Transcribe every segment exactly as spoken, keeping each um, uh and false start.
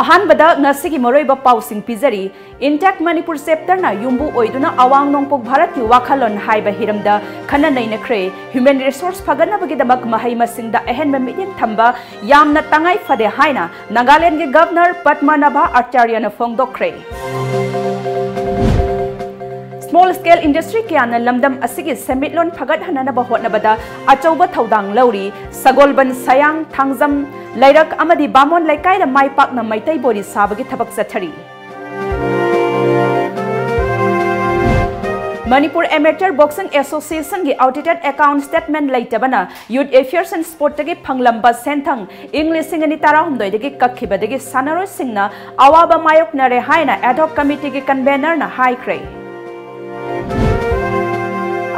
ꯑꯍꯥꯟꯕꯗ ꯉꯁꯤꯒꯤ ꯃꯔꯨꯑꯣꯏꯕ ꯄꯥꯎꯁꯤꯡ ꯄꯤꯖꯔꯤ꯫ Intact Manipur Chapterꯅ ꯌꯨꯝꯕꯨ ꯑꯣꯏꯗꯨꯅ ꯑꯋꯥꯡ ꯅꯣꯡꯄꯣꯛ ꯚꯥꯔꯠꯀꯤ ꯋꯥꯈꯜꯂꯣꯟ ꯍꯥꯏꯕ ꯍꯤꯔꯝꯗ ꯈꯟꯅ ꯅꯩꯅꯈ꯭ꯔꯦ꯫ Human Resource ꯐꯒꯠꯅꯕꯒꯤꯗꯃꯛ ꯃꯍꯩ ꯃꯁꯤꯡꯗ ꯑꯍꯦꯟꯕ ꯃꯤꯠꯌꯦꯡ ꯊꯝꯕ ꯌꯥꯝꯅ ꯇꯉꯥꯏ ꯐꯗꯦ ꯍꯥꯏꯅ ꯅꯥꯒꯥꯂꯦꯟꯗꯒꯤ Governor ꯄꯗꯃꯅꯥꯚ ꯑꯆꯥꯔꯌꯅ ꯐꯣꯡꯗꯣꯛꯈ꯭ꯔꯦ꯫ Small scale industry ꯀꯌꯥꯅ ꯂꯝꯗꯝ ꯑꯁꯤꯒꯤ ꯁꯦꯟꯃꯤꯠꯂꯣꯟ ꯐꯒꯠꯍꯟꯅꯅꯕ ꯍꯣꯠꯅꯕꯗ ꯑꯆꯧꯕ ꯊꯧꯗꯥꯡ ꯂꯧꯔꯤ꯫ ꯁꯒꯣꯜꯕꯟ, ꯁꯌꯥꯡ, ꯊꯥꯡꯖꯝ, ꯂꯩꯔꯛ ꯑꯃꯗꯤ ꯕꯥꯃꯣꯟ ꯂꯩꯀꯥꯏꯗ ꯃꯥꯏ ꯄꯥꯛꯅ ꯃꯩꯇꯩ ꯕꯣꯔꯤ ꯁꯥꯕꯒꯤ ꯊꯕꯛ ꯆꯠꯊꯔꯤ꯫ Manipur Amateur Boxing Associationꯒꯤ audited account statement ꯂꯩꯇꯕꯅ Youth Affairs and Sportꯇꯒꯤ ꯐꯪꯂꯝꯕ ꯁꯦꯟꯊꯪ ꯏꯪ ꯂꯤꯁꯤꯡ ꯑꯅꯤ ꯇꯔꯥꯍꯨꯝꯗꯣꯏꯗꯒꯤ ꯀꯛꯈꯤꯕꯗꯒꯤ ꯁꯥꯟꯅꯔꯣꯏꯁꯤꯡꯅ ꯑꯋꯥꯕ ꯃꯥꯌꯣꯛꯅꯔꯦ ꯍꯥꯏꯅ ad hoc committeeꯒꯤ convenerꯅ ꯍꯥꯏꯈ꯭ꯔꯦ꯫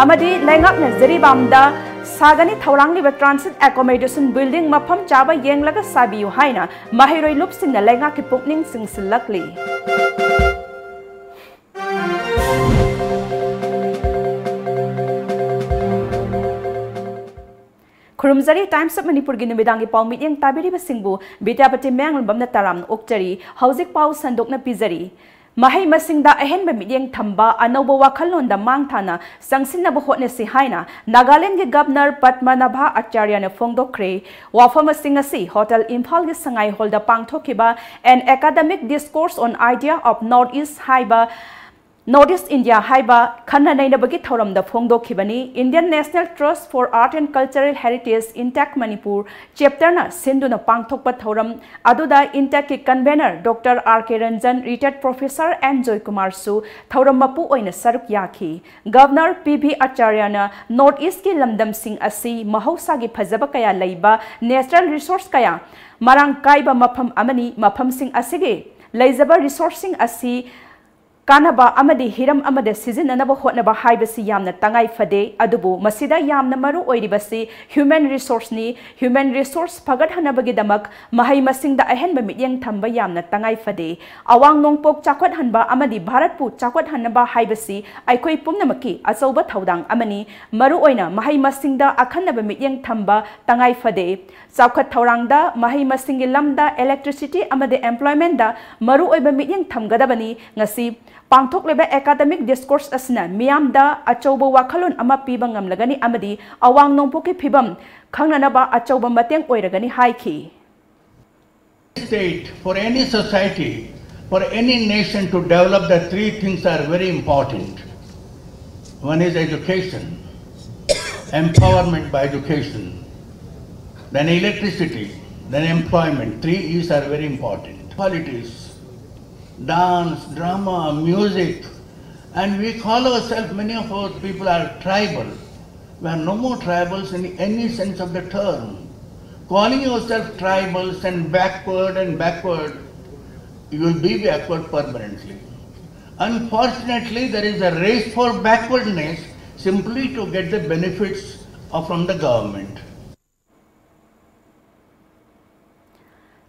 ꯑꯃꯗꯤ ꯂꯩꯉꯥꯛꯅ ꯖꯤꯔꯤꯕꯥꯝꯗ ꯁꯥꯒꯅꯤ ꯊꯧꯔꯥꯡꯂꯤꯕ transit accommodation building ꯃꯐꯝ ꯆꯥꯕ ꯌꯦꯡꯂꯒ ꯁꯥꯕꯤꯌꯨ ꯍꯥꯏꯅ ꯃꯍꯩꯔꯣꯏ ꯂꯨꯞꯁꯤꯡꯅ ꯂꯩꯉꯥꯛꯀꯤ ꯄꯨꯛꯅꯤꯡ ꯆꯤꯡꯁꯤꯜꯂꯛꯂꯤ꯫ ꯈꯨꯔꯨꯝꯖꯔꯤ꯫ Times of Manipurꯒꯤ ꯅꯨꯃꯤꯗꯥꯡꯒꯤ ꯄꯥꯎ ꯃꯤꯠꯌꯦꯡ ꯇꯥꯕꯤꯔꯤꯕꯁꯤꯡꯕꯨ ꯕꯤꯗ꯭ꯌꯥꯄꯇꯤ ꯃꯌꯥꯡꯂꯝꯕꯝꯅ ꯇꯔꯥꯝꯅ ꯑꯣꯛꯆꯔꯤ꯫ ꯍꯧꯖꯤꯛ ꯄꯥꯎ ꯁꯟꯗꯣꯛꯅ ꯄꯤꯖꯔꯤ꯫ ꯃꯍꯩ ꯃꯁꯤꯡꯗ ꯑꯍꯦꯟꯕ ꯃꯤꯠꯌꯦꯡ ꯊꯝꯕ, ꯑꯅꯧꯕ ꯋꯥꯈꯜꯂꯣꯟꯗ ꯃꯥꯡ ꯊꯥꯅ ꯆꯪꯁꯤꯟꯅꯕ ꯍꯣꯠꯅꯁꯤ ꯍꯥꯏꯅ ꯅꯥꯒꯥꯂꯦꯟꯒꯤ Governor ꯄꯗꯃꯅꯥꯚ ꯑꯆꯥꯔꯌꯅ ꯐꯣꯡꯗꯣꯛꯈ꯭ꯔꯦ꯫ ꯋꯥꯐꯝꯁꯤꯡ ꯑꯁꯤ Hotel ꯏꯝꯐꯥꯜꯒꯤ ꯁꯉꯥꯏ ꯍꯣꯜꯗ ꯄꯥꯡꯊꯣꯛꯈꯤꯕ An Academic Discourse on Idea of North East ꯍꯥꯏꯕ North East India ꯍꯥꯏꯕ ꯈꯟꯅ ꯅꯩꯅꯕꯒꯤ ꯊꯧꯔꯝꯗ ꯐꯣꯡꯗꯣꯛꯈꯤꯕꯅꯤ꯫ Indian National Trust for Art and Cultural Heritage, Intact Manipur Chapterꯅ ꯁꯤꯟꯗꯨꯅ ꯄꯥꯡꯊꯣꯛꯄ ꯊꯧꯔꯝ ꯑꯗꯨꯗ Intactꯀꯤ convener Doctor R K Ranjan, retired professor N ꯖꯣꯏꯀꯨꯃꯥꯔꯁꯨ ꯊꯧꯔꯝ ꯃꯄꯨ ꯑꯣꯏꯅ ꯁꯔꯨꯛ ꯌꯥꯈꯤ꯫ Governor ꯄꯤ ꯚꯤ ꯑꯆꯥꯔꯌꯅ North Eastꯀꯤ ꯂꯝꯗꯝꯁꯤꯡ ꯑꯁꯤ ꯃꯍꯧꯁꯥꯒꯤ ꯐꯖꯕ ꯀꯌꯥ ꯂꯩꯕ natural resource ꯀꯌꯥ ꯃꯔꯥꯡ ꯀꯥꯏꯕ ꯃꯐꯝ ꯑꯃꯅꯤ꯫ ꯃꯐꯝꯁꯤꯡ ꯑꯁꯤꯒꯤ ꯂꯩꯖꯕ resourceꯁꯤꯡ ꯑꯁꯤ ꯀꯥꯟꯅꯕ ꯑꯃꯗꯤ ꯍꯤꯔꯝ ꯑꯃꯗ ꯁꯤꯖꯤꯟꯅꯅꯕ ꯍꯣꯠꯅꯕ ꯍꯥꯏꯕꯁꯤ ꯌꯥꯝꯅ ꯇꯉꯥꯏ ꯐꯗꯦ꯫ ꯑꯗꯨꯕꯨ ꯃꯁꯤꯗ ꯌꯥꯝꯅ ꯃꯔꯨ ꯑꯣꯏꯔꯤꯕꯁꯤ human resource ꯅꯤ꯫ Human resource ꯐꯒꯠꯍꯟꯅꯕꯒꯤꯗꯃꯛ ꯃꯍꯩ ꯃꯁꯤꯡꯗ ꯑꯍꯦꯟꯕ ꯃꯤꯠꯌꯦꯡ ꯊꯝꯕ ꯌꯥꯝꯅ ꯇꯉꯥꯏ ꯐꯗꯦ꯫ ꯑꯋꯥꯡ ꯅꯣꯡꯄꯣꯛ ꯆꯥꯎꯈꯠꯍꯟꯕ ꯑꯃꯗꯤ ꯚꯥꯔꯠꯄꯨ ꯆꯥꯎꯈꯠꯍꯟꯅꯕ ꯍꯥꯏꯕꯁꯤ ꯑꯩꯈꯣꯏ ꯄꯨꯝꯅꯃꯛꯀꯤ ꯑꯆꯧꯕ ꯊꯧꯗꯥꯡ ꯑꯃꯅꯤ꯫ ꯃꯔꯨꯑꯣꯏꯅ ꯃꯍꯩ ꯃꯁꯤꯡꯗ ꯑꯈꯟꯅꯕ ꯃꯤꯠꯌꯦꯡ ꯊꯝꯕ ꯇꯉꯥꯏ ꯐꯗꯦ꯫ ꯆꯥꯎꯈꯠ ꯊꯧꯔꯥꯡꯗ, ꯃꯍꯩ ꯃꯁꯤꯡꯒꯤ ꯂꯝꯗ, electricity ꯑꯃꯗꯤ employment ꯗ ꯃꯔꯨꯑꯣꯏꯕ ꯃꯤꯠꯌꯦꯡ ꯊꯝꯒꯗꯕꯅꯤ꯫ ꯉꯁꯤ ꯄꯥꯡꯊꯣꯛꯂꯤꯕ academic discourse ꯑꯁꯤꯅ ꯃꯤꯌꯥꯝꯗ ꯑꯆꯧꯕ ꯋꯥꯈꯜꯂꯣꯟ ꯑꯃ ꯄꯤꯕ ꯉꯝꯂꯒꯅꯤ ꯑꯃꯗꯤ ꯑꯋꯥꯡ ꯅꯣꯡꯄꯣꯛꯀꯤ ꯐꯤꯕꯝ ꯈꯪꯅꯅꯕ ꯑꯆꯧꯕ ꯃꯇꯦꯡ ꯑꯣꯏꯔꯒꯅꯤ ꯍꯥꯏꯈꯤ꯫ State, for any society, for any nation to develop, the three things are very important. One is education, empowerment by education, then electricity, then employment. Three E's are very important. Qualities, dance, drama, music, and we call ourselves, many of our people are tribal. We are no more tribals in any sense of the term. Calling yourself tribals and backward and backward, you will be backward permanently. Unfortunately, there is a race for backwardness simply to get the benefits of, from the government.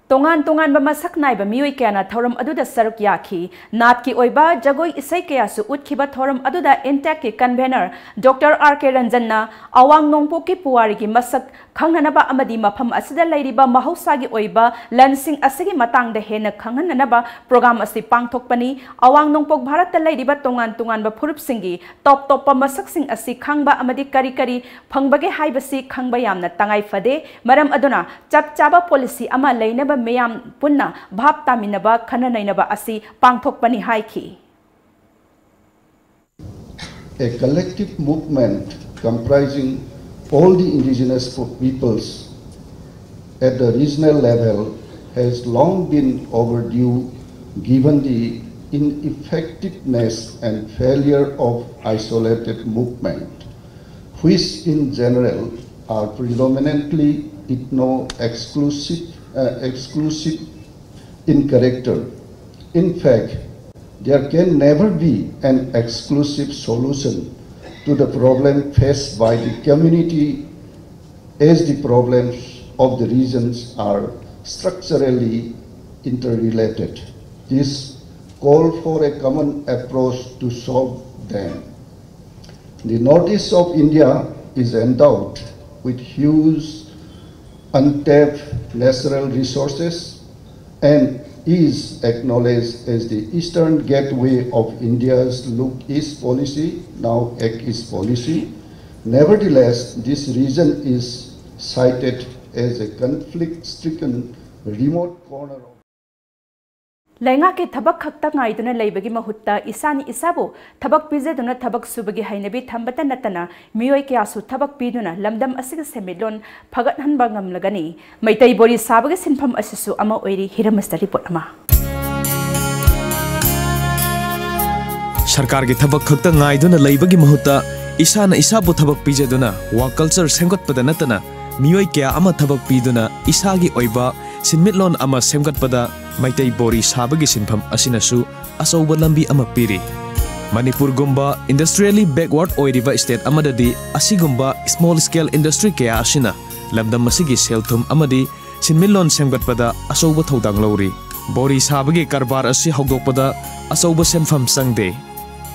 ꯇꯣꯉꯥꯟ ꯇꯣꯉꯥꯟꯕ ꯃꯁꯛ ꯅꯥꯏꯕ ꯃꯤꯑꯣꯏ ꯀꯌꯥꯅ ꯊꯧꯔꯝ ꯑꯗꯨꯗ ꯁꯔꯨꯛ ꯌꯥꯈꯤ꯫ ꯅꯥꯠꯀꯤ ꯑꯣꯏꯕ ꯖꯒꯣꯏ ꯏꯁꯩ ꯀꯌꯥꯁꯨ ꯎꯠꯈꯤꯕ ꯊꯧꯔꯝ ꯑꯗꯨꯗ INTACH ꯀꯤ convener Doctor R K ꯔꯟꯖꯟꯅ ꯑꯋꯥꯡ ꯅꯣꯡꯄꯣꯛꯀꯤ ꯄꯨꯋꯥꯔꯤꯒꯤ ꯃꯁꯛ ꯈꯪꯅꯅꯕ ꯑꯃꯗꯤ ꯃꯐꯝ ꯑꯁꯤꯗ ꯂꯩꯔꯤꯕ ꯃꯍꯧꯁꯥꯒꯤ ꯑꯣꯏꯕ ꯂꯟꯁꯤꯡ ꯑꯁꯤꯒꯤ ꯃꯇꯥꯡꯗ ꯍꯦꯟꯅ ꯈꯪꯍꯟꯅꯅꯕ program ꯑꯁꯤ ꯄꯥꯡꯊꯣꯛꯄꯅꯤ꯫ ꯑꯋꯥꯡ ꯅꯣꯡꯄꯣꯛ ꯚꯥꯔꯠꯇ ꯂꯩꯔꯤꯕ ꯇꯣꯉꯥꯟ ꯇꯣꯉꯥꯟꯕ ꯐꯨꯔꯨꯞꯁꯤꯡꯒꯤ ꯇꯣꯞ ꯇꯣꯞꯄ ꯃꯁꯛꯁꯤꯡ ꯑꯁꯤ ꯈꯪꯕ ꯑꯃꯗꯤ ꯀꯔꯤ ꯀꯔꯤ ꯐꯪꯕꯒꯦ ꯍꯥꯏꯕꯁꯤ ꯈꯪꯕ ꯌꯥꯝꯅ ꯇꯉꯥꯏ ꯐꯗꯦ꯫ ꯃꯔꯝ ꯑꯗꯨꯅ ꯆꯞ ꯆꯥꯕ policy ꯑꯃ ꯂꯩꯅꯕ ꯃꯤꯌꯥꯝ ꯄꯨꯟꯅ ꯚꯥꯞ ꯇꯥꯃꯤꯟꯅꯕ ꯈꯟꯅ ꯅꯩꯅꯕ ꯑꯁꯤ ꯄꯥꯡꯊꯣꯛꯄꯅꯤ ꯍꯥꯏꯈꯤ꯫ A collective movement comprising all the indigenous po- peoples at the regional level has long been overdue, given the ineffectiveness and failure of isolated movement, which in general are predominantly ethno-exclusive uh, exclusive in character. In fact, There can never be an exclusive solution to the problem faced by the community, as the problems of the regions are structurally interrelated. This call for a common approach to solve them. The northeast of India is endowed with huge untapped natural resources and is acknowledged as the eastern gateway of India's Look East policy, now Act East policy. Nevertheless, this region is cited as a conflict-stricken remote corner of ꯂꯩꯉꯥꯛꯀꯤ ꯊꯕꯛ ꯈꯛꯇ ꯉꯥꯏꯗꯨꯅ ꯂꯩꯕꯒꯤ ꯃꯍꯨꯠꯇ ꯏꯁꯥꯅ ꯏꯁꯥꯕꯨ ꯊꯕꯛ ꯄꯤꯖꯗꯨꯅ ꯊꯕꯛ ꯁꯨꯕꯒꯤ ꯍꯩꯅꯕꯤ ꯊꯝꯕꯇ ꯅꯠꯇꯅ ꯃꯤꯑꯣꯏ ꯀꯌꯥꯁꯨ ꯊꯕꯛ ꯄꯤꯗꯨꯅ ꯂꯝꯗꯝ ꯑꯁꯤꯒꯤ ꯁꯦꯟꯃꯤꯠꯂꯣꯟ ꯐꯒꯠꯍꯟꯕ ꯉꯝꯂꯒꯅꯤ꯫ ꯃꯩꯇꯩ ꯕꯣꯔꯤ ꯁꯥꯕꯒꯤ ꯁꯤꯟꯐꯝ ꯑꯁꯤꯁꯨ ꯑꯃ ꯑꯣꯏꯔꯤ꯫ ꯍꯤꯔꯝ ꯑꯁꯤꯗ ꯔꯤꯄꯣꯔꯠ ꯑꯃ꯫ ꯁꯔꯀꯥꯔꯒꯤ ꯊꯕꯛ ꯈꯛꯇ ꯉꯥꯏꯗꯨꯅ ꯂꯩꯕꯒꯤ ꯃꯍꯨꯠꯇ ꯏꯁꯥꯅ ꯏꯁꯥꯕꯨ ꯊꯕꯛ ꯄꯤꯖꯗꯨꯅ ꯋꯥꯛ ꯀꯜꯆꯔ ꯁꯦꯝꯒꯠꯄꯗ ꯅꯠꯇꯅ ꯃꯤꯑꯣꯏ ꯀꯌꯥ ꯑꯃ ꯊꯕꯛ ꯄꯤꯗꯨꯅ ꯏꯁꯥꯒꯤ ꯑꯣꯏꯕ ꯁꯤꯟꯃꯤꯠꯂꯣꯟ ꯑꯃ ꯁꯦꯝꯒꯠꯄꯗ ꯃꯩꯇꯩ ꯕꯣꯔꯤ ꯁꯥꯕꯒꯤ ꯁꯤꯟꯐꯝ ꯑꯁꯤꯅꯁꯨ ꯑꯆꯧꯕ ꯂꯝꯕꯤ ꯑꯃ ꯄꯤꯔꯤ꯫ ꯃꯅꯤꯄꯨꯔꯒꯨꯝꯕ industrially backward ꯑꯣꯏꯔꯤꯕ state ꯑꯃꯗꯗꯤ ꯑꯁꯤꯒꯨꯝꯕ small scale industry ꯀꯌꯥ ꯑꯁꯤꯅ ꯂꯝꯗꯝ ꯑꯁꯤꯒꯤ ꯁꯦꯜ ꯊꯨꯝ ꯑꯃꯗꯤ ꯁꯤꯟꯃꯤꯠꯂꯣꯟ ꯁꯦꯝꯒꯠꯄꯗ ꯑꯆꯧꯕ ꯊꯧꯗꯥꯡ ꯂꯧꯔꯤ꯫ ꯕꯣꯔꯤ ꯁꯥꯕꯒꯤ ꯀꯔꯕꯥꯔ ꯑꯁꯤ ꯍꯧꯗꯣꯛꯄꯗ ꯑꯆꯧꯕ ꯁꯦꯟꯐꯝ ꯆꯪꯗꯦ꯫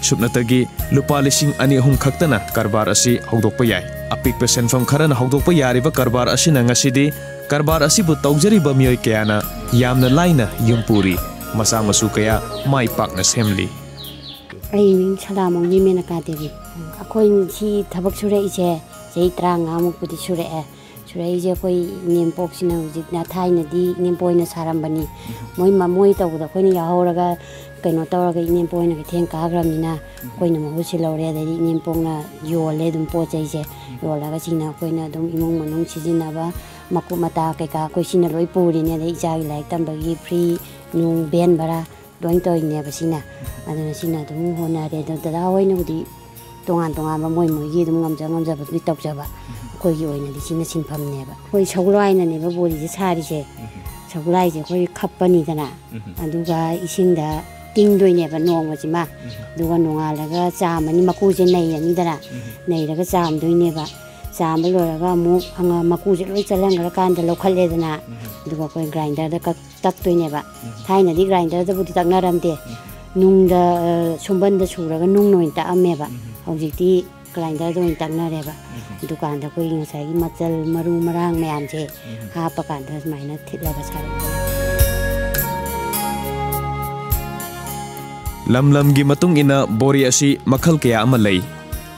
ꯁꯨꯞꯅꯇꯒꯤ ꯂꯨꯄꯥ ꯂꯤꯁꯤꯡ ꯑꯅꯤ ꯑꯍꯨꯝ ꯈꯛꯇꯅ ꯀꯔꯕꯥꯔ ꯑꯁꯤ ꯍꯧꯗꯣꯛꯄ ꯌꯥꯏ꯫ ꯑꯄꯤꯛꯄ ꯁꯦꯟꯐꯝ ꯈꯔꯅ ꯍꯧꯗꯣꯛꯄ ꯌꯥꯔꯤꯕ ꯀꯔꯕꯥꯔ ꯑꯁꯤꯅ ꯉꯁꯤꯗꯤ ꯀꯔꯕꯥꯔ ꯑꯁꯤꯕꯨ ꯇꯧꯖꯔꯤꯕ ꯃꯤꯑꯣꯏ ꯀꯌꯥꯅ ꯌꯥꯝꯅ ꯂꯥꯏꯅ ꯌꯨꯝ ꯄꯨꯔꯤ, ꯃꯆꯥ ꯃꯁꯨ ꯀꯌꯥ ꯃꯥꯏ ꯄꯥꯛꯅ ꯁꯦꯝꯂꯤ꯫ ꯑꯩ ꯃꯤꯡ ꯁꯂꯥꯃꯣꯡꯒꯤ ꯃꯦꯅꯀꯥ ꯗꯦꯕꯤ꯫ ꯑꯩꯈꯣꯏ ꯁꯤ ꯊꯕꯛ ꯁꯨꯔꯛꯏꯁꯦ ꯆꯍꯤ ꯇꯔꯥꯃꯉꯥꯃꯨꯛꯄꯨꯗꯤ ꯁꯨꯔꯛꯑꯦ꯫ ꯁꯨꯔꯛꯏꯁꯦ ꯑꯩꯈꯣꯏ ꯏꯅꯦꯝꯄꯣꯛꯁꯤꯅ ꯍꯧꯖꯤꯛꯅ, ꯊꯥꯏꯅꯗꯤ ꯏꯅꯦꯝꯄꯣꯛ ꯍꯣꯏꯅ ꯁꯥꯔꯝꯕꯅꯤ꯫ ꯃꯣꯏ ꯃ-, ꯃꯣꯏ ꯇꯧꯕꯗ ꯑꯩꯈꯣꯏꯅ ꯌꯥꯎꯍꯧꯔꯒ ꯀꯩꯅꯣ ꯇꯧꯔꯒ ꯏꯅꯦꯝꯄꯣꯛ ꯍꯣꯏꯅ ꯀꯩꯊꯦꯜ ꯀꯥꯈ꯭ꯔꯕꯅꯤꯅ ꯑꯩꯈꯣꯏꯅ ꯃꯍꯨꯠ ꯁꯤꯜꯍꯧꯔꯦ꯫ ꯑꯗꯩꯗꯤ ꯏꯅꯦꯝꯄꯣꯛꯅ ꯌꯣꯜꯂꯦ ꯑꯗꯨꯝ ꯄꯣꯠ ꯆꯩꯁꯦ꯫ ꯌꯣꯜꯂꯒ ꯁꯤꯅ ꯑꯩꯈꯣꯏꯅ ꯑꯗꯨꯝ ꯏꯃꯨꯡ ꯃꯅꯨꯡ ꯁꯤꯖꯤꯟꯅꯕ ꯃꯀꯨꯞ ꯃꯇꯥ ꯀꯩꯀꯥ ꯑꯩꯈꯣꯏ ꯁꯤꯅ ꯂꯣꯏ ꯄꯨꯔꯤꯅꯦ꯫ ꯑꯗꯩ ꯏꯆꯥꯒꯤ ꯂꯥꯏꯔꯤꯛ ꯇꯝꯕꯒꯤ ꯐ꯭ꯔꯤ ꯅꯨꯡ ꯚꯦꯟ ꯚꯔꯥ ꯂꯣꯏ ꯇꯧꯔꯤꯅꯦꯕ ꯁꯤꯅ꯫ ꯑꯗꯨꯅ ꯁꯤꯅ ꯑꯗꯨꯝ ꯍꯣꯠꯅꯔꯦ꯫ ꯑꯗꯣ ꯗꯗꯥ ꯍꯣꯏꯅꯕꯨꯗꯤ ꯇꯣꯉꯥꯟ ꯇꯣꯉꯥꯟꯕ ꯃꯣꯏ ꯃꯣꯏꯒꯤ ꯑꯗꯨꯝ ꯉꯝꯖ ꯉꯝꯖꯕꯗꯨꯗꯤ ꯇꯧꯖꯕ꯫ ꯑꯩꯈꯣꯏꯒꯤ ꯑꯣꯏꯅꯗꯤ ꯁꯤꯅ ꯁꯤꯟꯐꯝꯅꯦꯕ꯫ ꯑꯩꯈꯣꯏ ꯁꯒꯣꯜꯍꯋꯥꯏꯅꯅꯦꯕ ꯕꯣꯔꯤꯁꯦ ꯁꯥꯔꯤꯁꯦ꯫ ꯁꯒꯣꯜꯍꯋꯥꯏꯁꯦ ꯑꯩꯈꯣꯏ ꯈꯞꯄꯅꯤꯗꯅ, ꯑꯗꯨꯒ ꯏꯁꯤꯡꯗ ꯇꯤꯡꯗꯣꯏꯅꯦꯕ ꯅꯣꯡꯃꯁꯤꯃ꯫ ꯑꯗꯨꯒ ꯅꯣꯡꯉꯥꯜꯂꯒ ꯆꯥꯝꯃꯅꯤ, ꯃꯀꯨꯁꯦ ꯅꯩꯔꯅꯤꯗꯅ꯫ ꯅꯩꯔꯒ ꯆꯥꯝꯗꯣꯏꯅꯦꯕ꯫ ꯆꯥꯝꯕ ꯂꯣꯏꯔꯒ ꯑꯃꯨꯛ ꯑꯉ-, ꯃꯀꯨꯁꯦ ꯂꯣꯏ ꯆꯜꯍꯟꯈ꯭ꯔꯀꯥꯟꯗ ꯂꯧꯈꯠꯂꯦꯗꯅ꯫ ꯑꯗꯨꯒ ꯑꯩꯈꯣꯏ ꯒ꯭ꯔꯥꯏꯟꯗꯔꯗ ꯀꯛ-, ꯇꯛꯇꯣꯏꯅꯦꯕ꯫ ꯊꯥꯏꯅꯗꯤ ꯒ꯭ꯔꯥꯏꯟꯗꯔꯗꯕꯨꯗꯤ ꯇꯛꯅꯔꯝꯗꯦ꯫ ꯅꯨꯡꯗ, ꯑ, ꯁꯨꯝꯕꯟꯗ ꯁꯨꯔꯒ ꯅꯨꯡꯅ ꯑꯣꯏꯅ ꯇꯛꯑꯝꯃꯦꯕ꯫ ꯍꯧꯖꯤꯛꯇꯤ ꯒ꯭ꯔꯥꯏꯟꯗꯔꯗ ꯑꯣꯏꯅ ꯇꯛꯅꯔꯦꯕ꯫ ꯗꯨꯀꯥꯟꯗ ꯑꯩꯈꯣꯏꯒꯤ ꯉꯁꯥꯏꯒꯤ ꯃꯆꯜ, ꯃꯔꯨ ꯃꯔꯥꯡ ꯃꯌꯥꯝꯁꯦ ꯍꯥꯞꯄꯀꯥꯟꯗ ꯁꯨꯃꯥꯏꯅ ꯊꯤꯠꯂꯒ ꯁꯥꯔꯛꯄ꯫ ꯂꯝ ꯂꯝꯒꯤ ꯃꯇꯨꯡ ꯏꯟꯅ ꯕꯣꯔꯤ ꯑꯁꯤ ꯃꯈꯜ ꯀꯌꯥ ꯑꯃ ꯂꯩ꯫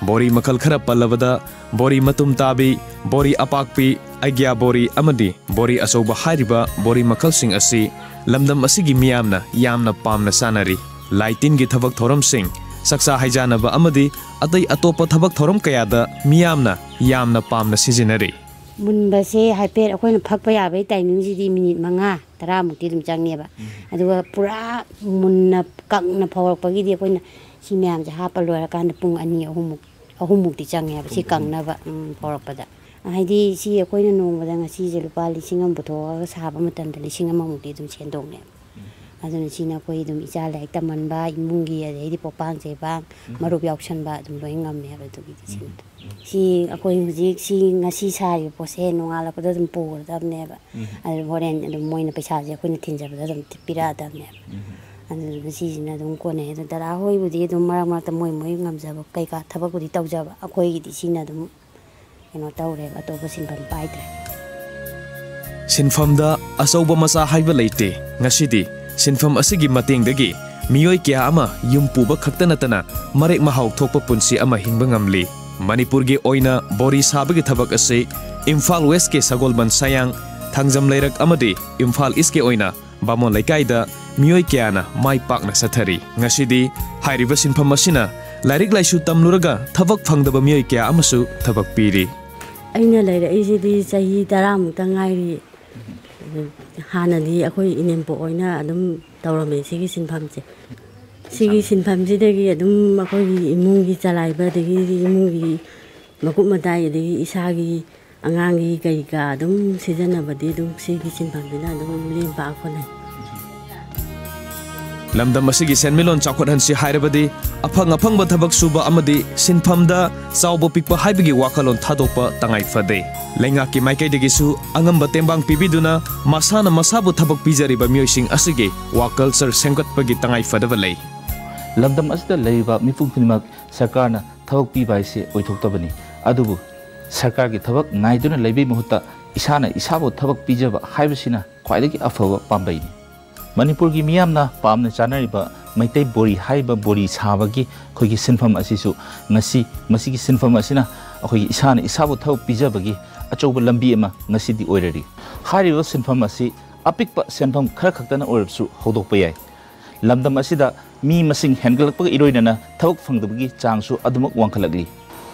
ꯕꯣꯔꯤ ꯃꯈꯜ ꯈꯔ ꯄꯜꯂꯕꯗ ꯕꯣꯔꯤ ꯃꯇꯨꯝ ꯇꯥꯕꯤ, ꯕꯣꯔꯤ ꯑꯄꯥꯛꯄꯤ, ꯑꯩꯒ꯭ꯌꯥ ꯕꯣꯔꯤ ꯑꯃꯗꯤ ꯕꯣꯔꯤ ꯑꯆꯧꯕ ꯍꯥꯏꯔꯤꯕ ꯕꯣꯔꯤ ꯃꯈꯜꯁꯤꯡ ꯑꯁꯤ ꯂꯝꯗꯝ ꯑꯁꯤꯒꯤ ꯃꯤꯌꯥꯝꯅ ꯌꯥꯝꯅ ꯄꯥꯝꯅ ꯆꯥꯅꯔꯤ꯫ ꯂꯥꯏ ꯇꯤꯟꯒꯤ ꯊꯕꯛ ꯊꯧꯔꯝꯁꯤꯡ, ꯆꯥꯛꯆꯥ ꯍꯩꯖꯥꯅꯕ ꯑꯃꯗꯤ ꯑꯇꯩ ꯑꯇꯣꯞꯄ ꯊꯕꯛ ꯊꯧꯔꯝ ꯀꯌꯥꯗ ꯃꯤꯌꯥꯝꯅ ꯌꯥꯝꯅ ꯄꯥꯝꯅ ꯁꯤꯖꯤꯟꯅꯔꯤ꯫ ꯃꯨꯟꯕꯁꯦ ꯍꯥꯏꯐꯦꯠ ꯑꯩꯈꯣꯏꯅ ꯐꯛꯄ ꯌꯥꯕꯒꯤ ꯇꯥꯏꯃꯤꯡꯁꯤꯗꯤ ꯃꯤꯅꯤꯠ ꯃꯉꯥ ꯇꯔꯥꯃꯨꯛꯇꯤ ꯑꯗꯨꯝ ꯆꯪꯉꯦꯕ꯫ ꯑꯗꯨꯒ ꯄꯨꯔꯥ ꯃꯨꯟꯅ ꯀꯪꯅ ꯐꯧꯔꯛꯄꯒꯤꯗꯤ ꯑꯩꯈꯣꯏꯅ ꯁꯤ ꯃꯌꯥꯝꯁꯦ ꯍꯥꯞꯄ ꯂꯣꯏꯔꯀꯥꯟꯗ ꯄꯨꯡ ꯑꯅꯤ, ꯑꯍꯨꯝꯃꯨꯛ, ꯑꯍꯨꯝꯃꯨꯛꯇꯤ ꯆꯪꯉꯦꯕ ꯁꯤ ꯀꯪꯅꯕ, ꯎꯝ, ꯐꯧꯔꯛꯄꯗ꯫ ꯍꯥꯏꯗꯤ ꯁꯤ ꯑꯩꯈꯣꯏꯅ ꯅꯣꯡꯃꯗ ꯉꯁꯤꯁꯦ ꯂꯨꯄꯥ ꯂꯤꯁꯤꯡ ꯑꯃ ꯄꯨꯊꯣꯛꯑꯒ ꯁꯥꯕ ꯃꯇꯝꯗ ꯂꯤꯁꯤꯡ ꯑꯃꯃꯨꯛꯇꯤ ꯑꯗꯨꯝ ꯁꯦꯟꯗꯣꯡꯅꯦꯕ꯫ ꯑꯗꯨꯅ ꯁꯤꯅ ꯑꯩꯈꯣꯏ ꯑꯗꯨꯝ ꯏꯆꯥ ꯂꯥꯏꯔꯤꯛ ꯇꯝꯍꯟꯕ, ꯏꯃꯨꯡꯒꯤ, ꯑꯗꯩꯗꯤ ꯄꯣꯛꯄꯥꯡ ꯆꯩꯕꯥꯡ, ꯃꯔꯨꯞ ꯌꯥꯎꯁꯟꯕ ꯑꯗꯨꯝ ꯂꯣꯏ ꯉꯝꯃꯦꯕ ꯑꯗꯨꯒꯤꯗꯤ ꯁꯤꯅ꯫ ꯁꯤ ꯑꯩꯈꯣꯏ ꯍꯧꯖꯤꯛ ꯁꯤ ꯉꯁꯤ ꯁꯥꯔꯤꯕ ꯄꯣꯠꯁꯦ ꯅꯣꯡꯉꯥꯜꯂꯛꯄꯗ ꯑꯗꯨꯝ ꯄꯨꯒꯗꯕꯅꯦꯕ꯫ ꯑꯗꯨ ꯍꯣꯔꯦꯟ ꯑꯗꯨꯝ ꯃꯣꯏꯅ ꯄꯩꯁꯥꯁꯦ ꯑꯩꯈꯣꯏꯅ ꯊꯤꯟꯖꯕꯗ ꯑꯗꯨꯝ ꯄꯤꯔꯛꯑꯗꯕꯅꯦꯕ꯫ ꯑꯗꯨꯗꯨꯅ ꯁꯤꯁꯤꯅ ꯑꯗꯨꯝ ꯀꯣꯟꯅꯩ꯫ ꯑꯗꯣ ꯗꯗꯥ ꯍꯣꯏꯕꯨꯗꯤ ꯑꯗꯨꯝ ꯃꯔꯛ ꯃꯔꯛꯇ ꯃꯣꯏ ꯃꯣꯏ ꯉꯝꯖꯕ ꯀꯩꯀꯥ ꯊꯕꯛꯄꯨꯗꯤ ꯇꯧꯖꯕ, ꯑꯩꯈꯣꯏꯒꯤꯗꯤ ꯁꯤꯅ ꯑꯗꯨꯝ ꯀꯩꯅꯣ ꯇꯧꯔꯦꯕ, ꯑꯇꯣꯞꯄ ꯁꯤꯟꯐꯝ ꯄꯥꯏꯗ꯭ꯔꯦ꯫ ꯁꯤꯟꯐꯝꯗ ꯑꯆꯧꯕ ꯃꯆꯥ ꯍꯥꯏꯕ ꯂꯩꯇꯦ꯫ ꯉꯁꯤꯗꯤ ꯁꯤꯟꯐꯝ ꯑꯁꯤꯒꯤ ꯃꯇꯦꯡꯗꯒꯤ ꯃꯤꯑꯣꯏ ꯀꯌꯥ ꯑꯃ ꯌꯨꯝ ꯄꯨꯕ ꯈꯛꯇ ꯅꯠꯇꯅ ꯃꯔꯦꯛ ꯃꯍꯥꯎ ꯊꯣꯛꯄ ꯄꯨꯟꯁꯤ ꯑꯃ ꯍꯤꯡꯕ ꯉꯝꯂꯤ꯫ ꯃꯅꯤꯄꯨꯔꯒꯤ ꯑꯣꯏꯅ ꯕꯣꯔꯤ ꯁꯥꯕꯒꯤ ꯊꯕꯛ ꯑꯁꯤ ꯏꯝꯐꯥꯜ ꯋꯦꯁꯀꯤ ꯁꯒꯣꯜꯕꯟ ꯁꯌꯥꯡ, ꯊꯥꯡꯖꯝ ꯂꯩꯔꯛ ꯑꯃꯗꯤ ꯏꯝꯐꯥꯜ ꯏꯁꯀꯤ ꯑꯣꯏꯅ ꯕꯥꯃꯣꯟ ꯂꯩꯀꯥꯏꯗ ꯃꯤꯑꯣꯏ ꯀꯌꯥꯅ ꯃꯥꯏ ꯄꯥꯛꯅ ꯆꯠꯊꯔꯤ꯫ ꯉꯁꯤꯗꯤ ꯍꯥꯏꯔꯤꯕ ꯁꯤꯟꯐꯝ ꯑꯁꯤꯅ ꯂꯥꯏꯔꯤꯛ ꯂꯥꯏꯁꯨ ꯇꯝꯂꯨꯔꯒ ꯊꯕꯛ ꯐꯪꯗꯕ ꯃꯤꯑꯣꯏ ꯀꯌꯥ ꯑꯃꯁꯨ ꯊꯕꯛ ꯄꯤꯔꯤ꯫ ꯑꯩꯅ ꯂꯩꯔꯛꯏꯁꯤꯗꯤ ꯆꯍꯤ ꯇꯔꯥꯃꯨꯛꯇ ꯉꯥꯏꯔꯤ꯫ ꯍꯥꯟꯅꯗꯤ ꯑꯩꯈꯣꯏ ꯏꯅꯦꯝꯄꯣꯛ ꯍꯣꯏꯅ ꯑꯗꯨꯝ ꯇꯧꯔꯝꯃꯦ ꯁꯤꯒꯤ ꯁꯤꯟꯐꯝꯁꯦ꯫ ꯁꯤꯒꯤ ꯁꯤꯟꯐꯝꯁꯤꯗꯒꯤ ꯑꯗꯨꯝ ꯑꯩꯈꯣꯏꯒꯤ ꯏꯃꯨꯡꯒꯤ ꯆꯂꯥꯏꯕ, ꯑꯗꯒꯤꯗꯤ ꯏꯃꯨꯡꯒꯤ ꯃꯀꯨꯞ ꯃꯇꯥꯏ, ꯑꯗꯒꯤ ꯏꯁꯥꯒꯤ ꯑꯉꯥꯡꯒꯤ ꯀꯔꯤ ꯀꯔꯥ ꯑꯗꯨꯝ ꯁꯤꯖꯤꯟꯅꯕꯗꯤ ꯑꯗꯨꯝ ꯁꯤꯒꯤ ꯁꯤꯟꯐꯝꯁꯤꯅ ꯑꯗꯨꯝ ꯂꯦꯝ ꯄꯥꯛ ꯍꯣꯠꯅꯩ꯫ ꯂꯝꯗꯝ ꯑꯁꯤꯒꯤ ꯁꯦꯟꯃꯤꯠꯂꯣꯟ ꯆꯥꯎꯈꯠꯍꯟꯁꯤ ꯍꯥꯏꯔꯕꯗꯤ ꯑꯐꯪ ꯑꯐꯪꯕ ꯊꯕꯛ ꯁꯨꯕ ꯑꯃꯗꯤ ꯁꯤꯟꯐꯝꯗ ꯆꯥꯎꯕ ꯄꯤꯛꯄ ꯍꯥꯏꯕꯒꯤ ꯋꯥꯈꯜꯂꯣꯟ ꯊꯥꯗꯣꯛꯄ ꯇꯉꯥꯏ ꯐꯗꯦ꯫ ꯂꯩꯉꯥꯛꯀꯤ ꯃꯥꯏꯀꯩꯗꯒꯤꯁꯨ ꯑꯉꯝꯕ ꯇꯦꯡꯕꯥꯡ ꯄꯤꯕꯤꯗꯨꯅ ꯃꯁꯥꯅ ꯃꯁꯥꯕꯨ ꯊꯕꯛ ꯄꯤꯖꯔꯤꯕ ꯃꯤꯑꯣꯏꯁꯤꯡ ꯑꯁꯤꯒꯤ ꯋꯥꯈꯜ ꯆꯔ ꯁꯦꯝꯒꯠꯄꯒꯤ ꯇꯉꯥꯏ ꯐꯗꯕ ꯂꯩ꯫ ꯂꯝꯗꯝ ꯑꯁꯤꯗ ꯂꯩꯔꯤꯕ ꯃꯤꯄꯨꯝ ꯈꯨꯗꯤꯡꯃꯛ ꯁꯔꯀꯥꯔꯅ ꯊꯕꯛ ꯄꯤꯕ ꯍꯥꯏꯁꯦ ꯑꯣꯏꯊꯣꯛꯇꯕꯅꯤ꯫ ꯑꯗꯨꯕꯨ ꯁꯔꯀꯥꯔꯒꯤ ꯊꯕꯛ ꯉꯥꯏꯗꯨꯅ ꯂꯩꯕꯒꯤ ꯃꯍꯨꯠꯇ ꯏꯁꯥꯅ ꯏꯁꯥꯕꯨ ꯊꯕꯛ ꯄꯤꯖꯕ ꯍꯥꯏꯕꯁꯤꯅ ꯈ꯭ꯋꯥꯏꯗꯒꯤ ꯑꯐꯕ ꯄꯥꯝꯕꯩꯅꯤ꯫ ꯃꯅꯤꯄꯨꯔꯒꯤ ꯃꯤꯌꯥꯝꯅ ꯄꯥꯝꯅ ꯆꯥꯅꯔꯤꯕ ꯃꯩꯇꯩ ꯕꯣꯔꯤ ꯍꯥꯏꯔꯤꯕ ꯕꯣꯔꯤ ꯁꯥꯕꯒꯤ ꯑꯩꯈꯣꯏꯒꯤ ꯁꯤꯟꯐꯝ ꯑꯁꯤꯁꯨ ꯉꯁꯤ ꯃꯁꯤꯒꯤ ꯁꯤꯟꯐꯝ ꯑꯁꯤꯅ ꯑꯩꯈꯣꯏꯒꯤ ꯏꯁꯥꯅ ꯏꯁꯥꯕꯨ ꯊꯕꯛ ꯄꯤꯖꯕꯒꯤ ꯑꯆꯧꯕ ꯂꯝꯕꯤ ꯑꯃ ꯉꯁꯤꯗꯤ ꯑꯣꯏꯔꯔꯤ꯫ ꯍꯥꯏꯔꯤꯕ ꯁꯤꯟꯐꯝ ꯑꯁꯤ ꯑꯄꯤꯛꯄ ꯁꯦꯟꯐꯝ ꯈꯔ ꯈꯛꯇꯅ ꯑꯣꯏꯔꯕꯁꯨ ꯍꯧꯗꯣꯛꯄ ꯌꯥꯏ꯫ ꯂꯝꯗꯝ ꯑꯁꯤꯗ ꯃꯤ ꯃꯁꯤꯡ ꯍꯦꯟꯒꯠꯂꯛꯄꯒ ꯏꯔꯣꯏꯅꯅ ꯊꯕꯛ ꯐꯪꯗꯕꯒꯤ ꯆꯥꯡꯁꯨ ꯑꯗꯨꯃꯛ ꯋꯥꯡꯈꯠꯂꯛꯂꯤ꯫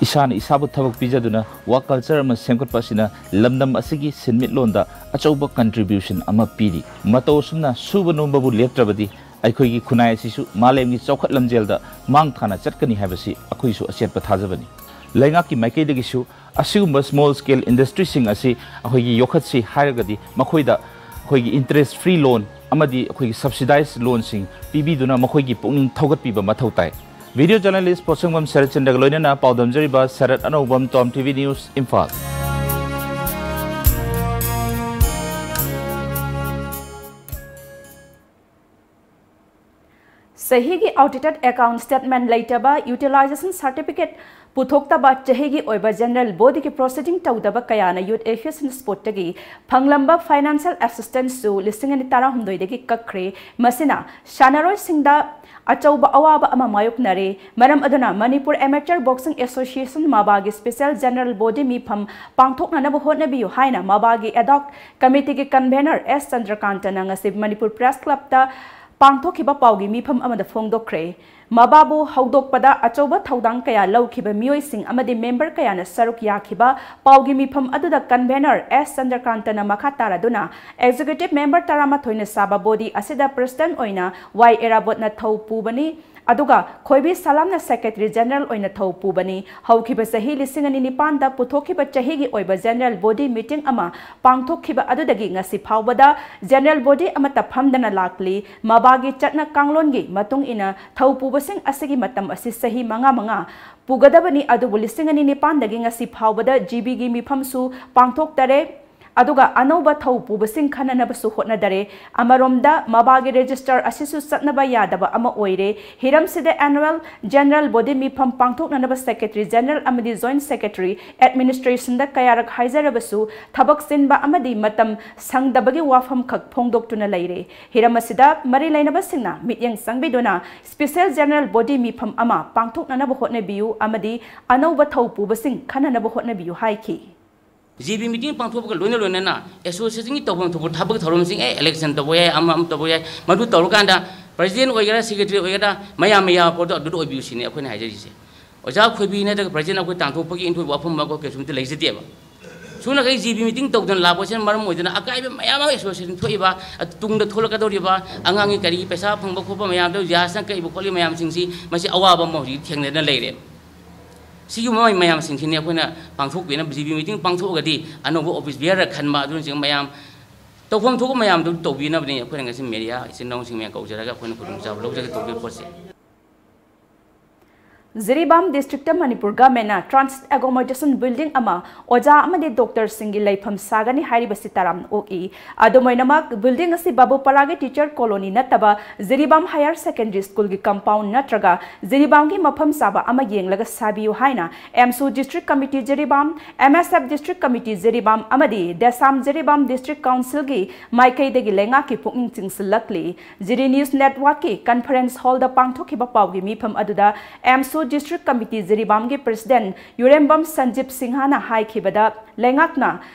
ꯏꯁꯥꯅ ꯏꯁꯥꯕꯨ ꯊꯕꯛ ꯄꯤꯖꯗꯨꯅ ꯋꯥꯔꯛ ꯀꯜꯆꯔ ꯑꯃ ꯁꯦꯝꯒꯠꯄ ꯑꯁꯤꯅ ꯂꯝꯗꯝ ꯑꯁꯤꯒꯤ ꯁꯤꯟꯃꯤꯠꯂꯣꯟꯗ ꯑꯆꯧꯕ ꯀꯟꯇ꯭ꯔꯤꯕ꯭ꯌꯨꯁꯟ ꯑꯃ ꯄꯤꯔꯤ꯫ ꯃꯇꯧ ꯑꯁꯨꯝꯅ ꯁꯨꯕ ꯅꯣꯝꯕꯕꯨ ꯂꯦꯞꯇ꯭ꯔꯕꯗꯤ ꯑꯩꯈꯣꯏꯒꯤ ꯈꯨꯟꯅꯥꯏ ꯑꯁꯤꯁꯨ ꯃꯥꯂꯦꯝꯒꯤ ꯆꯥꯎꯈꯠ ꯂꯝꯖꯦꯜꯗ ꯃꯥꯡ ꯊꯥꯅ ꯆꯠꯀꯅꯤ ꯍꯥꯏꯕꯁꯤ ꯑꯩꯈꯣꯏꯁꯨ ꯑꯆꯦꯠꯄ ꯊꯥꯖꯕꯅꯤ꯫ ꯂꯩꯉꯥꯛꯀꯤ ꯃꯥꯏꯀꯩꯗꯒꯤꯁꯨ ꯑꯁꯤꯒꯨꯝꯕ ꯁ꯭ꯃꯣꯜ ꯁ꯭ꯀꯦꯜ ꯏꯟꯗꯁꯇ꯭ꯔꯤꯁꯤꯡ ꯑꯁꯤ ꯑꯩꯈꯣꯏꯒꯤ ꯌꯣꯛꯈꯠꯁꯤ ꯍꯥꯏꯔꯒꯗꯤ ꯃꯈꯣꯏꯗ ꯑꯩꯈꯣꯏꯒꯤ ꯏꯟꯇꯔꯦꯁ ꯐ꯭ꯔꯤ ꯂꯣꯟ ꯑꯃꯗꯤ ꯑꯩꯈꯣꯏꯒꯤ ꯁꯕꯁꯤꯗꯥꯏꯖ ꯂꯣꯟꯁꯤꯡ ꯄꯤꯕꯤꯗꯨꯅ ꯃꯈꯣꯏꯒꯤ ꯄꯨꯛꯅꯤꯡ ꯊꯧꯒꯠꯄꯤꯕ ꯃꯊꯧ ꯇꯥꯏ꯫ ꯚꯤꯗꯤꯑꯣ ꯖꯔꯅꯦꯂꯤꯁ ꯄꯣꯠꯁꯪꯕꯝ ꯁꯔꯠꯆꯟꯗ꯭ꯔꯒ ꯂꯣꯏꯅꯅ ꯄꯥꯎꯗꯝꯖꯔꯤꯕ ꯁꯔꯠ ꯑꯅꯧꯕꯝ, ꯇꯣꯝ ꯇꯤꯚꯤ ꯅ꯭ꯌꯨꯁ, ꯏꯝꯐꯥꯜ꯫ ꯆꯍꯤꯒꯤ ꯑꯣꯗꯤꯇꯦꯗ ꯑꯦꯀꯥꯎꯟꯠ ꯁ꯭ꯇꯦꯠꯃꯦꯟꯠ ꯂꯩꯇꯕ, ꯌꯨꯇꯤꯂꯥꯏꯖꯦꯁꯟ ꯁꯥꯔꯇꯤꯐꯤꯀꯦꯠ ꯄꯨꯊꯣꯛꯇꯕ, ꯆꯍꯤꯒꯤ ꯑꯣꯏꯕ ꯖꯦꯅꯔꯦꯜ ꯕꯣꯗꯤꯒꯤ ꯄ꯭ꯔꯣꯁꯤꯗꯤꯡ ꯇꯧꯗꯕ ꯀꯌꯥꯅ ꯌꯨꯊ ꯑꯦꯁꯣꯁꯤꯌꯦꯁꯟ ꯁ꯭ꯄꯣꯔꯠꯇꯒꯤ ꯐꯪꯂꯝꯕ ꯐꯥꯏꯅꯥꯟꯁꯤꯌꯦꯜ ꯑꯦꯁꯤꯁꯇꯦꯟꯁꯁꯨ ꯂꯤꯁꯤꯡ ꯑꯅꯤ ꯇꯔꯥꯍꯨꯝꯗꯣꯏꯗꯒꯤ ꯀꯛꯈ꯭ꯔꯦ꯫ ꯃꯁꯤꯅ ꯁꯥꯟꯅꯔꯣꯏꯁꯤꯡꯗ ꯑꯆꯧꯕ ꯑꯋꯥꯕ ꯑꯃ ꯃꯥꯌꯣꯛꯅꯔꯦ꯫ ꯃꯔꯝ ꯑꯗꯨꯅ ꯃꯅꯤꯄꯨꯔ ꯑꯦꯃꯦꯆꯔ ꯕꯣꯛꯁꯤꯡ ꯑꯦꯁꯣꯁꯤꯌꯦꯁꯟ, ꯃꯕꯥꯒꯤ ꯁ꯭ꯄꯦꯁꯤꯌꯦꯜ ꯖꯦꯅꯔꯦꯜ ꯕꯣꯗꯤ ꯃꯤꯐꯝ ꯄꯥꯡꯊꯣꯛꯅꯅꯕ ꯍꯣꯠꯅꯕꯤꯌꯨ ꯍꯥꯏꯅ ꯃꯕꯥꯒꯤ ꯑꯦꯗ ꯍꯣꯛ ꯀꯃꯤꯇꯤꯒꯤ ꯀꯟꯚꯦꯅꯔ ꯑꯦꯁ ꯆꯟꯗ꯭ꯔꯀꯥꯟꯇꯅ ꯉꯁꯤ ꯃꯅꯤꯄꯨꯔ ꯄ꯭ꯔꯦꯁ ꯀ꯭ꯂꯕꯇ ꯄꯥꯡꯊꯣꯛꯈꯤꯕ ꯄꯥꯎꯒꯤ ꯃꯤꯐꯝ ꯑꯃꯗ ꯐꯣꯡꯗꯣꯛꯈ꯭ꯔꯦ꯫ ꯃꯕꯥꯕꯨ ꯍꯧꯗꯣꯛꯄꯗ ꯑꯆꯧꯕ ꯊꯧꯗꯥꯡ ꯀꯌꯥ ꯂꯧꯈꯤꯕ ꯃꯤꯑꯣꯏꯁꯤꯡ ꯑꯃꯗꯤ ꯃꯦꯝꯕꯔ ꯀꯌꯥꯅ ꯁꯔꯨꯛ ꯌꯥꯈꯤꯕ ꯄꯥꯎꯒꯤ ꯃꯤꯐꯝ ꯑꯗꯨꯗ ꯀꯟꯚꯦꯅꯔ ꯑꯦꯁ ꯆꯟꯗ꯭ꯔꯀꯥꯟꯇꯅ ꯃꯈꯥ ꯇꯥꯔꯗꯨꯅ, ꯑꯦꯛꯖꯤꯀ꯭ꯌꯨꯇꯤꯚ ꯃꯦꯝꯕꯔ ꯇꯔꯥꯃꯥꯊꯣꯏꯅ ꯁꯥꯕ ꯕꯣꯗꯤ ꯑꯁꯤꯗ ꯄ꯭ꯔꯦꯁꯤꯗꯦꯟꯠ ꯑꯣꯏꯅ ꯋꯥꯏ ꯏꯔꯥꯕꯣꯠꯅ ꯊꯧ ꯄꯨꯕꯅꯤ꯫ ꯑꯗꯨꯒ ꯈꯣꯏꯕꯤ ꯁꯂꯥꯝꯅ Secretary General ꯑꯣꯏꯅ ꯊꯧ ꯄꯨꯕꯅꯤ꯫ ꯍꯧꯈꯤꯕ ꯆꯍꯤ ꯂꯤꯁꯤꯡ ꯑꯅꯤ ꯅꯤꯄꯥꯟꯗ ꯄꯨꯊꯣꯛꯈꯤꯕ ꯆꯍꯤꯒꯤ ꯑꯣꯏꯕ General Body Meeting ꯑꯃ ꯄꯥꯡꯊꯣꯛꯈꯤꯕ ꯑꯗꯨꯗꯒꯤ ꯉꯁꯤ ꯐꯥꯎꯕꯗ General Body ꯑꯃꯠꯇ ꯐꯝꯗꯅ ꯂꯥꯛꯂꯤ꯫ ꯃꯕꯥꯒꯤ ꯆꯠꯅ ꯀꯥꯡꯂꯣꯟꯒꯤ ꯃꯇꯨꯡ ꯏꯟꯅ ꯊꯧ ꯄꯨꯕꯁꯤꯡ ꯑꯁꯤꯒꯤ ꯃꯇꯝ ꯑꯁꯤ ꯆꯍꯤ ꯃꯉꯥ ꯃꯉꯥ ꯄꯨꯒꯗꯕꯅꯤ, ꯑꯗꯨꯕꯨ ꯂꯤꯁꯤꯡ ꯑꯅꯤ ꯅꯤꯄꯥꯟꯗꯒꯤ ꯉꯁꯤ ꯐꯥꯎꯕꯗ ꯖꯤꯕꯤꯒꯤ ꯃꯤꯐꯝꯁꯨ ꯄꯥꯡꯊꯣꯛꯇꯔꯦ꯫ ꯑꯗꯨꯒ ꯑꯅꯧꯕ ꯊꯧ ꯄꯨꯕꯁꯤꯡ ꯈꯟꯅꯅꯕꯁꯨ ꯍꯣꯠꯅꯗꯔꯦ꯫ ꯑꯃꯔꯣꯝꯗ ꯃꯕꯥꯒꯤ register ꯑꯁꯤꯁꯨ ꯆꯠꯅꯕ ꯌꯥꯗꯕ ꯑꯃ ꯑꯣꯏꯔꯦ꯫ ꯍꯤꯔꯝꯁꯤꯗ Annual General Body ꯃꯤꯐꯝ ꯄꯥꯡꯊꯣꯛꯅꯅꯕ Secretary General ꯑꯃꯗꯤ Joint Secretary Administrationꯗ ꯀꯌꯥꯔꯛ ꯍꯥꯏꯖꯔꯕꯁꯨ ꯊꯕꯛ ꯆꯤꯟꯕ ꯑꯃꯗꯤ ꯃꯇꯝ ꯁꯪꯗꯕꯒꯤ ꯋꯥꯐꯝꯈꯛ ꯐꯣꯡꯗꯣꯛꯇꯨꯅ ꯂꯩꯔꯦ꯫ ꯍꯤꯔꯝ ꯑꯁꯤꯗ ꯃꯔꯤ ꯂꯩꯅꯕꯁꯤꯡꯅ ꯃꯤꯠꯌꯦꯡ ꯆꯪꯕꯤꯗꯨꯅ Special General Body ꯃꯤꯐꯝ ꯑꯃ ꯄꯥꯡꯊꯣꯛꯅꯅꯕ ꯍꯣꯠꯅꯕꯤꯌꯨ ꯑꯃꯗꯤ ꯑꯅꯧꯕ ꯊꯧ ꯄꯨꯕꯁꯤꯡ ꯈꯟꯅꯅꯕ ꯍꯣꯠꯅꯕꯤꯌꯨ ꯍꯥꯏꯈꯤ꯫ ꯖꯤ ꯕꯤ meeting ꯄꯥꯡꯊꯣꯛꯄꯒ ꯂꯣꯏꯅ ꯂꯣꯏꯅꯅ associationꯒꯤ ꯇꯧꯐꯝ ꯊꯣꯛꯄ ꯊꯕꯛ ꯊꯧꯔꯝꯁꯤꯡ, ꯑꯦ, election ꯇꯧꯕ ꯌꯥꯏ, ꯑꯃ ꯑꯃ ꯇꯧꯕ ꯌꯥꯏ, ꯃꯗꯨ ꯇꯧꯔꯀꯥꯟꯗ president ꯑꯣꯏꯒꯦꯔꯥ, secretary ꯑꯣꯏꯒꯦꯔꯥ, ꯃꯌꯥꯝꯅ ꯌꯥꯕ ꯄꯣꯠꯇꯣ ꯑꯗꯨꯗ ꯑꯣꯏꯕꯤꯌꯨ ꯁꯤꯅꯤ ꯑꯩꯈꯣꯏꯅ ꯍꯥꯏꯖꯔꯤꯁꯦ꯫ ꯑꯣꯖꯥ ꯈꯣꯏꯕꯤ ꯅꯠꯇ꯭ꯔꯒ president ꯑꯩꯈꯣꯏ ꯇꯥꯟꯊꯣꯛꯄꯒꯤ ꯏꯟꯊꯣꯛꯄ ꯋꯥꯐꯝ ꯑꯃ ꯀꯩꯁꯨꯝꯇ ꯂꯩꯖꯗꯦꯕ꯫ ꯁꯨꯝꯅꯈꯩ ꯖꯤ ꯕꯤ meeting ꯇꯧꯗꯅ ꯂꯥꯛꯄꯁꯤꯅ ꯃꯔꯝ ꯑꯣꯏꯗꯅ ꯑꯀꯥꯏꯕ ꯃꯌꯥꯝ ꯑꯃ association ꯊꯣꯛꯏꯕ, ꯇꯨꯡꯗ ꯊꯣꯛꯂꯛꯀꯗꯧꯔꯤꯕ ꯑꯉꯥꯡꯒꯤ ꯀꯔꯤꯒꯤ ꯄꯩꯁꯥ ꯐꯪꯕ ꯈꯣꯠꯄ ꯃꯌꯥꯝꯗꯣ, ꯌꯥꯁꯅ ꯀꯛꯏꯕ ꯈꯣꯠꯂꯤꯕ ꯃꯌꯥꯝꯁꯤꯡꯁꯤ, ꯃꯁꯤ ꯑꯋꯥꯕ ꯑꯃ ꯍꯧꯖꯤꯛ ꯊꯦꯡꯅꯗꯅ ꯂꯩꯔꯦ꯫ ꯁꯤꯒꯨꯝꯕ ꯃꯌꯥꯝꯁꯤꯡꯁꯤꯅꯤ ꯑꯩꯈꯣꯏꯅ ꯄꯥꯡꯊꯣꯛꯄꯤꯅꯕ, ꯖꯤ ꯕꯤ meeting ꯄꯥꯡꯊꯣꯛꯑꯒꯗꯤ ꯑꯅꯧꯕ office bearer ꯈꯟꯕ, ꯑꯗꯨꯅꯆꯤꯡꯕ ꯃꯌꯥꯝ ꯇꯧꯐꯝ ꯊꯣꯛꯄ ꯃꯌꯥꯝꯗꯨ ꯇꯧꯕꯤꯅꯕꯅꯤ꯫ ꯑꯩꯈꯣꯏꯅ ꯉꯁꯤ media ꯏꯆꯤꯟ ꯏꯅꯥꯎꯁꯤꯡ ꯃꯌꯥꯝ ꯀꯧꯖꯔꯒ ꯑꯩꯈꯣꯏꯅ ꯈꯨꯗꯣꯡꯆꯥꯕ ꯂꯧꯖꯒꯦ ꯇꯧꯕꯤꯕ ꯄꯣꯠꯁꯦ꯫ Jiribam districtꯇ Manipur governmentꯅ transit accommodation building ꯑꯃ ꯑꯣꯖꯥ ꯑꯃꯗꯤ doctorꯁꯤꯡꯒꯤ ꯂꯩꯐꯝ ꯁꯥꯒꯅꯤ ꯍꯥꯏꯔꯤꯕꯁꯤ ꯇꯔꯥꯝꯅ ꯑꯣꯛꯏ꯫ ꯑꯗꯨꯝ ꯑꯣꯏꯅꯃꯛ, building ꯑꯁꯤ ꯕꯥꯕꯨꯄꯥꯔꯥꯒꯤ teacher colony ꯅꯠꯇꯕ ꯖꯤꯔꯤꯕꯥꯝ higher secondary schoolꯒꯤ compound ꯅꯠꯇ꯭ꯔꯒ ꯖꯤꯔꯤꯕꯥꯝꯒꯤ ꯃꯐꯝ ꯆꯥꯕ ꯑꯃ ꯌꯦꯡꯂꯒ ꯁꯥꯕꯤꯌꯨ ꯍꯥꯏꯅ AMSU District Committee Jiribam, MSF District Committee Jiribam ꯑꯃꯗꯤ ꯗꯦꯁꯥꯝ ꯖꯤꯔꯤꯕꯥꯝ District Councilꯒꯤ ꯃꯥꯏꯀꯩꯗꯒꯤ ꯂꯩꯉꯥꯛꯀꯤ ꯄꯨꯛꯅꯤꯡ ꯆꯤꯡꯁꯤꯜꯂꯛꯂꯤ꯫ ꯖꯤꯔꯤ News Networkꯀꯤ conference hallꯗ ꯄꯥꯡꯊꯣꯛꯈꯤꯕ ꯄꯥꯎꯒꯤ ꯃꯤꯐꯝ ꯑꯗꯨꯗ AMSU District Committee ꯖꯤꯔꯤꯕꯥꯝꯒꯤ President ꯌꯨꯔꯦꯝꯕꯝ ꯁꯟꯖꯤꯞ ꯁꯤꯡꯍꯅ ꯍꯥꯏꯈꯤꯕꯗ, ꯂꯩꯉꯥꯛꯅ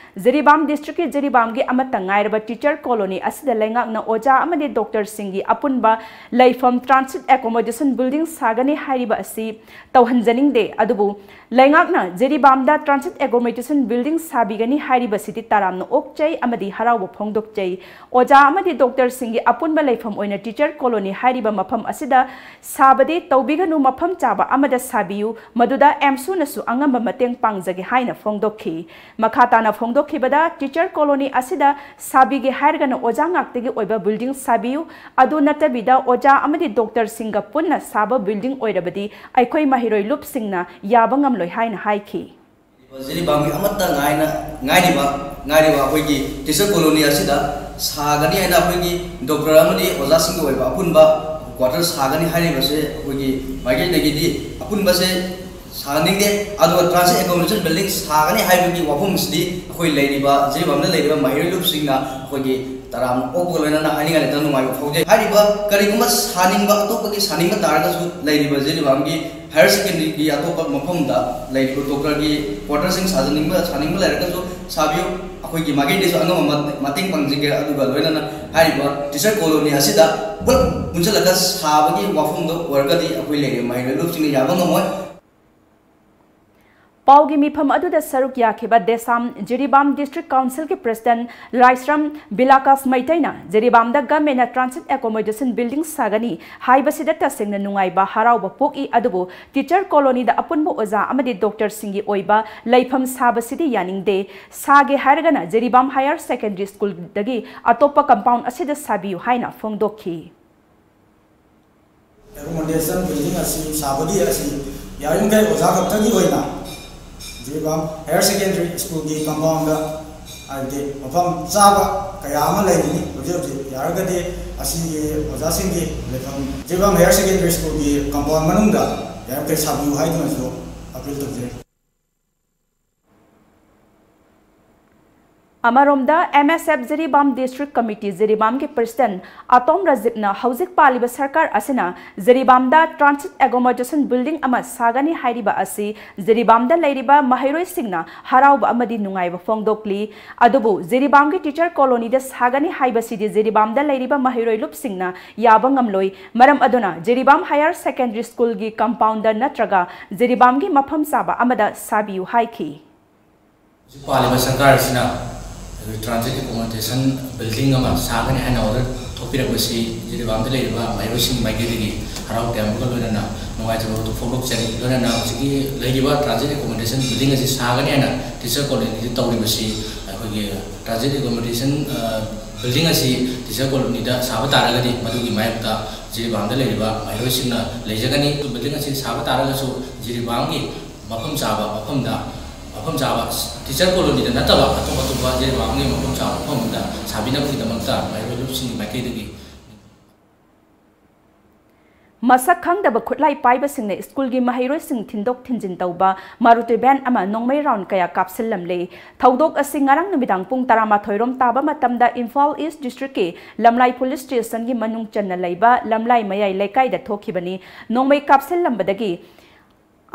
ꯖꯤꯔꯤꯕꯥꯝ Districtꯀꯤ ꯖꯤꯔꯤꯕꯥꯝꯒꯤ ꯑꯃꯠꯇ ꯉꯥꯏꯔꯕ Teacher Colony ꯑꯁꯤꯗ ꯂꯩꯉꯥꯛꯅ ꯑꯣꯖꯥ ꯑꯃꯗꯤ doctorꯁꯤꯡꯒꯤ ꯑꯄꯨꯟꯕ ꯂꯩꯐꯝ Transit Accommodation Building ꯁꯥꯒꯅꯤ ꯍꯥꯏꯔꯤꯕ ꯑꯁꯤ ꯇꯧꯍꯟꯖꯅꯤꯡꯗꯦ, ꯑꯗꯨꯕꯨ ꯂꯩꯉꯥꯛꯅ ꯖꯤꯔꯤꯕꯥꯝꯗ Transit Accommodation Building ꯁꯥꯕꯤꯒꯅꯤ ꯍꯥꯏꯔꯤꯕꯁꯤꯗꯤ ꯇꯔꯥꯝꯅ ꯑꯣꯛꯆꯩ ꯑꯃꯗꯤ ꯍꯔꯥꯎꯕ ꯐꯣꯡꯗꯣꯛꯆꯩ꯫ ꯑꯣꯖꯥ ꯑꯃꯗꯤ doctorꯁꯤꯡꯒꯤ ꯑꯄꯨꯟꯕ ꯂꯩꯐꯝ ꯑꯣꯏꯅ Teacher Colony ꯍꯥꯏꯔꯤꯕ ꯃꯐꯝ ꯑꯁꯤꯗ ꯁꯥꯕꯗꯤ ꯇꯧꯕꯤꯒꯅꯨ, ꯃꯐꯝ ꯆꯥꯕ ꯑꯃꯗ ꯁꯥꯕꯤꯌꯨ, ꯃꯗꯨꯗ ꯑꯦꯝꯁꯨꯅꯁꯨ ꯑꯉꯝꯕ ꯃꯇꯦꯡ ꯄꯥꯡꯖꯒꯦ ꯍꯥꯏꯅ ꯐꯣꯡꯗꯣꯛꯈꯤ꯫ ꯃꯈꯥ ꯇꯥꯅ ꯐꯣꯡꯗꯣꯛꯈꯤꯕꯗ, Teacher Colony ꯑꯁꯤꯗ ꯁꯥꯕꯤꯒꯦ ꯍꯥꯏꯔꯒꯅ ꯑꯣꯖꯥ ꯉꯥꯛꯇꯒꯤ ꯑꯣꯏꯕ building ꯁꯥꯕꯤꯌꯨ, ꯑꯗꯨ ꯅꯠꯇꯕꯤꯗ ꯑꯣꯖꯥ ꯑꯃꯗꯤ doctorꯁꯤꯡꯒ ꯄꯨꯟꯅ ꯁꯥꯕ building ꯑꯣꯏꯔꯕꯗꯤ ꯑꯩꯈꯣꯏ ꯃꯍꯩꯔꯣꯏ ꯂꯨꯞꯁꯤꯡꯅ ꯌꯥꯕ ꯉꯝꯂꯣꯏ ꯍꯥꯏꯅ ꯍꯥꯏꯈꯤ꯫ ꯖꯤꯔꯤꯕꯥꯝꯒꯤ ꯑꯃꯠꯇ ꯉꯥꯏꯅ ꯉꯥꯏꯔꯤꯕ ꯉꯥꯏꯔꯤꯕ ꯑꯩꯈꯣꯏꯒꯤ Teacher Colony ꯑꯁꯤꯗ ꯁꯥꯒꯅꯤ ꯍꯥꯏꯅ ꯑꯩꯈꯣꯏꯒꯤ doctor ꯑꯃꯗꯤ ꯑꯣꯖꯥꯁꯤꯡꯒꯤ ꯑꯣꯏꯕ ꯑꯄꯨꯟꯕ quarter ꯁꯥꯒꯅꯤ ꯍꯥꯏꯔꯤꯕꯁꯦ ꯑꯩꯈꯣꯏꯒꯤ ꯃꯥꯏꯀꯩꯗꯒꯤꯗꯤ ꯑꯄꯨꯟꯕꯁꯦ ꯁꯥꯍꯟꯅꯤꯡꯗꯦ꯫ ꯑꯗꯨꯒ Transit Accommodation Building ꯁꯥꯒꯅꯤ ꯍꯥꯏꯕꯒꯤ ꯋꯥꯐꯝꯁꯤꯗꯤ ꯑꯩꯈꯣꯏ ꯂꯩꯔꯤꯕ ꯖꯤꯔꯤꯕꯥꯝꯗ ꯂꯩꯔꯤꯕ ꯃꯍꯩꯔꯣꯏ ꯂꯨꯞꯁꯤꯡꯅ ꯑꯩꯈꯣꯏꯒꯤ ꯇꯔꯥꯝꯅ ꯑꯣꯛꯄꯒ ꯂꯣꯏꯅꯅ ꯍꯥꯏꯅꯤꯡꯉꯥꯏ ꯂꯩꯇꯅ ꯅꯨꯡꯉꯥꯏꯕ ꯐꯥꯎꯖꯩ꯫ ꯍꯥꯏꯔꯤꯕ ꯀꯔꯤꯒꯨꯝꯕ ꯁꯥꯅꯤꯡꯕ, ꯑꯇꯣꯞꯄꯒꯤ ꯁꯥꯅꯤꯡꯕ ꯇꯥꯔꯒꯁꯨ ꯂꯩꯔꯤꯕ ꯖꯤꯔꯤꯕꯥꯝꯒꯤ higher secondary ꯒꯤ ꯑꯇꯣꯞꯄ ꯃꯐꯝꯗ ꯂꯩꯔꯤꯕ doctor ꯒꯤ quarter ꯁꯤꯡ ꯁꯥꯖꯅꯤꯡꯕ, ꯁꯥꯅꯤꯡꯕ ꯂꯩꯔꯒꯁꯨ ꯁꯥꯕꯤꯌꯨ꯫ ꯑꯩꯈꯣꯏꯒꯤ ꯃꯥꯏꯀꯩꯗꯒꯤꯁꯨ ꯑꯉꯝꯕ ꯃꯇꯦꯡ ꯄꯥꯡꯖꯒꯦ꯫ ꯑꯗꯨꯒ ꯂꯣꯏꯅꯅ ꯍꯥꯏꯔꯤꯕ Teacher Colony ꯑꯁꯤꯗ ꯄꯨꯂꯞ ꯄꯨꯟꯁꯤꯜꯂꯒ ꯁꯥꯕꯒꯤ ꯋꯥꯐꯝꯗꯣ ꯑꯣꯏꯔꯒꯗꯤ ꯑꯩꯈꯣꯏ ꯂꯩꯔꯤꯕ ꯃꯍꯩꯔꯣꯏ ꯂꯨꯞꯁꯤꯡꯅ ꯌꯥꯕ ꯉꯝꯃꯣꯏ꯫ ꯄꯥꯎꯒꯤ ꯃꯤꯐꯝ ꯑꯗꯨꯗ ꯁꯔꯨꯛ ꯌꯥꯈꯤꯕ ꯗꯦꯁꯥꯝ ꯖꯤꯔꯤꯕꯥꯝ District Council ꯒꯤ President ꯂꯥꯏꯁ꯭ꯔꯝ ꯕꯤꯂꯥꯀꯥꯁ ꯃꯩꯇꯩꯅ ꯖꯤꯔꯤꯕꯥꯝꯗ government ꯅ Transit Accommodation Building ꯁꯥꯒꯅꯤ ꯍꯥꯏꯕꯁꯤꯗ ꯇꯁꯦꯡꯅ ꯅꯨꯡꯉꯥꯏꯕ, ꯍꯔꯥꯎꯕ ꯄꯣꯛꯏ, ꯑꯗꯨꯕꯨ Teacher Colony ꯗ ꯑꯄꯨꯟꯕ ꯑꯣꯖꯥ ꯑꯃꯗꯤ doctor ꯁꯤꯡꯒꯤ ꯑꯣꯏꯕ ꯂꯩꯐꯝ ꯁꯥꯕꯁꯤꯗꯤ ꯌꯥꯅꯤꯡꯗꯦ꯫ ꯁꯥꯒꯦ ꯍꯥꯏꯔꯒꯅ ꯖꯤꯔꯤꯕꯥꯝ Higher Secondary School ꯗꯒꯤ ꯑꯇꯣꯞꯄ compound ꯑꯁꯤꯗ ꯁꯥꯕꯤꯌꯨ ꯍꯥꯏꯅ ꯐꯣꯡꯗꯣꯛꯈꯤ꯫ Accommodation building ꯑꯁꯤ ꯁꯥꯕꯒꯤ ꯑꯁꯤ ꯌꯥꯔꯤꯃꯈꯩ ꯑꯣꯖꯥ ꯈꯛꯇꯒꯤ ꯑꯣꯏꯅ ꯖꯤꯔꯤꯕꯥꯝ Higher Secondary School ꯒꯤ compound ꯗ, ꯍꯥꯏꯕꯗꯤ ꯃꯐꯝ ꯆꯥꯕ ꯀꯌꯥ ꯑꯃ ꯂꯩꯔꯤꯅꯤ ꯍꯧꯖꯤꯛ ꯍꯧꯖꯤꯛ꯫ ꯌꯥꯔꯒꯗꯤ ꯑꯁꯤꯒꯤ ꯑꯣꯖꯥꯁꯤꯡꯒꯤ ꯂꯩꯐꯝ ꯖꯤꯔꯤꯕꯥꯝ Higher Secondary School ꯒꯤ compound ꯃꯅꯨꯡꯗ ꯌꯥꯔꯤꯃꯈꯩ ꯁꯥꯕꯤꯌꯨ ꯍꯥꯏꯗꯨꯅꯁꯨ appeal ꯇꯧꯖꯔꯤ꯫ ꯑꯃꯔꯣꯝꯗ, M S F Jiribam District Committee ꯖꯤꯔꯤꯕꯥꯝꯒꯤ President ꯑꯇꯣꯝ ꯔꯥꯖꯤꯞꯅ ꯍꯧꯖꯤꯛ ꯄꯥꯜꯂꯤꯕ ꯁꯔꯀꯥꯔ ꯑꯁꯤꯅ ꯖꯤꯔꯤꯕꯥꯝꯗ Transit Accommodation Building ꯑꯃ ꯁꯥꯒꯅꯤ ꯍꯥꯏꯔꯤꯕ ꯑꯁꯤ ꯖꯤꯔꯤꯕꯥꯝꯗ ꯂꯩꯔꯤꯕ ꯃꯍꯩꯔꯣꯏꯁꯤꯡꯅ ꯍꯔꯥꯎꯕ ꯑꯃꯗꯤ ꯅꯨꯡꯉꯥꯏꯕ ꯐꯣꯡꯗꯣꯛꯂꯤ꯫ ꯑꯗꯨꯕꯨ ꯖꯤꯔꯤꯕꯥꯝꯒꯤ Teacher Colonyꯗ ꯁꯥꯒꯅꯤ ꯍꯥꯏꯕꯁꯤꯗꯤ ꯖꯤꯔꯤꯕꯥꯝꯗ ꯂꯩꯔꯤꯕ ꯃꯍꯩꯔꯣꯏ ꯂꯨꯞꯁꯤꯡꯅ ꯌꯥꯕ ꯉꯝꯂꯣꯏ꯫ ꯃꯔꯝ ꯑꯗꯨꯅ ꯖꯤꯔꯤꯕꯥꯝ Higher Secondary Schoolꯒꯤ compoundꯗ ꯅꯠꯇ꯭ꯔꯒ ꯖꯤꯔꯤꯕꯥꯝꯒꯤ ꯃꯐꯝ ꯆꯥꯕ ꯑꯃꯗ ꯁꯥꯕꯤꯌꯨ ꯍꯥꯏꯈꯤ꯫ ꯍꯧꯖꯤꯛ ꯄꯥꯜꯂꯤꯕ ꯁꯔꯀꯥꯔ ꯑꯁꯤꯅ ꯑꯩꯈꯣꯏ Transit Accommodation Building ꯑꯃ ꯁꯥꯒꯅꯤ ꯍꯥꯏꯅ order ꯊꯣꯛꯄꯤꯔꯛꯄꯁꯤ ꯖꯤꯔꯤꯕꯥꯝꯗ ꯂꯩꯔꯤꯕ ꯃꯍꯩꯔꯣꯏꯁꯤꯡꯒꯤ ꯃꯥꯏꯀꯩꯗꯒꯤ ꯍꯔꯥꯎ ꯇꯌꯥꯝꯕꯒ ꯂꯣꯏꯅꯅ ꯅꯨꯡꯉꯥꯏꯖꯕ ꯑꯗꯨ ꯐꯣꯡꯗꯣꯛꯆꯔꯤ꯫ ꯂꯣꯏꯅꯅ ꯍꯧꯖꯤꯛꯀꯤ ꯂꯩꯔꯤꯕ Transit Accommodation Building ꯑꯁꯤ ꯁꯥꯒꯅꯤ ꯍꯥꯏꯅ Teacher Colonyꯗ ꯇꯧꯔꯤꯕꯁꯤ ꯑꯩꯈꯣꯏꯒꯤ Transit Accommodation, ꯑ, Building ꯑꯁꯤ Teacher Colonyꯗ ꯁꯥꯕ ꯇꯥꯔꯒꯗꯤ ꯃꯗꯨꯒꯤ ꯃꯥꯌꯣꯛꯇ ꯖꯤꯔꯤꯕꯥꯝꯗ ꯂꯩꯔꯤꯕ ꯃꯍꯩꯔꯣꯏꯁꯤꯡꯅ ꯂꯩꯖꯒꯅꯤ꯫ Building ꯑꯁꯤ ꯁꯥꯕ ꯇꯥꯔꯒꯁꯨ ꯖꯤꯔꯤꯕꯥꯝꯒꯤ ꯃꯐꯝ ꯆꯥꯕ ꯃꯐꯝꯗ, ꯃꯐꯝ ꯆꯥꯕ Teacher Colonyꯗ ꯅꯠꯇꯕ ꯑꯇꯣꯞ ꯑꯇꯣꯞꯄ ꯖꯤꯔꯤꯕꯥꯝꯒꯤ ꯃꯐꯝ ꯆꯥꯕ ꯃꯐꯝ ꯑꯃꯗ ꯁꯥꯕꯤꯅꯕꯒꯤꯗꯃꯛꯇ ꯃꯍꯩꯔꯣꯏ ꯂꯨꯞꯁꯤꯡꯒꯤ ꯃꯥꯏꯀꯩꯗꯒꯤ ꯃꯁꯛ ꯈꯪꯗꯕ ꯈꯨꯠꯂꯥꯏ ꯄꯥꯏꯕꯁꯤꯡꯅ ꯁ꯭ꯀꯨꯜꯒꯤ ꯃꯍꯩꯔꯣꯏꯁꯤꯡ ꯊꯤꯟꯗꯣꯛ ꯊꯤꯟꯖꯤꯟ ꯇꯧꯕ ꯃꯥꯔꯨꯇꯤ van ꯑꯃ ꯅꯣꯡꯃꯩ round ꯀꯌꯥ ꯀꯥꯞꯁꯤꯜꯂꯝꯂꯦ꯫ ꯊꯧꯗꯣꯛ ꯑꯁꯤ ꯉꯔꯥꯡ ꯅꯨꯃꯤꯗꯥꯡ ꯄꯨꯡ ꯇꯔꯥꯃꯥꯊꯣꯏ ꯔꯣꯝ ꯇꯥꯕ ꯃꯇꯝꯗ ꯏꯝꯐꯥꯜ East Districtꯀꯤ ꯂꯝꯂꯥꯏ Police Stationꯒꯤ ꯃꯅꯨꯡ ꯆꯟꯅ ꯂꯩꯕ ꯂꯝꯂꯥꯏ ꯃꯌꯥꯏ ꯂꯩꯀꯥꯏꯗ ꯊꯣꯛꯈꯤꯕꯅꯤ꯫ ꯅꯣꯡꯃꯩ ꯀꯥꯞꯁꯤꯜꯂꯝꯕꯗꯒꯤ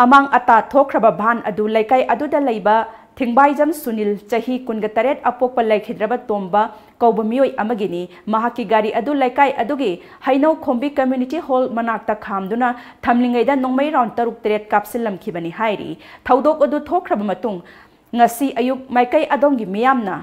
ꯑꯃꯥꯡ ꯑꯇꯥ ꯊꯣꯛꯈ꯭ꯔꯕ van ꯑꯗꯨ ꯂꯩꯀꯥꯏ ꯑꯗꯨꯗ ꯂꯩꯕ ꯊꯤꯡꯕꯥꯏꯖꯝ ꯁꯨꯅꯤꯜ, ꯆꯍꯤ ꯀꯨꯟꯒ ꯇꯔꯦꯠ, ꯑꯄꯣꯛꯄ ꯂꯩꯈꯤꯗ꯭ꯔꯕ ꯇꯣꯝꯕ ꯀꯧꯕ ꯃꯤꯑꯣꯏ ꯑꯃꯒꯤꯅꯤ꯫ ꯃꯍꯥꯛꯀꯤ ꯒꯥꯔꯤ ꯑꯗꯨ ꯂꯩꯀꯥꯏ ꯑꯗꯨꯒꯤ ꯍꯩꯅꯧ ꯈꯣꯝꯕꯤ Community Hall ꯃꯅꯥꯛꯇ ꯈꯥꯝꯗꯨꯅ ꯊꯝꯂꯤꯉꯩꯗ ꯅꯣꯡꯃꯩ round ꯇꯔꯨꯛ ꯇꯔꯦꯠ ꯀꯥꯞꯁꯤꯜꯂꯝꯈꯤꯕꯅꯤ ꯍꯥꯏꯔꯤ꯫ ꯊꯧꯗꯣꯛ ꯑꯗꯨ ꯊꯣꯛꯈ꯭ꯔꯕ ꯃꯇꯨꯡ ꯉꯁꯤ ꯑꯌꯨꯛ ꯃꯥꯏꯀꯩ ꯑꯗꯣꯝꯒꯤ ꯃꯤꯌꯥꯝꯅ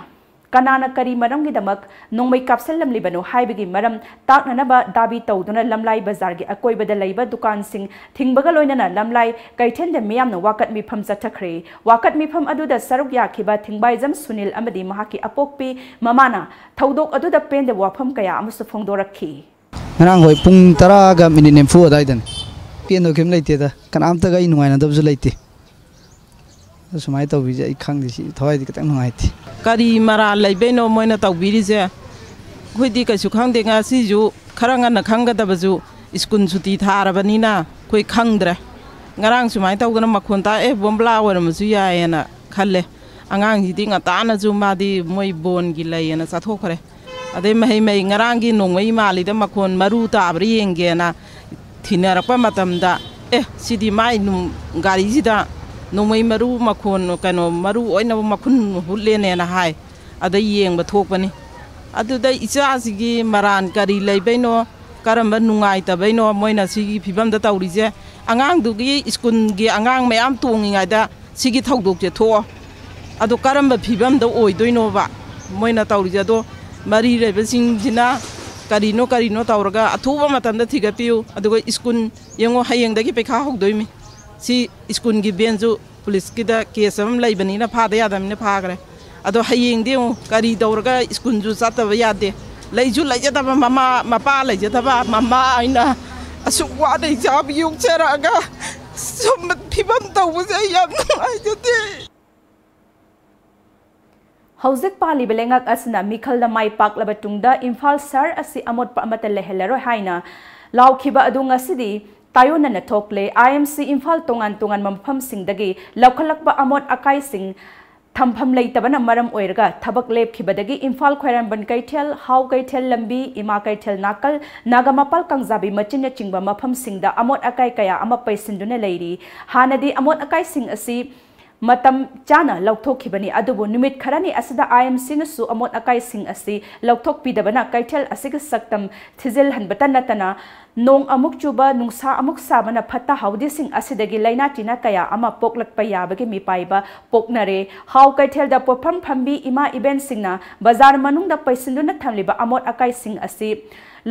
ꯀꯅꯥꯅ ꯀꯔꯤ ꯃꯔꯝꯒꯤꯗꯃꯛ ꯅꯣꯡꯃꯩ ꯀꯥꯞꯁꯤꯜꯂꯝꯂꯤꯕꯅꯣ ꯍꯥꯏꯕꯒꯤ ꯃꯔꯝ ꯇꯥꯛꯅꯅꯕ ꯗꯥꯕꯤ ꯇꯧꯗꯨꯅ ꯂꯝꯂꯥꯏ ꯕꯖꯥꯔꯒꯤ ꯑꯀꯣꯏꯕꯗ ꯂꯩꯕ ꯗꯨꯀꯥꯟꯁꯤꯡ ꯊꯤꯡꯕꯒ ꯂꯣꯏꯅꯅ ꯂꯝꯂꯥꯏ ꯀꯩꯊꯦꯜꯗ ꯃꯤꯌꯥꯝꯅ ꯋꯥꯀꯠ ꯃꯤꯐꯝ ꯆꯠꯊꯈ꯭ꯔꯦ꯫ ꯋꯥꯀꯠ ꯃꯤꯐꯝ ꯑꯗꯨꯗ ꯁꯔꯨꯛ ꯌꯥꯈꯤꯕ ꯊꯤꯡꯕꯥꯏꯖꯝ ꯁꯨꯅꯤꯜ ꯑꯃꯗꯤ ꯃꯍꯥꯛꯀꯤ ꯑꯄꯣꯛꯄꯤ ꯃꯃꯥꯅ ꯊꯧꯗꯣꯛ ꯑꯗꯨꯗ ꯄꯦꯟꯗꯕ ꯋꯥꯐꯝ ꯀꯌꯥ ꯑꯃꯁꯨ ꯐꯣꯡꯗꯣꯔꯛꯈꯤ꯫ ꯉꯔꯥꯡ ꯍꯣꯏ ꯄꯨꯡ ꯇꯔꯥꯒ ꯃꯤꯅꯤꯠ ꯅꯤꯐꯨ ꯑꯗꯨꯋꯥꯏꯗꯅꯤ꯫ ꯄꯦꯟꯗꯕ ꯀꯩꯝ ꯂꯩꯇꯦꯗ, ꯀꯅꯥꯝꯇꯒ ꯑꯩ ꯅꯨꯡꯉꯥꯏꯅꯗꯕꯁꯨ ꯂꯩꯇꯦ꯫ ꯑꯗꯨ ꯁꯨꯃꯥꯏꯅ ꯇꯧꯕꯤꯁꯦ ꯑꯩ ꯈꯪꯗꯦ, ꯁꯤ ꯊꯋꯥꯏꯗꯤ ꯈꯤꯇꯪ ꯅꯨꯡꯉꯥꯏꯇꯦ꯫ ꯀꯔꯤ ꯃꯔꯥꯜ ꯂꯩꯕꯩꯅꯣ ꯃꯣꯏꯅ ꯇꯧꯕꯤꯔꯤꯁꯦ? ꯑꯩꯈꯣꯏꯗꯤ ꯀꯩꯁꯨ ꯈꯪꯗꯦ꯫ ꯉꯁꯤꯁꯨ ꯈꯔ ꯉꯟꯅ ꯈꯪꯒꯗꯕꯁꯨ ꯁ꯭ꯀꯨꯜ ꯁꯨꯇꯤ ꯊꯥꯔꯕꯅꯤꯅ ꯑꯩꯈꯣꯏ ꯈꯪꯗ꯭ꯔꯦ꯫ ꯉꯔꯥꯡ ꯁꯨꯃꯥꯏꯅ ꯇꯧꯗꯅ ꯃꯈꯣꯟ ꯇꯥꯛꯑꯦ, ꯕꯣꯝꯕ꯭ꯂꯥ ꯑꯣꯏꯔꯝꯕꯁꯨ ꯌꯥꯏꯌꯦꯅ ꯈꯜꯂꯦ꯫ ꯑꯉꯥꯡꯁꯤꯗꯤ ꯉꯟꯇꯥꯅꯁꯨ ꯃꯥꯗꯤ ꯃꯣꯏ ꯕꯣꯟꯒꯤ ꯂꯩꯌꯦꯅ ꯆꯠꯊꯣꯛꯈ꯭ꯔꯦ꯫ ꯑꯗꯩ ꯃꯍꯩ ꯃꯍꯩ ꯉꯔꯥꯡꯒꯤ ꯅꯣꯡꯃꯩ ꯃꯥꯜꯂꯤꯗ ꯃꯈꯣꯟ ꯃꯔꯨ ꯇꯥꯕ꯭ꯔꯥ ꯌꯦꯡꯒꯦꯅ ꯊꯤꯅꯔꯛꯄ ꯃꯇꯝꯗ, "ꯑꯦ, ꯁꯤꯗꯤ ꯃꯥꯏ ꯅꯨꯡ-, ꯒꯥꯔꯤꯁꯤꯗ ꯅꯣꯡꯃꯩ ꯃꯔꯨ ꯃꯈꯣꯟ, ꯀꯩꯅꯣ, ꯃꯔꯨ ꯑꯣꯏꯅꯕ ꯃꯈꯨꯟ ꯍꯨꯠꯂꯦꯅꯦꯅ" ꯍꯥꯏ꯫ ꯑꯗ ꯌꯦꯡꯕ ꯊꯣꯛꯄꯅꯤ꯫ ꯑꯗꯨꯗ ꯏꯆꯥꯁꯤꯒꯤ ꯃꯔꯥꯟ ꯀꯔꯤ ꯂꯩꯕꯩꯅꯣ, ꯀꯔꯝꯕ ꯅꯨꯡꯉꯥꯏꯇꯕꯩꯅꯣ ꯃꯣꯏꯅ ꯁꯤꯒꯤ ꯐꯤꯕꯝꯗ ꯇꯧꯔꯤꯁꯦ? ꯑꯉꯥꯡꯗꯨꯒꯤ ꯁ꯭ꯀꯨꯜꯒꯤ ꯑꯉꯥꯡ ꯃꯌꯥꯝ ꯇꯣꯡꯉꯤꯉꯩꯗ ꯁꯤꯒꯤ ꯊꯧꯗꯣꯛꯁꯦ ꯊꯣꯛꯑꯣ꯫ ꯑꯗꯣ ꯀꯔꯝꯕ ꯐꯤꯕꯝꯗ ꯑꯣꯏꯗꯣꯏꯅꯣꯕ ꯃꯣꯏꯅ ꯇꯧꯔꯤꯁꯦ? ꯑꯗꯣ ꯃꯔꯤ ꯂꯩꯕꯁꯤꯡꯁꯤꯅ ꯀꯔꯤꯅꯣ ꯀꯔꯤꯅꯣ ꯇꯧꯔꯒ ꯑꯊꯨꯕ ꯃꯇꯝꯗ ꯊꯤꯒꯠꯄꯤꯌꯨ꯫ ꯑꯗꯨꯒ ꯁ꯭ꯀꯨꯜ ꯌꯦꯡꯉꯣ, ꯍꯌꯦꯡꯗꯒꯤ ꯄꯩꯈꯥ ꯍꯧꯗꯣꯏꯃꯤ꯫ ꯁꯤ ꯁ꯭ꯀꯨꯜꯒꯤ ꯕꯦꯟꯁꯨ ꯄꯨꯂꯤꯁꯀꯤꯗ ꯀꯦꯁ ꯑꯃ ꯂꯩꯕꯅꯤꯅ ꯐꯥꯗ ꯌꯥꯗꯕꯅꯤꯅ ꯐꯥꯈ꯭ꯔꯦ꯫ ꯑꯗꯣ ꯍꯌꯦꯡꯗꯤ ꯌꯦꯡꯉꯨ, ꯀꯔꯤ ꯇꯧꯔꯒ ꯁ꯭ꯀꯨꯜꯁꯨ ꯆꯠꯇꯕ ꯌꯥꯗꯦ꯫ ꯂꯩꯁꯨ ꯂꯩꯖꯗꯕ ꯃꯃꯥ, ꯃꯄꯥ ꯂꯩꯖꯗꯕ ꯃꯃꯥ ꯑꯩꯅ ꯑꯁꯨꯛ ꯋꯥꯅ ꯏꯆꯥꯕꯨ ꯌꯣꯛꯆꯔꯛꯑꯒ ꯁꯨꯝꯕ ꯐꯤꯕꯝ ꯇꯧꯕꯁꯦ ꯑꯩ ꯌꯥꯝ ꯅꯨꯡꯉꯥꯏꯖꯗꯦ꯫ ꯍꯧꯖꯤꯛ ꯄꯥꯜꯂꯤꯕ ꯂꯩꯉꯥꯛ ꯑꯁꯤꯅ ꯃꯤꯈꯜꯗ ꯃꯥꯏ ꯄꯥꯛꯂꯕ ꯇꯨꯡꯗ ꯏꯝꯐꯥꯜ ꯁꯍꯔ ꯑꯁꯤ ꯑꯃꯣꯠꯄ ꯑꯃꯠꯇ ꯂꯩꯍꯜꯂꯔꯣꯏ ꯍꯥꯏꯅ ꯂꯥꯎꯈꯤꯕ ꯑꯗꯨ ꯉꯁꯤꯗꯤ ꯇꯥꯏꯑꯣꯟꯅꯅ ꯊꯣꯛꯂꯦ꯫ ꯑꯥꯏ ꯑꯦꯝ ꯁꯤ ꯏꯝꯐꯥꯜ ꯇꯣꯉꯥꯟ ꯇꯣꯉꯥꯟꯕ ꯃꯐꯝꯁꯤꯡꯗꯒꯤ ꯂꯧꯈꯠꯂꯛꯄ ꯑꯃꯣꯠ ꯑꯀꯥꯏꯁꯤꯡ ꯊꯝꯐꯝ ꯂꯩꯇꯕꯅ ꯃꯔꯝ ꯑꯣꯏꯔꯒ ꯊꯕꯛ ꯂꯦꯞꯈꯤꯕꯗꯒꯤ ꯏꯝꯐꯥꯜ ꯈ꯭ꯋꯥꯏꯔꯝꯕꯟ ꯀꯩꯊꯦꯜ, ꯍꯥꯎ ꯀꯩꯊꯦꯜ ꯂꯝꯕꯤ, ꯏꯃꯥ ꯀꯩꯊꯦꯜ ꯅꯥꯀꯜ, ꯅꯥꯒꯥꯃꯄꯥꯜ ꯀꯥꯡꯖꯥꯕꯤ ꯃꯆꯤꯟꯅꯆꯤꯡꯕ ꯃꯐꯝꯁꯤꯡꯗ ꯑꯃꯣꯠ ꯑꯀꯥꯏ ꯀꯌꯥ ꯑꯃ ꯄꯩꯁꯤꯟꯗꯨꯅ ꯂꯩꯔꯤ꯫ ꯍꯥꯟꯅꯗꯤ ꯑꯃꯣꯠ ꯑꯀꯥꯏꯁꯤꯡ ꯑꯁꯤ ꯃꯇꯝ ꯆꯥꯅ ꯂꯧꯊꯣꯛꯈꯤꯕꯅꯤ, ꯑꯗꯨꯕꯨ ꯅꯨꯃꯤꯠ ꯈꯔꯅꯤ ꯑꯁꯤꯗ ꯑꯥꯏ ꯑꯦꯝ ꯁꯤꯅꯁꯨ ꯑꯃꯣꯠ ꯑꯀꯥꯏꯁꯤꯡ ꯑꯁꯤ ꯂꯧꯊꯣꯛꯄꯤꯗꯕꯅ ꯀꯩꯊꯦꯜ ꯑꯁꯤꯒꯤ ꯁꯛꯇꯝ ꯊꯤꯖꯤꯜꯍꯟꯕꯇ ꯅꯠꯇꯅ ꯅꯣꯡ ꯑꯃꯨꯛ ꯆꯨꯕ, ꯅꯨꯡꯁꯥ ꯑꯃꯨꯛ ꯁꯥꯕꯅ ꯐꯠꯇ ꯍꯥꯎꯗꯤꯁꯤꯡ ꯑꯁꯤꯗꯒꯤ ꯂꯥꯏꯅꯥ ꯇꯤꯟꯅꯥ ꯀꯌꯥ ꯑꯃ ꯄꯣꯛꯂꯛꯄ ꯌꯥꯕꯒꯤ ꯃꯤꯄꯥꯏꯕ ꯄꯣꯛꯅꯔꯦ꯫ ꯍꯥꯎ ꯀꯩꯊꯦꯜꯗ ꯄꯣꯠꯐꯝ ꯐꯝꯕꯤ ꯏꯃꯥ ꯏꯕꯦꯟꯁꯤꯡꯅ ꯕꯖꯥꯔ ꯃꯅꯨꯡꯗ ꯄꯩꯁꯤꯟꯗꯨꯅ ꯊꯝꯂꯤꯕ ꯑꯃꯣꯠ ꯑꯀꯥꯏꯁꯤꯡ ꯑꯁꯤ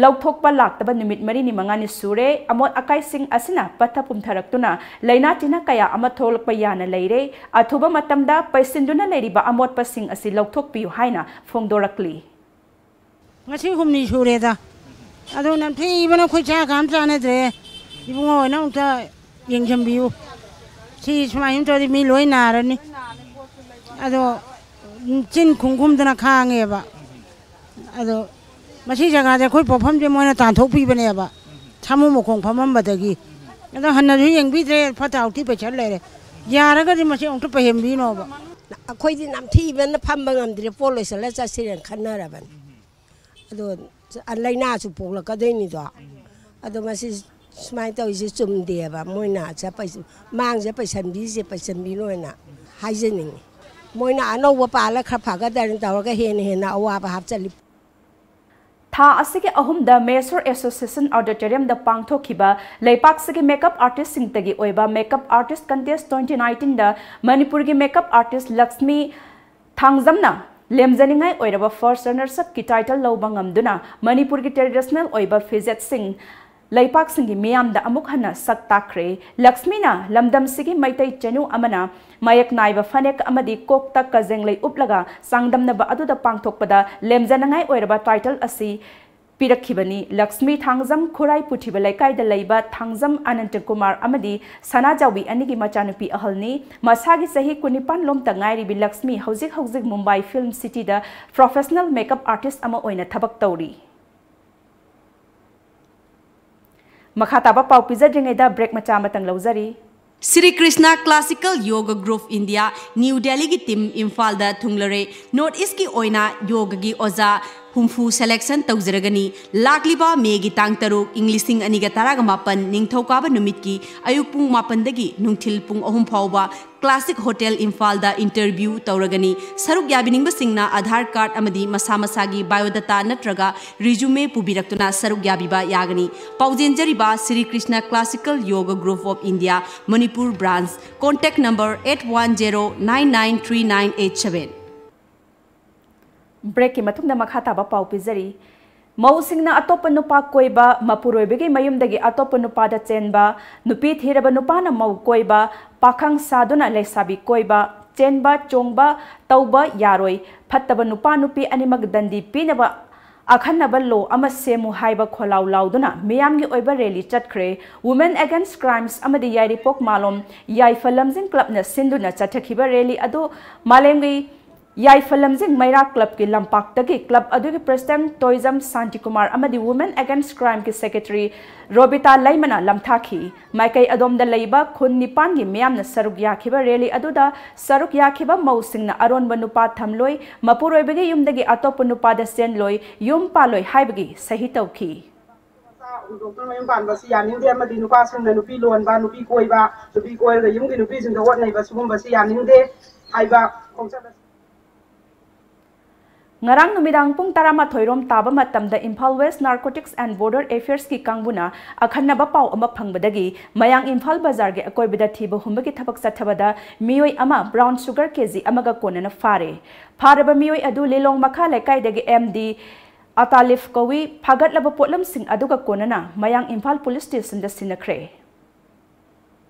ꯂꯧꯊꯣꯛꯄ ꯂꯥꯛꯇꯕ ꯅꯨꯃꯤꯠ ꯃꯔꯤꯅꯤ ꯃꯉꯥꯅꯤ ꯁꯨꯔꯦ꯫ ꯑꯃꯣꯠ ꯑꯀꯥꯏꯁꯤꯡ ꯑꯁꯤꯅ ꯄꯠꯊ ꯄꯨꯝꯊꯔꯛꯇꯨꯅ ꯂꯥꯏꯅꯥ ꯇꯤꯟꯅꯥ ꯀꯌꯥ ꯑꯃ ꯊꯣꯛꯂꯛꯄ ꯌꯥꯅ ꯂꯩꯔꯦ꯫ ꯑꯊꯨꯕ ꯃꯇꯝꯗ ꯄꯩꯁꯤꯟꯗꯨꯅ ꯂꯩꯔꯤꯕ ꯑꯃꯣꯠꯄꯁꯤꯡ ꯑꯁꯤ ꯂꯧꯊꯣꯛꯄꯤꯌꯨ ꯍꯥꯏꯅ ꯐꯣꯡꯗꯣꯔꯛꯂꯤ꯫ ꯉꯁꯤ ꯍꯨꯝꯅꯤ ꯁꯨꯔꯦꯗ꯫ ꯑꯗꯣ ꯅꯝꯊꯤꯕꯅ ꯑꯩꯈꯣꯏ ꯆꯥꯛꯀ ꯑꯝ ꯆꯥꯅꯗ꯭ꯔꯦ꯫ ꯏꯕꯨꯡꯉꯣ ꯍꯣꯏꯅ ꯑꯃꯨꯛꯇ ꯌꯦꯡꯁꯤꯟꯕꯤꯌꯨ꯫ ꯁꯤ ꯁꯨꯃꯥꯏꯅ ꯇꯧꯔꯗꯤ ꯃꯤ ꯂꯣꯏ ꯅꯥꯔꯅꯤ꯫ ꯑꯗꯣ ꯆꯤꯟ ꯈꯨꯝ ꯈꯨꯝꯗꯅ ꯈꯥꯡꯉꯦꯕ꯫ ꯑꯗꯣ ꯃꯁꯤ ꯖꯒꯥꯁꯦ ꯑꯩꯈꯣꯏ ꯄꯣꯠꯐꯝꯁꯦ ꯃꯣꯏꯅ ꯇꯥꯟꯊꯣꯛꯄꯤꯕꯅꯦꯕ, ꯁꯥꯃꯨ ꯃꯈꯣꯡ ꯐꯝꯃꯝꯕꯗꯒꯤ꯫ ꯑꯗꯣ ꯍꯟꯅꯁꯨ ꯌꯦꯡꯕꯤꯗ꯭ꯔꯦ, ꯐꯠꯇ ꯍꯥꯎꯊꯤ ꯄꯩꯁꯜ ꯂꯩꯔꯦ꯫ ꯌꯥꯔꯒꯗꯤ ꯃꯁꯤ ꯑꯃꯨꯛꯇ ꯄꯩꯍꯟꯕꯤꯅꯣꯕ꯫ ꯑꯩꯈꯣꯏꯗꯤ ꯅꯝꯊꯤꯕꯅ ꯐꯝꯕ ꯉꯝꯗ꯭ꯔꯦ, ꯄꯣꯠ ꯂꯣꯏꯁꯤꯜꯂ ꯆꯠꯁꯤꯔꯦꯅ ꯈꯟꯅꯔꯕꯅꯤ꯫ ꯑꯗꯣ ꯂꯥꯏꯅꯥꯁꯨ ꯄꯣꯛꯂꯛꯀꯗꯣꯏꯅꯤꯗꯣ꯫ ꯑꯗꯣ ꯃꯁꯤ ꯁꯨꯃꯥꯏꯅ ꯇꯧꯔꯤꯁꯦ ꯆꯨꯝꯗꯦꯕ꯫ ꯃꯣꯏꯅ ꯃꯥꯡꯁꯦ ꯄꯩꯁꯟꯕꯤꯁꯦ, ꯄꯩꯁꯟꯕꯤꯅꯣꯅ ꯍꯥꯏꯖꯅꯤꯡꯉꯤ꯫ ꯃꯣꯏꯅ ꯑꯅꯧꯕ ꯄꯥꯜꯂ ꯈꯔ ꯐꯒꯗ꯭ꯔꯅ ꯇꯧꯔꯒ ꯍꯦꯟꯅ ꯍꯦꯟꯅ ꯑꯋꯥꯕ ꯍꯥꯞꯆꯜꯂꯤ꯫ ꯊꯥ ꯑꯁꯤꯒꯤ ꯑꯍꯨꯝꯗ ꯃꯦꯁꯣꯔ ꯑꯦꯁꯣꯁꯤꯌꯦꯁꯟ ꯑꯣꯗꯤꯇꯣꯔꯤꯌꯝꯗ ꯄꯥꯡꯊꯣꯛꯈꯤꯕ ꯂꯩꯄꯥꯛꯁꯤꯒꯤ ꯃꯦꯀꯞ ꯑꯥꯔꯇꯤꯁꯁꯤꯡꯇꯒꯤ ꯑꯣꯏꯕ ꯃꯦꯀꯞ ꯑꯥꯔꯇꯤꯁ ꯀꯟꯇꯦꯁ ꯇ꯭ꯋꯦꯟꯇꯤ ꯅꯥꯏꯟꯇꯤꯟꯗ ꯃꯅꯤꯄꯨꯔꯒꯤ ꯃꯦꯀꯞ ꯑꯥꯔꯇꯤꯁ ꯂꯛꯁꯃꯤ ꯊꯥꯡꯖꯝꯅ ꯂꯦꯝꯖꯅꯤꯡꯉꯥꯏ ꯑꯣꯏꯔꯕ ꯐꯥꯔꯁ ꯔꯅꯔꯁ ꯑꯞꯀꯤ ꯇꯥꯏꯇꯜ ꯂꯧꯕ ꯉꯝꯗꯨꯅ ꯃꯅꯤꯄꯨꯔꯒꯤ ꯇ꯭ꯔꯦꯗꯤꯁꯅꯦꯜ ꯑꯣꯏꯕ ꯐꯤꯖꯦꯠꯁꯤꯡ ꯂꯩꯄꯥꯛꯁꯤꯡꯒꯤ ꯃꯤꯌꯥꯝꯗ ꯑꯃꯨꯛ ꯍꯟꯅ ꯁꯛ ꯇꯥꯛꯈ꯭ꯔꯦ꯫ ꯂꯛꯁꯃꯤꯅ ꯂꯝꯗꯝꯁꯤꯒꯤ ꯃꯩꯇꯩ ꯆꯅꯨ ꯑꯃꯅ ꯃꯌꯦꯛ ꯅꯥꯏꯕ ꯐꯅꯦꯛ ꯑꯃꯗꯤ ꯀꯣꯛꯇ ꯀꯖꯦꯡꯂꯩ ꯎꯞꯂꯒ ꯆꯥꯡꯗꯝꯅꯕ ꯑꯗꯨꯗ ꯄꯥꯡꯊꯣꯛꯄꯗ ꯂꯦꯝꯖꯅꯉꯥꯏ ꯑꯣꯏꯔꯕ ꯇꯥꯏꯇꯜ ꯑꯁꯤ ꯄꯤꯔꯛꯈꯤꯕꯅꯤ꯫ ꯂꯛꯁꯃꯤ ꯊꯥꯡꯖꯝ ꯈꯨꯔꯥꯏ ꯄꯨꯊꯤꯕ ꯂꯩꯀꯥꯏꯗ ꯂꯩꯕ ꯊꯥꯡꯖꯝ ꯑꯅꯟꯇꯀꯨꯃꯥꯔ ꯑꯃꯗꯤ ꯁꯅꯥꯖꯥꯎꯕꯤ ꯑꯅꯤꯒꯤ ꯃꯆꯥꯅꯨꯄꯤ ꯑꯍꯜꯅꯤ꯫ ꯃꯁꯥꯒꯤ ꯆꯍꯤ ꯀꯨꯟꯅꯤꯄꯥꯟ ꯂꯣꯝꯇ ꯉꯥꯏꯔꯤꯕꯤ ꯂꯛꯁꯃꯤ ꯍꯧꯖꯤꯛ ꯍꯧꯖꯤꯛ ꯃꯨꯝꯕꯥꯏ ꯐꯤꯜꯝ ꯁꯤꯇꯤꯗ ꯄ꯭ꯔꯣꯐꯦꯁꯅꯦꯜ ꯃꯦꯀꯞ ꯑꯥꯔꯇꯤꯁ ꯑꯃ ꯑꯣꯏꯅ ꯊꯕꯛ ꯇꯧꯔꯤ꯫ ꯃꯈꯥ ꯇꯥꯕ ꯄꯥꯎ ꯄꯤꯖꯗ꯭ꯔꯤꯉꯩꯗ ꯕ꯭ꯔꯦꯛ ꯃꯆꯥ ꯑꯃꯇꯪ ꯂꯧꯖꯔꯤ꯫ Shri Krishna classical yoga group India, new ꯗꯦꯜꯂꯤꯒꯤ ꯇꯤꯝ ꯏꯝꯐꯥꯜꯗ ꯊꯨꯡꯂꯔꯦ꯫ ꯅꯣꯔꯠ ꯏꯁ꯭ꯠꯀꯤ ꯑꯣꯏꯅ ꯌꯣꯒꯒꯤ ꯑꯣꯖꯥ ꯍꯨꯝꯐꯨ ꯁꯦꯂꯦꯛꯁꯟ ꯇꯧꯖꯔꯒꯅꯤ꯫ ꯂꯥꯛꯂꯤꯕ ꯃꯦꯒꯤ ꯇꯥꯡ ꯇꯔꯨꯛ, ꯏꯪ ꯂꯤꯁꯤꯡ ꯑꯅꯤꯒ ꯇꯔꯥꯃꯥꯄꯟ, ꯅꯤꯡꯊꯧꯀꯥꯕ ꯅꯨꯃꯤꯠꯀꯤ ꯑꯌꯨꯛ ꯄꯨꯡ ꯃꯥꯄꯟꯗꯒꯤ ꯅꯨꯡꯊꯤꯜ ꯄꯨꯡ ꯑꯍꯨꯝ ꯐꯥꯎꯕ ꯀ꯭ꯂꯥꯁꯤꯛ ꯍꯣꯇꯦꯜ ꯏꯝꯐꯥꯜꯗ ꯏꯟꯇꯔꯚ꯭ꯌꯨ ꯇꯧꯔꯒꯅꯤ꯫ ꯁꯔꯨꯛ ꯌꯥꯕꯤꯅꯤꯡꯕꯁꯤꯡꯅ ꯑꯥꯙꯥꯔ ꯀꯥꯔꯗ ꯑꯃꯗꯤ ꯃꯁꯥ ꯃꯁꯥꯒꯤ ꯕꯥꯏꯑꯣꯗꯥꯇꯥ ꯅꯠꯇ꯭ꯔꯒ ꯔꯤꯖꯨꯃꯦ ꯄꯨꯕꯤꯔꯛꯇꯨꯅ ꯁꯔꯨꯛ ꯌꯥꯕꯤꯕ ꯌꯥꯒꯅꯤ꯫ ꯄꯥꯎꯖꯦꯟꯖꯔꯤꯕ Sri Krishna classical yoga group of India, Manipur branch, contact number eight one zero nine nine three nine eight seven꯫ ꯕ꯭ꯔꯦꯛꯀꯤ ꯃꯇꯨꯡꯗ ꯃꯈꯥ ꯇꯥꯕ ꯄꯥꯎ ꯄꯤꯖꯔꯤ꯫ ꯃꯧꯁꯤꯡꯅ ꯑꯇꯣꯞꯄ ꯅꯨꯄꯥ ꯀꯣꯏꯕ, ꯃꯄꯨꯔꯣꯏꯕꯒꯤ ꯃꯌꯨꯝꯗꯒꯤ ꯑꯇꯣꯞꯄ ꯅꯨꯄꯥꯗ ꯆꯦꯟꯕ, ꯅꯨꯄꯤ ꯊꯤꯔꯕ ꯅꯨꯄꯥꯅ ꯃꯧ ꯀꯣꯏꯕ, ꯄꯥꯈꯪ ꯁꯥꯗꯨꯅ ꯂꯩꯁꯥꯕꯤ ꯀꯣꯏꯕ, ꯆꯦꯟꯕ ꯆꯣꯡꯕ ꯇꯧꯕ ꯌꯥꯔꯣꯏ, ꯐꯠꯇꯕ ꯅꯨꯄꯥ ꯅꯨꯄꯤ ꯑꯅꯤꯃꯛ ꯗꯟꯗꯤ ꯄꯤꯅꯕ ꯑꯈꯟꯅꯕ ꯂꯣ ꯑꯃ ꯁꯦꯝꯃꯨ ꯍꯥꯏꯕ ꯈꯣꯜꯂꯥꯎ ꯂꯥꯎꯗꯨꯅ ꯃꯤꯌꯥꯝꯒꯤ ꯑꯣꯏꯕ ꯔꯦꯂꯤ ꯆꯠꯈ꯭ꯔꯦ꯫ Women Against Crimes ꯑꯃꯗꯤ ꯌꯥꯏꯔꯤꯄꯣꯛ ꯃꯥꯂꯣꯝ ꯌꯥꯏꯐ ꯂꯝꯖꯤꯡ ꯀ꯭ꯂꯕꯅ ꯁꯤꯟꯗꯨꯅ ꯆꯠꯊꯈꯤꯕ ꯔꯦꯂꯤ ꯑꯗꯨ ꯃꯥꯂꯦꯝꯒꯤ ꯌꯥꯏꯐ ꯂꯝꯖꯤꯡ ꯃꯩꯔꯥ ꯀ꯭ꯂꯕꯀꯤ ꯂꯝꯄꯥꯛꯇꯒꯤ ꯀ꯭ꯂꯕ ꯑꯗꯨꯒꯤ ꯄ꯭ꯔꯁꯤꯗꯦꯟꯠ ꯇꯣꯏꯖꯝ ꯁꯥꯟꯇꯤꯀꯨꯃꯥꯔ ꯑꯃꯗꯤ Women Against Crimeꯒꯤ ꯁꯦꯀ꯭ꯔꯦꯇꯔꯤ ꯔꯣꯕꯤꯇꯥ ꯂꯩꯃꯅ ꯂꯝꯊꯥꯈꯤ꯫ ꯃꯥꯏꯀꯩ ꯑꯗꯣꯝꯗ ꯂꯩꯕ ꯈꯨꯟ ꯅꯤꯄꯥꯟꯒꯤ ꯃꯤꯌꯥꯝꯅ ꯁꯔꯨꯛ ꯌꯥꯈꯤꯕ ꯔꯦꯂꯤ ꯑꯗꯨꯗ ꯁꯔꯨꯛ ꯌꯥꯈꯤꯕ ꯃꯧꯁꯤꯡꯅ ꯑꯔꯣꯟꯕ ꯅꯨꯄꯥ ꯊꯝꯂꯣꯏ, ꯃꯄꯨꯔꯣꯏꯕꯒꯤ ꯌꯨꯝꯗꯒꯤ ꯑꯇꯣꯞꯄ ꯅꯨꯄꯥꯗ ꯆꯦꯟꯂꯣꯏ, ꯌꯨꯝ ꯄꯥꯜꯂꯣꯏ ꯍꯥꯏꯕꯒꯤ ꯁꯍꯤ ꯇꯧꯈꯤ꯫ ꯃꯆꯥ ꯍꯨꯟꯗꯣꯛꯇꯨꯅ ꯃꯌꯨꯝ ꯄꯥꯟꯕꯁꯤ ꯌꯥꯅꯤꯡꯗꯦ ꯑꯃꯗꯤ ꯅꯨꯄꯥꯁꯤꯡꯅ ꯅꯨꯄꯤ ꯂꯣꯟꯕ, ꯅꯨꯄꯤ ꯀꯣꯏꯕ, ꯅꯨꯄꯤ ꯀꯣꯏꯔꯒ ꯌꯨꯝꯒꯤ ꯅꯨꯄꯤꯁꯤꯡꯗ ꯑꯣꯠ ꯅꯩꯕ ꯁꯤꯒꯨꯝꯕꯁꯤ ꯌꯥꯅꯤꯡꯗꯦ ꯍꯥꯏꯕ ꯈꯣꯡꯆꯠ ꯑꯁꯤ ꯉꯔꯥꯡ ꯅꯨꯃꯤꯗꯥꯡ ꯄꯨꯡ ꯇꯔꯥꯃꯥꯊꯣꯏ ꯔꯣꯝ ꯇꯥꯕ ꯃꯇꯝꯗ Imphal West Narcotics and Border Affairsꯀꯤ ꯀꯥꯡꯕꯨꯅ ꯑꯈꯟꯅꯕ ꯄꯥꯎ ꯑꯃ ꯐꯪꯕꯗꯒꯤ ꯃꯌꯥꯡ ꯏꯝꯐꯥꯜ ꯕꯖꯥꯔꯒꯤ ꯑꯀꯣꯏꯕꯗ ꯊꯤꯕ ꯍꯨꯝꯕꯒꯤ ꯊꯕꯛ ꯆꯠꯊꯕꯗ ꯃꯤꯑꯣꯏ ꯑꯃ brown sugar ꯀꯦꯖꯤ ꯑꯃꯒ ꯀꯣꯟꯅꯅ ꯐꯥꯔꯦ꯫ ꯐꯥꯔꯕ ꯃꯤꯑꯣꯏ ꯑꯗꯨ ꯂꯤꯂꯣꯡ ꯃꯈꯥ ꯂꯩꯀꯥꯏꯗꯒꯤ ꯑꯦꯝ ꯗꯤ ꯑꯇꯥꯂꯤꯐ ꯀꯧꯏ꯫ ꯐꯥꯒꯠꯂꯕ ꯄꯣꯠꯂꯝꯁꯤꯡ ꯑꯗꯨꯒ ꯀꯣꯟꯅꯅ ꯃꯌꯥꯡ ꯏꯝꯐꯥꯜ ꯄꯨꯂꯤꯁ ꯁ꯭ꯇꯦꯁꯟꯗ ꯁꯤꯟꯅꯈ꯭ꯔꯦ꯫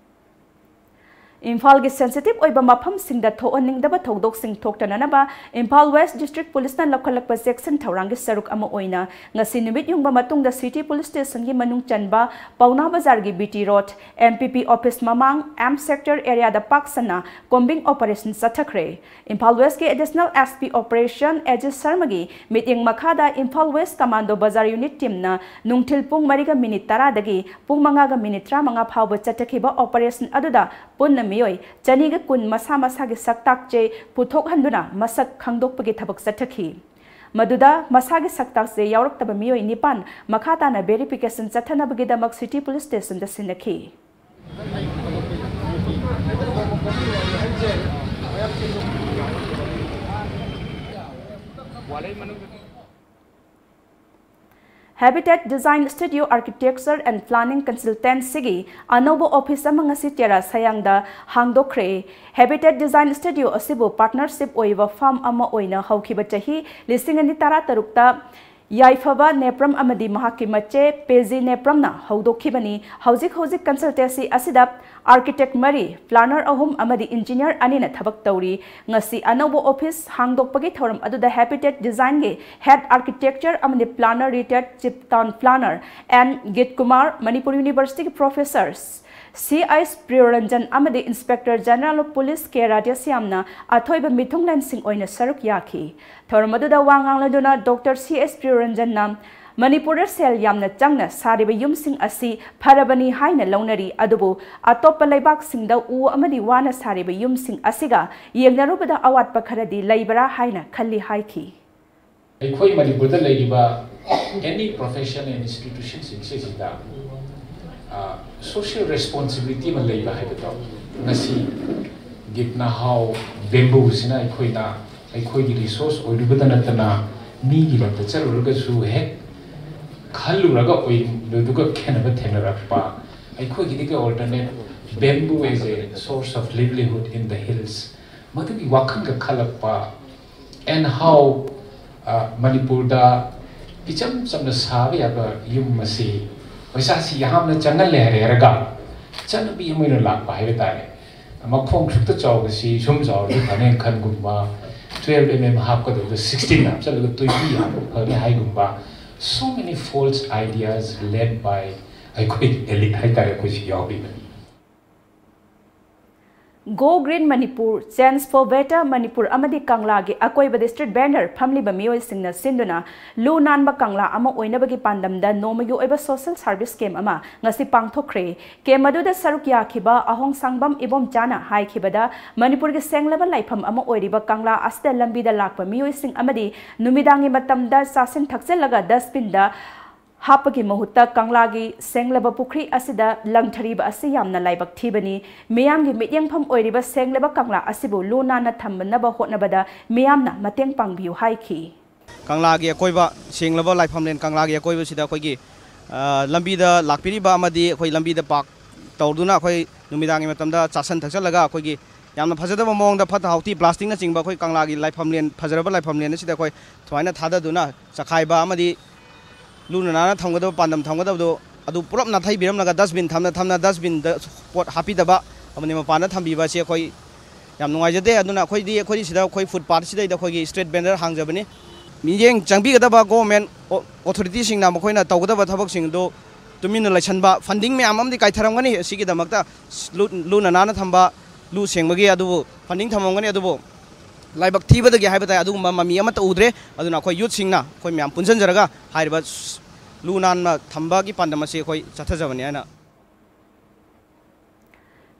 ꯏꯝꯐꯥꯜꯒꯤ sensitive ꯑꯣꯏꯕ ꯃꯐꯝꯁꯤꯡꯗ ꯊꯣꯛꯍꯟꯅꯤꯡꯗꯕ ꯊꯧꯗꯣꯛꯁꯤꯡ ꯊꯣꯛꯇꯅꯅꯕ ꯏꯝꯐꯥꯜ West District Policeꯅ ꯂꯧꯈꯠꯂꯛꯄ ꯆꯦꯛꯁꯤꯟ ꯊꯧꯔꯥꯡꯒꯤ ꯁꯔꯨꯛ ꯑꯃ ꯑꯣꯏꯅ ꯉꯁꯤ ꯅꯨꯃꯤꯠ ꯌꯨꯡꯕ ꯃꯇꯨꯡꯗ City Police Stationꯒꯤ ꯃꯅꯨꯡ ꯆꯟꯕ ꯄꯥꯎꯅꯥ ꯕꯖꯥꯔꯒꯤ B T road, M P P office ꯃꯃꯥꯡ, ꯑꯦꯝ ꯁꯦꯛꯇꯔ ꯑꯦꯔꯤꯌꯥꯗ ꯄꯥꯛ ꯁꯟꯅ combing operation ꯆꯠꯊꯈ꯭ꯔꯦ꯫ Imphal Westꯀꯤ Additional S P Operation ꯑꯦꯖꯤꯠ ꯁꯔꯃꯒꯤ ꯃꯤꯠꯌꯦꯡ ꯃꯈꯥꯗ Imphal West Commando Bazar Unit teamꯅ ꯅꯨꯡꯊꯤꯜ ꯄꯨꯡ ꯃꯔꯤꯒ ꯃꯤꯅꯤꯠ ꯇꯔꯥꯗꯒꯤ ꯄꯨꯡ ꯃꯉꯥꯒ ꯃꯤꯅꯤꯠ ꯇꯔꯥꯃꯉꯥ ꯐꯥꯎꯕ ꯆꯠꯊꯈꯤꯕ operation ꯑꯗꯨꯗ ꯄꯨꯟꯅ ꯃꯤꯑꯣꯏ ꯆꯅꯤꯒ ꯀꯨꯟ ꯃꯁꯥ ꯃꯁꯥꯒꯤ ꯁꯛꯇꯥꯛ ꯆꯦ ꯄꯨꯊꯣꯛꯍꯟꯗꯨꯅ ꯃꯁꯛ ꯈꯪꯗꯣꯛꯄꯒꯤ ꯊꯕꯛ ꯆꯠꯊꯈꯤ꯫ ꯃꯗꯨꯗ ꯃꯁꯥꯒꯤ ꯁꯛꯇꯥꯛ ꯆꯦ ꯌꯥꯎꯔꯛꯇꯕ ꯃꯤꯑꯣꯏ ꯅꯤꯄꯥꯟ ꯃꯈꯥ ꯇꯥꯅ verification ꯆꯠꯊꯅꯕꯒꯤꯗꯃꯛ City Police Stationꯗ ꯁꯤꯟꯅꯈꯤ꯫ Habitat Design Studio Architecture and Planning Consultancyꯒꯤ ꯑꯅꯧꯕ office ꯑꯃ ꯉꯁꯤ ꯇꯦꯔꯥ ꯁꯌꯥꯡꯗ ꯍꯥꯡꯗꯣꯛꯈ꯭ꯔꯦ꯫ Habitat Design Studio ꯑꯁꯤꯕꯨ partnership ꯑꯣꯏꯕ firm ꯑꯃ ꯑꯣꯏꯅ ꯍꯧꯈꯤꯕ ꯆꯍꯤ ꯂꯤꯁꯤꯡ ꯑꯅꯤ ꯇꯔꯥꯇꯔꯨꯛꯇ ꯌꯥꯏꯐꯕ ꯅꯦꯄ꯭ꯔꯝ ꯑꯃꯗꯤ ꯃꯍꯥꯛꯀꯤ ꯃꯆꯦ ꯄꯦꯖꯤ ꯅꯦꯄ꯭ꯔꯝꯅ ꯍꯧꯗꯣꯛꯈꯤꯕꯅꯤ꯫ ꯍꯧꯖꯤꯛ ꯍꯧꯖꯤꯛ consultancy ꯑꯁꯤꯗ architect ꯃꯔꯤ, planner ꯑꯍꯨꯝ ꯑꯃꯗꯤ engineer ꯑꯅꯤꯅ ꯊꯕꯛ ꯇꯧꯔꯤ꯫ ꯉꯁꯤ ꯑꯅꯧꯕ office ꯍꯥꯡꯗꯣꯛꯄꯒꯤ ꯊꯧꯔꯝ ꯑꯗꯨꯗ Habitat Designꯒꯤ head architecture ꯑꯃꯗꯤ planner, retired chief town planner N ꯒꯤꯠ Kumar, Manipur Universityꯒꯤ professor C I S Priyoranjan ꯑꯃꯗꯤ Inspector General of Police K Radheshyamꯅ ꯑꯊꯣꯏꯕ ꯃꯤꯊꯨꯡꯂꯦꯟꯁꯤꯡ ꯑꯣꯏꯅ ꯁꯔꯨꯛ ꯌꯥꯈꯤ꯫ ꯊꯧꯔꯝ ꯑꯗꯨꯗ ꯋꯥ ꯉꯥꯡꯂꯗꯨꯅ Doctor C I S Priyoranjanꯅ ꯃꯅꯤꯄꯨꯔꯗ ꯁꯦꯜ ꯌꯥꯝꯅ ꯆꯪꯅ ꯁꯥꯔꯤꯕ ꯌꯨꯝꯁꯤꯡ ꯑꯁꯤ ꯐꯔꯕꯅꯤ ꯍꯥꯏꯅ ꯂꯧꯅꯔꯤ, ꯑꯗꯨꯕꯨ ꯑꯇꯣꯞꯄ ꯂꯩꯕꯥꯛꯁꯤꯡꯗ ꯎ ꯑꯃꯗꯤ ꯋꯥꯅ ꯁꯥꯔꯤꯕ ꯌꯨꯝꯁꯤꯡ ꯑꯁꯤꯒ ꯌꯦꯡꯅꯔꯨꯕꯗ ꯑꯋꯥꯠꯄ ꯈꯔꯗꯤ ꯂꯩꯕ꯭ꯔꯥ ꯍꯥꯏꯅ ꯈꯜꯂꯤ ꯍꯥꯏꯈꯤ꯫ ꯑꯩꯈꯣꯏ ꯃꯅꯤꯄꯨꯔꯗ ꯂꯩꯔꯤꯕ any profession and institutionꯁꯤꯡꯁꯤꯗ social responsibility ꯑꯃ ꯂꯩꯕ ꯍꯥꯏꯕꯗꯣ ꯉꯁꯤ ꯒꯤꯠꯅ ꯍꯥꯎ ꯕꯦꯝꯕꯨꯁꯤꯅ ꯑꯩꯈꯣꯏꯅ ꯑꯩꯈꯣꯏꯒꯤ resource ꯑꯣꯏꯔꯨꯕꯗ ꯅꯠꯇꯅ ꯃꯤꯒꯤ ꯂꯝꯗ ꯆꯠꯂꯨꯔꯒꯁꯨ ꯍꯦꯛ ꯈꯜꯂꯨꯔꯒ ꯑꯣꯏꯕꯗꯨꯒ ꯈꯦꯠꯅꯕ ꯊꯦꯡꯅꯔꯛꯄ, ꯑꯩꯈꯣꯏꯒꯤꯗꯤ alternate bamboo as a source of livelihood in the hills, ꯃꯗꯨꯒꯤ ꯋꯥꯈꯜꯒ ꯈꯜꯂꯛꯄ, and how ꯃꯅꯤꯄꯨꯔꯗ ꯏꯆꯝ ꯆꯝꯅ ꯁꯥꯕ ꯌꯥꯕ ꯌꯨꯝ ꯑꯁꯤ ꯄꯩꯁꯥꯁꯤ ꯌꯥꯝꯅ ꯆꯪꯍꯜꯂꯦ ꯍꯥꯏꯔꯦ ꯍꯥꯏꯔꯒ ꯆꯠꯅꯕꯤ ꯑꯃ ꯑꯣꯏꯅ ꯂꯥꯛꯄ ꯍꯥꯏꯕ ꯇꯥꯔꯦ꯫ ꯃꯈꯣꯡ ꯁꯨꯛꯇ ꯆꯥꯎꯕꯁꯤ ꯁꯨꯝ ꯆꯥꯎꯔꯗꯤ ꯐꯅꯦꯅ ꯈꯟꯒꯨꯝꯕ, twelve mm ꯍꯥꯞꯀꯗꯕꯗ sixteen ꯍꯥꯞꯆꯜꯂꯒ ꯇ꯭ꯋꯦꯟꯇꯤ ꯍꯥꯞꯄ ꯐꯅꯤ ꯍꯥꯏꯒꯨꯝꯕ, so many false ideas led by ꯑꯩꯈꯣꯏ elite ꯍꯥꯏꯇꯥꯔꯦ, ꯑꯩꯈꯣꯏꯁꯤ ꯌꯥꯎꯔꯤꯕꯅꯤ꯫ Go Green Manipur, Change for Better Manipur ꯑꯃꯗꯤ ꯀꯪꯂꯥꯒꯤ ꯑꯀꯣꯏꯕꯗ street vendor ꯐꯝꯂꯤꯕ ꯃꯤꯑꯣꯏꯁꯤꯡꯅ ꯁꯤꯟꯗꯨꯅ ꯂꯨ ꯅꯥꯟꯕ ꯀꯪꯂꯥ ꯑꯃ ꯑꯣꯏꯅꯕꯒꯤ ꯄꯥꯟꯗꯝꯗ ꯅꯣꯡꯃꯒꯤ ꯑꯣꯏꯕ social service camp ꯑꯃ ꯉꯁꯤ ꯄꯥꯡꯊꯣꯛꯈ꯭ꯔꯦ꯫ Camp ꯑꯗꯨꯗ ꯁꯔꯨꯛ ꯌꯥꯈꯤꯕ ꯑꯍꯣꯡꯁꯥꯡꯕꯝ ꯏꯕꯣꯝꯆꯥꯅ ꯍꯥꯏꯈꯤꯕꯗ, ꯃꯅꯤꯄꯨꯔꯒꯤ ꯁꯦꯡꯂꯕ ꯂꯥꯏꯐꯝ ꯑꯃ ꯑꯣꯏꯔꯤꯕ ꯀꯪꯂꯥ ꯑꯁꯤꯗ ꯂꯝꯕꯤꯗ ꯂꯥꯛꯄ ꯃꯤꯑꯣꯏꯁꯤꯡ ꯑꯃꯗꯤ ꯅꯨꯃꯤꯗꯥꯡꯒꯤ ꯃꯇꯝꯗ ꯆꯥꯁꯤꯟ ꯊꯛꯆꯜꯂꯒ dustbinꯗ ꯍꯥꯞꯄꯒꯤ ꯃꯍꯨꯠꯇ ꯀꯪꯂꯥꯒꯤ ꯁꯦꯡꯂꯕ ꯄꯨꯈ꯭ꯔꯤ ꯑꯁꯤꯗ ꯂꯪꯊꯔꯤꯕ ꯑꯁꯤ ꯌꯥꯝꯅ ꯂꯥꯏꯕꯛ ꯊꯤꯕꯅꯤ꯫ ꯃꯤꯌꯥꯝꯒꯤ ꯃꯤꯠꯌꯦꯡꯐꯝ ꯑꯣꯏꯔꯤꯕ ꯁꯦꯡꯂꯕ ꯀꯪꯂꯥ ꯑꯁꯤꯕꯨ ꯂꯨ ꯅꯥꯟꯅ ꯊꯝꯅꯕ ꯍꯣꯠꯅꯕꯗ ꯃꯤꯌꯥꯝꯅ ꯃꯇꯦꯡ ꯄꯥꯡꯕꯤꯌꯨ ꯍꯥꯏꯈꯤ꯫ ꯀꯪꯂꯥꯒꯤ ꯑꯀꯣꯏꯕ, ꯁꯦꯡꯂꯕ ꯂꯥꯏꯐꯝꯂꯦꯟ ꯀꯪꯂꯥꯒꯤ ꯑꯀꯣꯏꯕꯁꯤꯗ ꯑꯩꯈꯣꯏꯒꯤ, ꯑ, ꯂꯝꯕꯤꯗ ꯂꯥꯛꯄꯤꯔꯤꯕ ꯑꯃꯗꯤ ꯑꯩꯈꯣꯏ ꯂꯝꯕꯤꯗ park ꯇꯧꯗꯨꯅ ꯑꯩꯈꯣꯏ ꯅꯨꯃꯤꯗꯥꯡꯒꯤ ꯃꯇꯝꯗ ꯆꯥꯁꯟ ꯊꯛꯆꯜꯂꯒ ꯑꯩꯈꯣꯏꯒꯤ ꯌꯥꯝꯅ ꯐꯖꯗꯕ ꯃꯑꯣꯡꯗ ꯐꯠꯇ ꯍꯥꯎꯊꯤ plasticꯅꯆꯤꯡꯕ ꯑꯩꯈꯣꯏ ꯀꯪꯂꯥꯒꯤ ꯂꯥꯏꯐꯝꯂꯦꯟ, ꯐꯖꯔꯕ ꯂꯥꯏꯐꯝꯂꯦꯟ ꯑꯁꯤꯗ ꯑꯩꯈꯣꯏ ꯁꯨꯃꯥꯏꯅ ꯊꯥꯗꯗꯨꯅ ꯆꯈꯥꯏꯕ ꯑꯃꯗꯤ ꯂꯨꯅ ꯅꯥꯟꯅ ꯊꯝꯒꯗꯕ, ꯄꯥꯟꯗꯝ ꯊꯝꯒꯗꯕꯗꯣ ꯑꯗꯨ ꯄꯨꯂꯞ ꯅꯥꯊꯩꯕꯤꯔꯝꯂꯒ dustbin ꯊꯝꯅ ꯊꯝꯅ dustbinꯗ ꯄꯣꯠ ꯍꯥꯞꯄꯤꯗꯕ ꯑꯃꯗꯤ ꯃꯄꯥꯟꯗ ꯊꯝꯕꯤꯕ ꯑꯁꯤ ꯑꯩꯈꯣꯏ ꯌꯥꯝ ꯅꯨꯡꯉꯥꯏꯖꯗꯦ꯫ ꯑꯗꯨꯅ ꯑꯩꯈꯣꯏꯗꯤ, ꯑꯩꯈꯣꯏ ꯁꯤꯗ ꯑꯩꯈꯣꯏ footpathꯁꯤꯗꯩꯗ ꯑꯩꯈꯣꯏꯒꯤ street vendor ꯍꯥꯡꯖꯕꯅꯤ꯫ ꯃꯤꯠꯌꯦꯡ ꯆꯪꯕꯤꯒꯗꯕ government authorityꯁꯤꯡꯅ ꯃꯈꯣꯏꯅ ꯇꯧꯒꯗꯕ ꯊꯕꯛꯁꯤꯡꯗꯨ ꯇꯨꯃꯤꯟꯅ ꯂꯩꯁꯟꯕ, ꯐꯟꯗꯤꯡ ꯃꯌꯥꯝ ꯑꯃꯗꯤ ꯀꯥꯏꯊꯔꯝꯒꯅꯤ꯫ ꯑꯁꯤꯒꯤꯗꯃꯛꯇ ꯂꯨ-, ꯂꯨꯅ ꯅꯥꯟꯅ ꯊꯝꯕ, ꯂꯨ ꯁꯦꯡꯕꯒꯤ ꯑꯗꯨꯕꯨ ꯐꯟꯗꯤꯡ ꯊꯝꯃꯝꯒꯅꯤ, ꯑꯗꯨꯕꯨ ꯂꯥꯏꯕꯛ ꯊꯤꯕꯗꯒꯤ ꯍꯥꯏꯕ ꯇꯥꯏ, ꯑꯗꯨꯒꯨꯝꯕ ꯃꯃꯤ ꯑꯃꯠꯇ ꯎꯗ꯭ꯔꯦ꯫ ꯑꯗꯨꯅ ꯑꯩꯈꯣꯏ ꯌꯨꯠꯁꯤꯡꯅ ꯑꯩꯈꯣꯏ ꯃꯌꯥꯝ ꯄꯨꯟꯁꯤꯟꯖꯔꯒ ꯍꯥꯏꯔꯤꯕ ꯂꯨ ꯅꯥꯟꯅ ꯊꯝꯕꯒꯤ ꯄꯥꯟꯗꯝ ꯑꯁꯤ ꯑꯩꯈꯣꯏ ꯆꯠꯊꯖꯕꯅꯤ ꯍꯥꯏꯅ꯫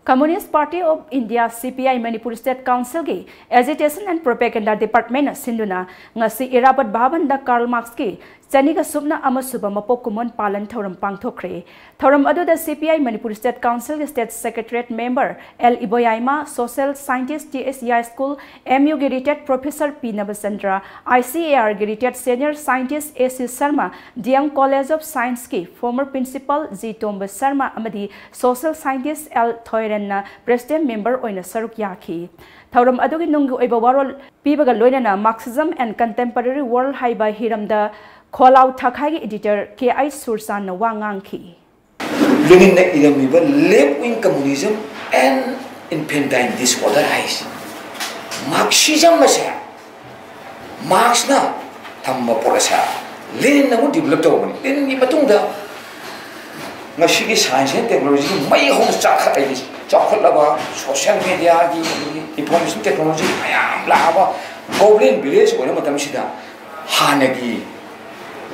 Communist Party of India, C P I, Manipur State Council ꯒꯤ Agitation and Propaganda Department ꯅ ꯁꯤꯟꯗꯨꯅ ꯉꯁꯤ ꯏꯔꯥꯕꯠ ꯚꯕꯟꯗ ꯀꯥꯔꯜ ꯃꯥꯔꯛꯁꯀꯤ ꯆꯅꯤꯒ ꯁꯨꯞꯅ ꯑꯃꯁꯨꯕ ꯃꯄꯣꯛ ꯀꯨꯝꯑꯣꯟ ꯄꯥꯂꯟ ꯊꯧꯔꯝ ꯄꯥꯡꯊꯣꯛꯈ꯭ꯔꯦ꯫ ꯊꯧꯔꯝ ꯑꯗꯨꯗ C P I Manipur State Council ꯒꯤ State Secretariat Member L ꯏꯕꯣꯌꯥꯏꯃ, Social Scientist T H ꯌꯥꯏꯁ꯭ꯀꯨꯜ, M U ꯒꯤ Retired Professor P Nabachandra, I C A R ꯒꯤ Retired Senior Scientist A C Sharma, D M College of Science ꯀꯤ former Principal G ꯇꯣꯝꯕ ꯁꯔꯃ ꯑꯃꯗꯤ Social Scientist L ꯊꯣꯏꯔꯦꯟꯅ President Member ꯑꯣꯏꯅ ꯁꯔꯨꯛ ꯌꯥꯈꯤ꯫ ꯊꯧꯔꯝ ꯑꯗꯨꯒꯤ ꯅꯨꯡꯒꯤ ꯑꯣꯏꯕ ꯋꯥꯔꯣꯜ ꯄꯤꯕꯒ ꯂꯣꯏꯅꯅ Marxism and Contemporary World ꯍꯥꯏꯕ ꯍꯤꯔꯝꯗ ꯈꯣꯂꯥꯎ ꯊꯥꯈꯥꯏꯒꯤ editor K I ꯁꯨꯔꯆꯥꯟꯅ ꯋꯥ ꯉꯥꯡꯈꯤ꯫ ꯂꯦꯅꯤꯟꯅ ꯏꯔꯝꯃꯤꯕ Left Wing Communism and Infantile Disorder ꯍꯥꯏꯁꯤ, Marxism ꯑꯁꯦ ꯃꯥꯔꯛꯁꯅ ꯊꯝꯕ ꯄꯣꯠ ꯑꯁꯦ ꯂꯦꯅꯤꯟꯅ ꯑꯃꯨꯛ develop ꯇꯧꯕꯅꯤ꯫ ꯂꯦꯅꯤꯟꯒꯤ ꯃꯇꯨꯡꯗ ꯉꯁꯤꯒꯤ science and technology ꯒꯤ ꯃꯩ ꯍꯧꯅ ꯆꯥꯛꯈꯠꯂꯛꯏ꯫ ꯆꯥꯎꯈꯠꯂꯕ social media ꯒꯤ, ꯑꯗꯒꯤ information technology ꯃꯌꯥꯝ ꯂꯥꯛꯑꯕ goblin village ꯑꯣꯏꯔ ꯃꯇꯝꯁꯤꯗ ꯍꯥꯟꯅꯒꯤ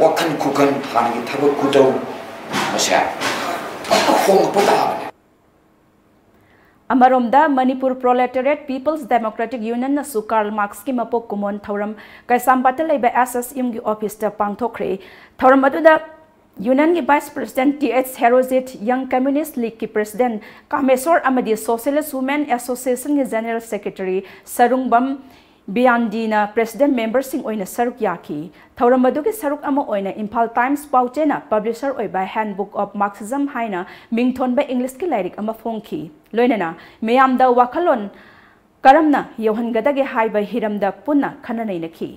ꯋꯥꯈꯜ ꯈꯨꯈꯟ, ꯍꯥꯟꯅꯒꯤ ꯊꯕꯛ ꯈꯨꯇꯧ ꯃꯁꯦ ꯐꯖꯅ ꯍꯣꯡꯉꯛꯄ ꯇꯥꯕꯅꯦ꯫ ꯑꯃꯔꯣꯝꯗ, Manipur Proletariat People's Democratic Union ꯅꯁꯨ ꯀꯥꯔꯜ ꯃꯥꯔꯛꯁꯀꯤ ꯃꯄꯣꯛ ꯀꯨꯝꯑꯣꯟ ꯊꯧꯔꯝ ꯀꯩꯁꯥꯝꯄꯥꯠꯇ ꯂꯩꯕ S S M ꯒꯤ office ꯇ ꯄꯥꯡꯊꯣꯛꯈ꯭ꯔꯦ꯫ ꯊꯧꯔꯝ ꯑꯗꯨꯗ Union ꯒꯤ Vice President T H Herojit, Young Communist League ꯀꯤ President ꯀꯥꯃꯦꯁꯣꯔ ꯑꯃꯗꯤ Socialist Women Association ꯒꯤ General Secretary Sarungbam ꯕꯤꯌꯥꯟꯗꯤꯅ President member ꯁꯤꯡ ꯑꯣꯏꯅ ꯁꯔꯨꯛ ꯌꯥꯈꯤ꯫ ꯊꯧꯔꯝ ꯑꯗꯨꯒꯤ ꯁꯔꯨꯛ ꯑꯃ ꯑꯣꯏꯅ ꯏꯝꯐꯥꯜ Times ꯄꯥꯎꯆꯦꯅ publisher ꯑꯣꯏꯕ Handbook of Marxism ꯍꯥꯏꯅ ꯃꯤꯡꯊꯣꯟꯕ English ꯀꯤ ꯂꯥꯏꯔꯤꯛ ꯑꯃ ꯐꯣꯡꯈꯤ꯫ ꯂꯣꯏꯅꯅ ꯃꯤꯌꯥꯝꯗ ꯋꯥꯈꯜꯂꯣꯟ ꯀꯔꯝꯅ ꯌꯧꯍꯟꯒꯗꯒꯦ ꯍꯥꯏꯕ ꯍꯤꯔꯝꯗ ꯄꯨꯟꯅ ꯈꯟꯅ ꯅꯩꯅꯈꯤ꯫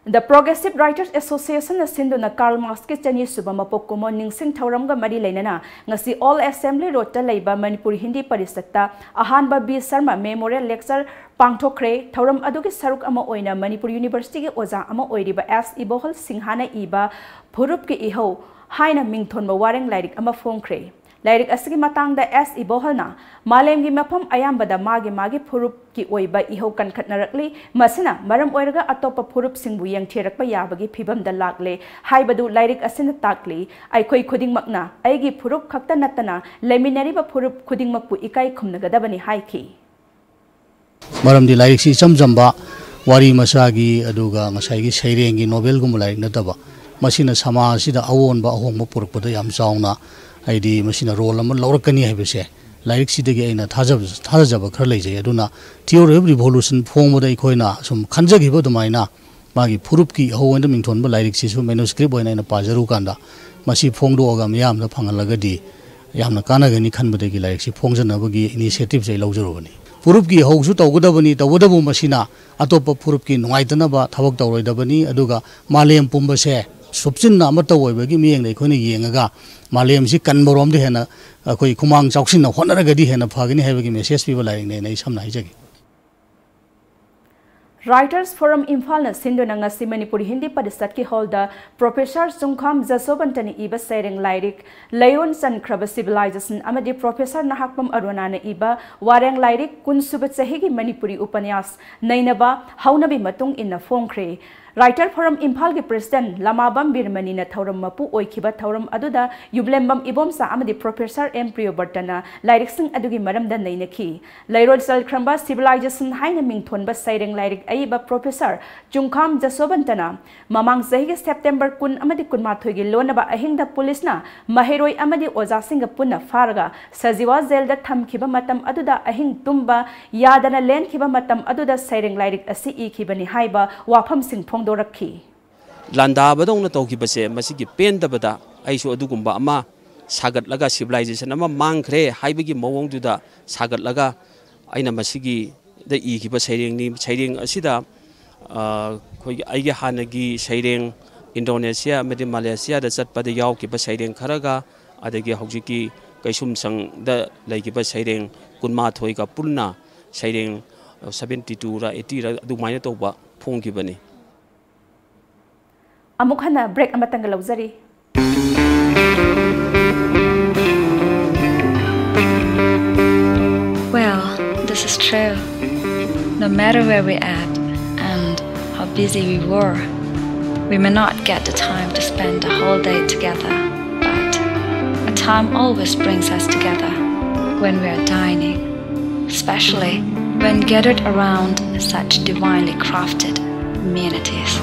The Progressive Writers Association ꯅ ꯁꯤꯟꯗꯨꯅ ꯀꯥꯔꯜ ꯃꯥꯔꯛꯁꯀꯤ ꯆꯅꯤ ꯁꯨꯕ ꯃꯄꯣꯛ ꯀꯨꯝꯑꯣꯟ ꯅꯤꯡꯁꯤꯡ ꯊꯧꯔꯝꯒ ꯃꯔꯤ ꯂꯩꯅꯅ ꯉꯁꯤ ꯑꯣꯜ ꯑꯦꯁꯦꯝꯕ꯭ꯂꯤ ꯔꯣꯗꯇ ꯂꯩꯕ ꯃꯅꯤꯄꯨꯔ ꯍꯤꯟꯗꯤ ꯄꯔꯤꯁꯠꯇ ꯑꯍꯥꯟꯕ ꯕꯤ ꯁꯔꯃ ꯃꯦꯃꯣꯔꯤꯌꯦꯜ ꯂꯦꯛꯆꯔ ꯄꯥꯡꯊꯣꯛꯈ꯭ꯔꯦ꯫ ꯊꯧꯔꯝ ꯑꯗꯨꯒꯤ ꯁꯔꯨꯛ ꯑꯃ ꯑꯣꯏꯅ ꯃꯅꯤꯄꯨꯔ ꯌꯨꯅꯤꯚꯔꯁꯤꯇꯤꯒꯤ ꯑꯣꯖꯥ ꯑꯃ ꯑꯣꯏꯔꯤꯕ ꯑꯦꯁ ꯏꯕꯣꯍꯜ ꯁꯤꯡꯍꯥꯅ ꯏꯕ ꯐꯨꯔꯨꯞꯀꯤ ꯏꯍꯧ ꯍꯥꯏꯅ ꯃꯤꯡꯊꯣꯟꯕ ꯋꯥꯔꯦꯡ ꯂꯥꯏꯔꯤꯛ ꯑꯃ ꯐꯣꯡꯈ꯭ꯔꯦ꯫ ꯂꯥꯏꯔꯤꯛ ꯑꯁꯤꯒꯤ ꯃꯇꯥꯡꯗ ꯑꯦꯁ ꯏꯕꯣꯍꯜꯅ, "ꯃꯥꯂꯦꯝꯒꯤ ꯃꯐꯝ ꯑꯌꯥꯝꯕꯗ ꯃꯥꯒꯤ ꯃꯥꯒꯤ ꯐꯨꯔꯨꯞꯀꯤ ꯑꯣꯏꯕ ꯏꯍꯧ ꯀꯟꯈꯠꯅꯔꯛꯂꯤ꯫ ꯃꯁꯤꯅ ꯃꯔꯝ ꯑꯣꯏꯔꯒ ꯑꯇꯣꯞꯄ ꯐꯨꯔꯨꯞꯁꯤꯡꯕꯨ ꯌꯦꯡꯊꯤꯔꯛꯄ ꯌꯥꯕꯒꯤ ꯐꯤꯚꯝꯗ ꯂꯥꯛꯂꯦ ꯍꯥꯏꯕꯗꯨ ꯂꯥꯏꯔꯤꯛ ꯑꯁꯤꯅ ꯇꯥꯛꯂꯤ꯫ ꯑꯩꯈꯣꯏ ꯈꯨꯗꯤꯡꯃꯛꯅ ꯑꯩꯒꯤ ꯐꯨꯔꯨꯞ ꯈꯛꯇ ꯅꯠꯇꯅ ꯂꯩꯃꯤꯟꯅꯔꯤꯕ ꯐꯨꯔꯨꯞ ꯈꯨꯗꯤꯡꯃꯛꯄꯨ ꯏꯀꯥꯏ ꯈꯨꯝꯅꯒꯗꯕꯅꯤ" ꯍꯥꯏꯈꯤ꯫ ꯃꯔꯝꯗꯤ ꯂꯥꯏꯔꯤꯛꯁꯤ ꯏꯆꯝ ꯆꯝꯕ ꯋꯥꯔꯤ ꯃꯆꯥꯒꯤ, ꯑꯗꯨꯒ ꯉꯁꯥꯏꯒꯤ ꯁꯩꯔꯦꯡꯒꯤ ꯅꯣꯕꯦꯜꯒꯨꯝꯕ ꯂꯥꯏꯔꯤꯛ ꯅꯠꯇꯕ, ꯃꯁꯤꯅ ꯁꯃꯥꯖ ꯑꯁꯤꯗ ꯑꯑꯣꯟꯕ ꯑꯍꯣꯡꯕ ꯄꯨꯔꯛꯄꯗ ꯌꯥꯝ ꯆꯥꯎꯅ, ꯍꯥꯏꯗꯤ, ꯃꯁꯤꯅ ꯔꯣꯜ ꯑꯃ ꯂꯧꯔꯛꯀꯅꯤ ꯍꯥꯏꯕꯁꯦ ꯂꯥꯏꯔꯤꯛꯁꯤꯗꯒꯤ ꯑꯩꯅ ꯊꯥꯖꯕ, ꯊꯥꯖꯖꯕ ꯈꯔ ꯂꯩꯖꯩ꯫ ꯑꯗꯨꯅ Theory of Revolution ꯐꯣꯡꯕꯗ ꯑꯩꯈꯣꯏꯅ ꯁꯨꯝ ꯈꯟꯖꯈꯤꯕ ꯑꯗꯨꯃꯥꯏꯅ ꯃꯥꯒꯤ ꯐꯨꯔꯨꯞꯀꯤ ꯏꯍꯧ ꯑꯣꯏꯅ ꯃꯤꯡꯊꯣꯟꯕ ꯂꯥꯏꯔꯤꯛꯁꯤꯁꯨ ꯃꯦꯅꯨꯁꯀ꯭ꯔꯤꯞ ꯑꯣꯏꯅ ꯑꯩꯅ ꯄꯥꯖꯔꯨꯀꯥꯟꯗ, ꯃꯁꯤ ꯐꯣꯡꯗꯣꯛꯑꯒ ꯃꯤꯌꯥꯝꯗ ꯐꯪꯍꯜꯂꯒꯗꯤ ꯌꯥꯝꯅ ꯀꯥꯟꯅꯒꯅꯤ ꯈꯟꯕꯗꯒꯤ ꯂꯥꯏꯔꯤꯛꯁꯤ ꯐꯣꯡꯖꯅꯕꯒꯤ ꯏꯅꯤꯁꯤꯌꯦꯇꯤꯞꯁꯦ ꯑꯩ ꯂꯧꯖꯔꯨꯕꯅꯤ꯫ ꯐꯨꯔꯨꯞꯀꯤ ꯏꯍꯧꯁꯨ ꯇꯧꯒꯗꯕꯅꯤ, ꯇꯧꯕꯇꯕꯨ ꯃꯁꯤꯅ ꯑꯇꯣꯞꯄ ꯐꯨꯔꯨꯞꯀꯤ ꯅꯨꯡꯉꯥꯏꯇꯅꯕ ꯊꯕꯛ ꯇꯧꯔꯣꯏꯗꯕꯅꯤ꯫ ꯑꯗꯨꯒ ꯃꯥꯂꯦꯝ ꯄꯨꯝꯕꯁꯦ ꯁꯨꯞꯆꯤꯟꯅ ꯑꯃꯠꯇ ꯑꯣꯏꯕꯒꯤ ꯃꯤꯠꯌꯦꯡꯗ ꯑꯩꯈꯣꯏꯅ ꯌꯦꯡꯉꯒ, ꯃꯥꯂꯦꯝꯁꯤ ꯀꯟꯕꯔꯣꯝꯗ ꯍꯦꯟꯅ ꯑꯩꯈꯣꯏ ꯈꯨꯃꯥꯡ ꯆꯥꯎꯁꯤꯟꯅ ꯍꯣꯠꯅꯔꯒꯗꯤ ꯍꯦꯟꯅ ꯐꯒꯅꯤ ꯍꯥꯏꯕꯒꯤ ꯃꯦꯁꯦꯖ ꯄꯤꯕ ꯂꯥꯏꯔꯤꯛꯅꯦꯅ ꯑꯩ ꯁꯝꯅ ꯍꯥꯏꯖꯒꯦ꯫ Writers Forum ꯏꯝꯐꯥꯜꯅ ꯁꯤꯟꯗꯨꯅ ꯉꯁꯤ ꯃꯅꯤꯄꯨꯔꯤ ꯍꯤꯟꯗꯤ ꯄꯔꯤꯁꯠꯀꯤ ꯍꯣꯜꯗ ꯄ꯭ꯔꯣꯐꯦꯁꯔ ꯆꯨꯡꯈꯥꯝ ꯖꯁꯣꯕꯟꯇꯅ ꯏꯕ ꯁꯩꯔꯦꯡ ꯂꯥꯏꯔꯤꯛ ꯂꯩꯔꯣꯟ ꯆꯟꯈ꯭ꯔꯕ ꯁꯤꯚꯤꯂꯥꯏꯖꯦꯁꯟ ꯑꯃꯗꯤ ꯄ꯭ꯔꯣꯐꯦꯁꯔ ꯅꯍꯥꯛꯄꯝ ꯑꯔꯣꯅꯥꯅ ꯏꯕ ꯋꯥꯔꯦꯡ ꯂꯥꯏꯔꯤꯛ ꯀꯨꯟꯁꯨꯕ ꯆꯍꯤꯒꯤ ꯃꯅꯤꯄꯨꯔꯤ ꯎꯄꯅ꯭ꯌꯥꯁ ꯅꯩꯅꯕ ꯍꯧꯅꯕꯤ ꯃꯇꯨꯡ ꯏꯟꯅ ꯐꯣꯡꯈ꯭ꯔꯦ꯫ Writer Forum ꯏꯝꯐꯥꯜꯒꯤ ꯄ꯭ꯔꯦꯁꯤꯗꯦꯟꯠ ꯂꯃꯥꯕꯝ ꯕꯤꯔꯃꯅꯤꯅ ꯊꯧꯔꯝ ꯃꯄꯨ ꯑꯣꯏꯈꯤꯕ ꯊꯧꯔꯝ ꯑꯗꯨꯗ ꯌꯨꯝꯂꯦꯝꯕꯝ ꯏꯕꯣꯝꯆꯥ ꯑꯃꯗꯤ ꯄ꯭ꯔꯣꯐꯦꯁꯔ ꯑꯦꯝ ꯄ꯭ꯔꯤꯌꯣꯕꯔꯇꯅ ꯂꯥꯏꯔꯤꯛꯁꯤꯡ ꯑꯗꯨꯒꯤ ꯃꯔꯝꯗ ꯅꯩꯅꯈꯤ꯫ ꯂꯩꯔꯣꯜ ꯆꯜꯈ꯭ꯔꯝꯕ ꯁꯤꯚꯤꯂꯥꯏꯖꯦꯁꯟ ꯍꯥꯏꯅ ꯃꯤꯡꯊꯣꯟꯕ ꯁꯩꯔꯦꯡ ꯂꯥꯏꯔꯤꯛ ꯑꯏꯕ ꯄ꯭ꯔꯣꯐꯦꯁꯔ ꯆꯨꯡꯈꯥꯝ ꯖꯁꯣꯕꯟꯇꯅ ꯃꯃꯥꯡ ꯆꯍꯤꯒꯤ ꯁꯦꯞꯇꯦꯝꯕꯔ ꯀꯨꯟ ꯑꯃꯗꯤ ꯀꯨꯟꯃꯥꯊꯣꯏꯒꯤ ꯂꯣꯟꯅꯕ ꯑꯍꯤꯡꯗ ꯄꯨꯂꯤꯁꯅ ꯃꯍꯩꯔꯣꯏ ꯑꯃꯗꯤ ꯑꯣꯖꯥꯁꯤꯡꯒ ꯄꯨꯟꯅ ꯐꯥꯔꯒ ꯁꯖꯤꯋꯥ ꯖꯦꯜꯗ ꯊꯝꯈꯤꯕ ꯃꯇꯝ ꯑꯗꯨꯗ ꯑꯍꯤꯡ ꯇꯨꯝꯕ ꯌꯥꯗꯅ ꯂꯦꯟꯈꯤꯕ ꯃꯇꯝ ꯑꯗꯨꯗ ꯁꯩꯔꯦꯡ ꯂꯥꯏꯔꯤꯛ ꯑꯁꯤ ꯏꯈꯤꯕꯅꯤ ꯍꯥꯏꯕ ꯋꯥꯐꯝꯁꯤꯡ ꯐꯣꯡꯗꯣꯔꯛꯈꯤ꯫ ꯂꯥꯟꯗꯥꯕꯗꯧꯅ ꯇꯧꯈꯤꯕꯁꯦ, ꯃꯁꯤꯒꯤ ꯄꯦꯟꯗꯕꯗ ꯑꯩꯁꯨ ꯑꯗꯨꯒꯨꯝꯕ ꯑꯃ ꯁꯥꯒꯠꯂꯒ, ꯁꯤꯚꯤꯂꯥꯏꯖꯦꯁꯟ ꯑꯃ ꯃꯥꯡꯈ꯭ꯔꯦ ꯍꯥꯏꯕꯒꯤ ꯃꯑꯣꯡꯗꯨꯗ ꯁꯥꯒꯠꯂꯒ ꯑꯩꯅ ꯃꯁꯤꯒꯤꯗ ꯏꯈꯤꯕ ꯁꯩꯔꯦꯡꯅꯤ꯫ ꯁꯩꯔꯦꯡ ꯑꯁꯤꯗ, ꯑ, ꯑꯩꯈꯣꯏꯒꯤ, ꯑꯩꯒꯤ ꯍꯥꯟꯅꯒꯤ ꯁꯩꯔꯦꯡ, ꯏꯟꯗꯣꯅꯦꯁꯤꯌꯥ ꯑꯃꯗꯤ ꯃꯂꯦꯁꯤꯌꯥꯗ ꯆꯠꯄꯗ ꯌꯥꯎꯈꯤꯕ ꯁꯩꯔꯦꯡ ꯈꯔꯒ, ꯑꯗꯒꯤ ꯍꯧꯖꯤꯛꯀꯤ ꯀꯩꯁꯨꯝꯁꯪꯗ ꯂꯩꯈꯤꯕ ꯁꯩꯔꯦꯡ ꯀꯨꯟꯃꯥꯊꯣꯏꯒ ꯄꯨꯟꯅ ꯁꯩꯔꯦꯡ seventy two ꯔ eighty ꯔ ꯑꯗꯨꯃꯥꯏꯅ ꯇꯧꯕ ꯐꯣꯡꯈꯤꯕꯅꯤ꯫ ꯑꯃꯨꯛ ꯍꯟꯅ break ꯑꯃꯇꯪꯒ ꯂꯧꯖꯔꯤ꯫ Well, this is true. No matter where we're at and how busy we were, we may not get the time to spend the whole day together, but a time always brings us together when we are dining, especially when gathered around such divinely crafted amenities.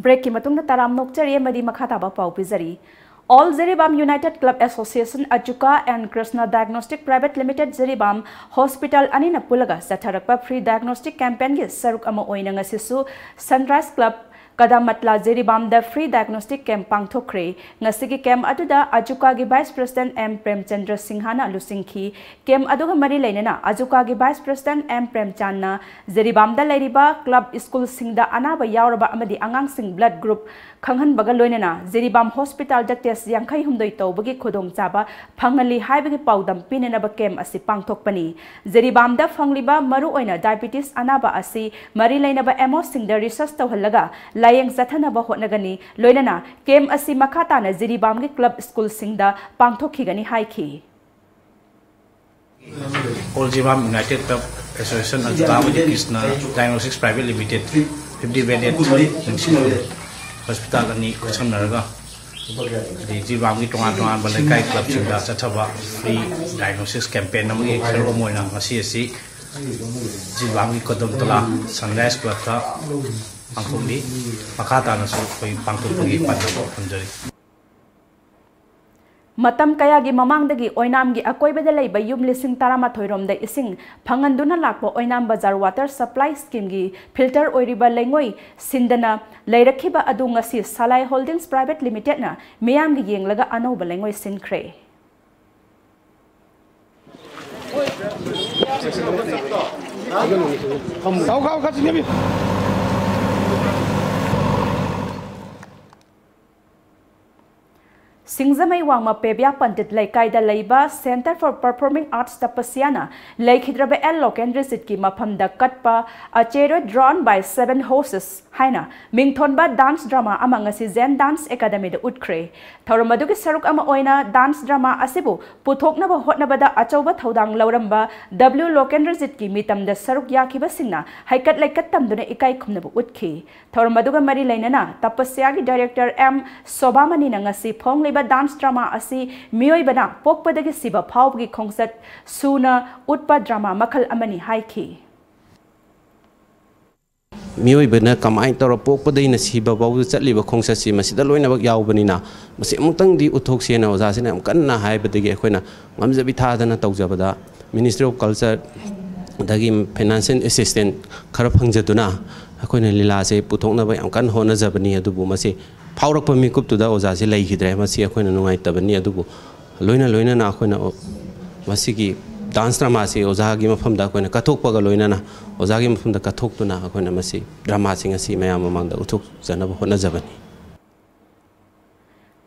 ꯕ꯭ꯔꯦꯛꯀꯤ ꯃꯇꯨꯡꯗ ꯇꯔꯥꯝ ꯅꯣꯛꯆꯔꯤ ꯑꯃꯗꯤ ꯃꯈꯥ ꯇꯥꯕ ꯄꯥꯎ ꯄꯤꯖꯔꯤ꯫ All Jiribam United Club Association, AJUCA and Krishna Diagnostic Private Limited Jiribam Hospital ꯑꯅꯤꯅ ꯄꯨꯜꯂꯒ ꯆꯠꯊꯔꯛꯄ free diagnostic campaignꯒꯤ ꯁꯔꯨꯛ ꯑꯃ ꯑꯣꯏꯅ ꯉꯁꯤꯁꯨ Sunrise Club ꯀꯗꯥꯃꯠꯂꯥ ꯖꯤꯔꯤꯕꯥꯝꯗ free diagnostic camp ꯄꯥꯡꯊꯣꯛꯈ꯭ꯔꯦ꯫ ꯉꯁꯤꯒꯤ camp ꯑꯗꯨꯗ AJUCAꯒꯤ Vice President ꯑꯦꯝ ꯄ꯭ꯔꯦꯝꯆꯟꯗ꯭ꯔ ꯁꯤꯡꯍꯅ ꯂꯨꯆꯤꯡꯈꯤ꯫ Camp ꯑꯗꯨꯒ ꯃꯔꯤ ꯂꯩꯅꯅ AJUCAꯒꯤ Vice President ꯑꯦꯝ ꯄ꯭ꯔꯦꯝꯆꯥꯟꯅ ꯖꯤꯔꯤꯕꯥꯝꯗ ꯂꯩꯔꯤꯕ club schoolꯁꯤꯡꯗ ꯑꯅꯥꯕ ꯌꯥꯎꯔꯕ ꯑꯃꯗꯤ ꯑꯉꯥꯡꯁꯤꯡ blood group ꯈꯪꯍꯟꯕꯒ ꯂꯣꯏꯅꯅ ꯖꯤꯔꯤꯕꯥꯝ hospitalꯗ test ꯌꯥꯡꯈꯩ ꯍꯨꯝꯗꯣꯏ ꯇꯧꯕꯒꯤ ꯈꯨꯗꯣꯡꯆꯥꯕ ꯐꯪꯍꯜꯂꯤ ꯍꯥꯏꯕꯒꯤ ꯄꯥꯎꯗꯝ ꯄꯤꯅꯅꯕ camp ꯑꯁꯤ ꯄꯥꯡꯊꯣꯛꯄꯅꯤ꯫ ꯖꯤꯔꯤꯕꯥꯝꯗ ꯐꯪꯂꯤꯕ ꯃꯔꯨꯑꯣꯏꯅ diabetes ꯑꯅꯥꯕ ꯑꯁꯤ ꯃꯔꯤ ꯂꯩꯅꯕ MOꯁꯤꯡꯗ research ꯇꯧꯍꯜꯂꯒ ꯂꯥꯌꯦꯡ ꯆꯠꯊꯅꯕ ꯍꯣꯠꯅꯒꯅꯤ꯫ ꯂꯣꯏꯅꯅ camp ꯑꯁꯤ ꯃꯈꯥ ꯇꯥꯅ ꯖꯤꯔꯤꯕꯥꯝꯒꯤ club schoolꯁꯤꯡꯗ ꯄꯥꯡꯊꯣꯛꯈꯤꯒꯅꯤ ꯍꯥꯏꯈꯤ꯫ All Jiribam United Club Association, AJUCA ꯑꯃꯗꯤ Krishna Diagnostics Private Limited, fifty bedded hospital ꯑꯅꯤ ꯈꯨꯠꯁꯝꯅꯔꯒ, ꯑꯗꯩ ꯖꯤꯔꯤꯕꯥꯝꯒꯤ ꯇꯣꯉꯥꯟ ꯇꯣꯉꯥꯟꯕ ꯂꯩꯀꯥꯏ clubꯁꯤꯡꯗ ꯆꯠꯊꯕ free diagnosis campaign ꯑꯃꯒꯤ ꯁꯔꯨꯛ ꯑꯃ ꯑꯣꯏꯅ ꯉꯁꯤ ꯑꯁꯤ ꯖꯤꯔꯤꯕꯥꯝꯒꯤ ꯀꯗꯝꯇꯂꯥ Sunrise Clubꯇ ꯄꯥꯡꯊꯣꯛꯂꯤ꯫ ꯃꯈꯥ ꯇꯥꯅꯁꯨ ꯑꯩꯈꯣꯏ ꯄꯥꯡꯊꯣꯛꯄꯒꯤ ꯄꯥꯟꯗꯝ ꯊꯝꯖꯔꯤ꯫ ꯃꯇꯝ ꯀꯌꯥꯒꯤ ꯃꯃꯥꯡꯗꯒꯤ ꯑꯣꯏꯅꯥꯝꯒꯤ ꯑꯀꯣꯏꯕꯗ ꯂꯩꯕ ꯌꯨꯝ ꯂꯤꯁꯤꯡ ꯇꯔꯥꯃꯥꯊꯣꯏ ꯔꯣꯝꯗ ꯏꯁꯤꯡ ꯐꯪꯍꯟꯗꯨꯅ ꯂꯥꯛꯄ ꯑꯣꯏꯅꯥꯝ ꯕꯖꯥꯔ ꯋꯥꯇꯔ ꯁꯄ꯭ꯂꯥꯏ ꯁ꯭ꯀꯤꯝꯒꯤ ꯐꯤꯜꯇꯔ ꯑꯣꯏꯔꯤꯕ ꯂꯩꯉꯣꯏ ꯁꯤꯟꯗꯅ ꯂꯩꯔꯛꯈꯤꯕ ꯑꯗꯨ ꯉꯁꯤ ꯁꯂꯥꯏ ꯍꯣꯜꯗꯤꯡꯁ ꯄ꯭ꯔꯥꯏꯚꯦꯠ ꯂꯤꯃꯤꯇꯦꯗꯅ ꯃꯤꯌꯥꯝꯒꯤ ꯌꯦꯡꯂꯒ ꯑꯅꯧꯕ ꯂꯩꯉꯣꯏ ꯁꯤꯟꯈ꯭ꯔꯦ꯫ ꯁꯤꯡꯖꯃꯩ ꯋꯥꯡꯃ ꯄꯦꯕꯤꯌꯥ ꯄꯟꯗꯤꯠ ꯂꯩꯀꯥꯏꯗ ꯂꯩꯕ Centre for Performing Arts ꯇꯄꯁꯤꯌꯥꯅ ꯂꯩꯈꯤꯗ꯭ꯔꯕ ꯑꯦꯜ ꯂꯣꯀꯦꯟꯗ꯭ꯔꯖꯤꯠꯀꯤ ꯃꯐꯝꯗ ꯀꯠꯄ A chariot drawn by seven horses ꯍꯥꯏꯅ ꯃꯤꯡꯊꯣꯟꯕ ꯗꯥꯟꯁ ꯗ꯭ꯔꯃꯥ ꯑꯃ ꯉꯁꯤ ꯖꯦꯟ ꯗꯥꯟꯁ ꯑꯦꯀꯥꯗꯃꯤꯗ ꯎꯠꯈ꯭ꯔꯦ꯫ ꯊꯧꯔꯝ ꯑꯗꯨꯒꯤ ꯁꯔꯨꯛ ꯑꯃ ꯑꯣꯏꯅ ꯗꯥꯟꯁ ꯗ꯭ꯔꯃꯥ ꯑꯁꯤꯕꯨ ꯄꯨꯊꯣꯛꯅꯕ ꯍꯣꯠꯅꯕꯗ ꯑꯆꯧꯕ ꯊꯧꯗꯥꯡ ꯂꯧꯔꯝꯕ ꯗꯕ꯭ꯂꯤꯎ ꯂꯣꯀꯦꯟꯗ꯭ꯔꯖꯤꯠꯀꯤ ꯃꯤꯇꯝꯗ ꯁꯔꯨꯛ ꯌꯥꯈꯤꯕꯁꯤꯡꯅ ꯍꯩꯀꯠ ꯂꯩꯀꯠ ꯇꯝꯗꯨꯅ ꯏꯀꯥꯏ ꯈꯨꯝꯅꯕ ꯎꯠꯈꯤ꯫ ꯊꯧꯔꯝ ꯑꯗꯨꯒ ꯃꯔꯤ ꯂꯩꯅꯅ ꯇꯄꯁ꯭ꯌꯥꯒꯤ ꯗꯥꯏꯔꯦꯛꯇꯔ ꯑꯦꯝ ꯁꯣꯚꯥꯃꯅꯤꯅ ꯉꯁꯤ ꯐꯣꯡꯂꯤꯕ ꯗꯥꯟꯁ ꯗ꯭ꯔꯃꯥ ꯑꯁꯤ ꯃꯤꯑꯣꯏꯕꯅ ꯄꯣꯛꯄꯗꯒꯤ ꯁꯤꯕ ꯐꯥꯎꯕꯒꯤ ꯈꯣꯡꯆꯠ ꯁꯨꯅ ꯎꯠꯄ ꯗ꯭ꯔꯃꯥ ꯃꯈꯜ ꯑꯃꯅꯤ ꯍꯥꯏꯈꯤ꯫ ꯃꯤꯑꯣꯏꯕꯅ ꯀꯃꯥꯏꯅ ꯇꯧꯔ ꯄꯣꯛꯄꯗꯩꯅ ꯁꯤꯕ ꯐꯥꯎꯕꯗ ꯆꯠꯂꯤꯕ ꯈꯣꯡꯆꯠꯁꯤ ꯃꯁꯤꯗ ꯂꯣꯏꯅꯃꯛ ꯌꯥꯎꯕꯅꯤꯅ, ꯃꯁꯤ ꯑꯃꯨꯛꯇꯪꯗꯤ ꯎꯠꯊꯣꯛꯁꯦꯅ ꯑꯣꯖꯥꯁꯤꯅ ꯌꯥꯝ ꯀꯟꯅ ꯍꯥꯏꯕꯗꯒꯤ ꯑꯩꯈꯣꯏꯅ ꯉꯝꯖꯕꯤ ꯊꯥꯗꯅ ꯇꯧꯖꯕꯗ, Ministry of Culture ꯗꯒꯤ financial assistance ꯈꯔ ꯐꯪꯖꯗꯨꯅ ꯑꯩꯈꯣꯏꯅ ꯂꯤꯂꯥꯁꯦ ꯄꯨꯊꯣꯛꯅꯕ ꯌꯥꯝ ꯀꯟꯅ ꯍꯣꯠꯅꯖꯕꯅꯤ꯫ ꯑꯗꯨꯕꯨ ꯃꯁꯤ ꯐꯥꯎꯔꯛꯄ ꯃꯤꯀꯨꯞꯇꯨꯗ ꯑꯣꯖꯥꯁꯦ ꯂꯩꯈꯤꯗ꯭ꯔꯦ꯫ ꯃꯁꯤ ꯑꯩꯈꯣꯏꯅ ꯅꯨꯡꯉꯥꯏꯇꯕꯅꯤ꯫ ꯑꯗꯨꯕꯨ ꯂꯣꯏꯅ ꯂꯣꯏꯅꯅ ꯑꯩꯈꯣꯏꯅ ꯃꯁꯤꯒꯤ ꯗꯥꯟꯁ ꯗ꯭ꯔꯃꯥꯁꯤ ꯑꯣꯖꯥꯒꯤ ꯃꯐꯝꯗ ꯑꯩꯈꯣꯏꯅ ꯀꯠꯊꯣꯛꯄꯒ ꯂꯣꯏꯅꯅ, ꯑꯣꯖꯥꯒꯤ ꯃꯐꯝꯗ ꯀꯠꯊꯣꯛꯇꯨꯅ ꯑꯩꯈꯣꯏꯅ ꯃꯁꯤ ꯗ꯭ꯔꯃꯥꯁꯤꯡ ꯑꯁꯤ ꯃꯌꯥꯝ ꯃꯃꯥꯡꯗ ꯎꯠꯊꯣꯛꯆꯅꯕ ꯍꯣꯠꯅꯖꯕꯅꯤ꯫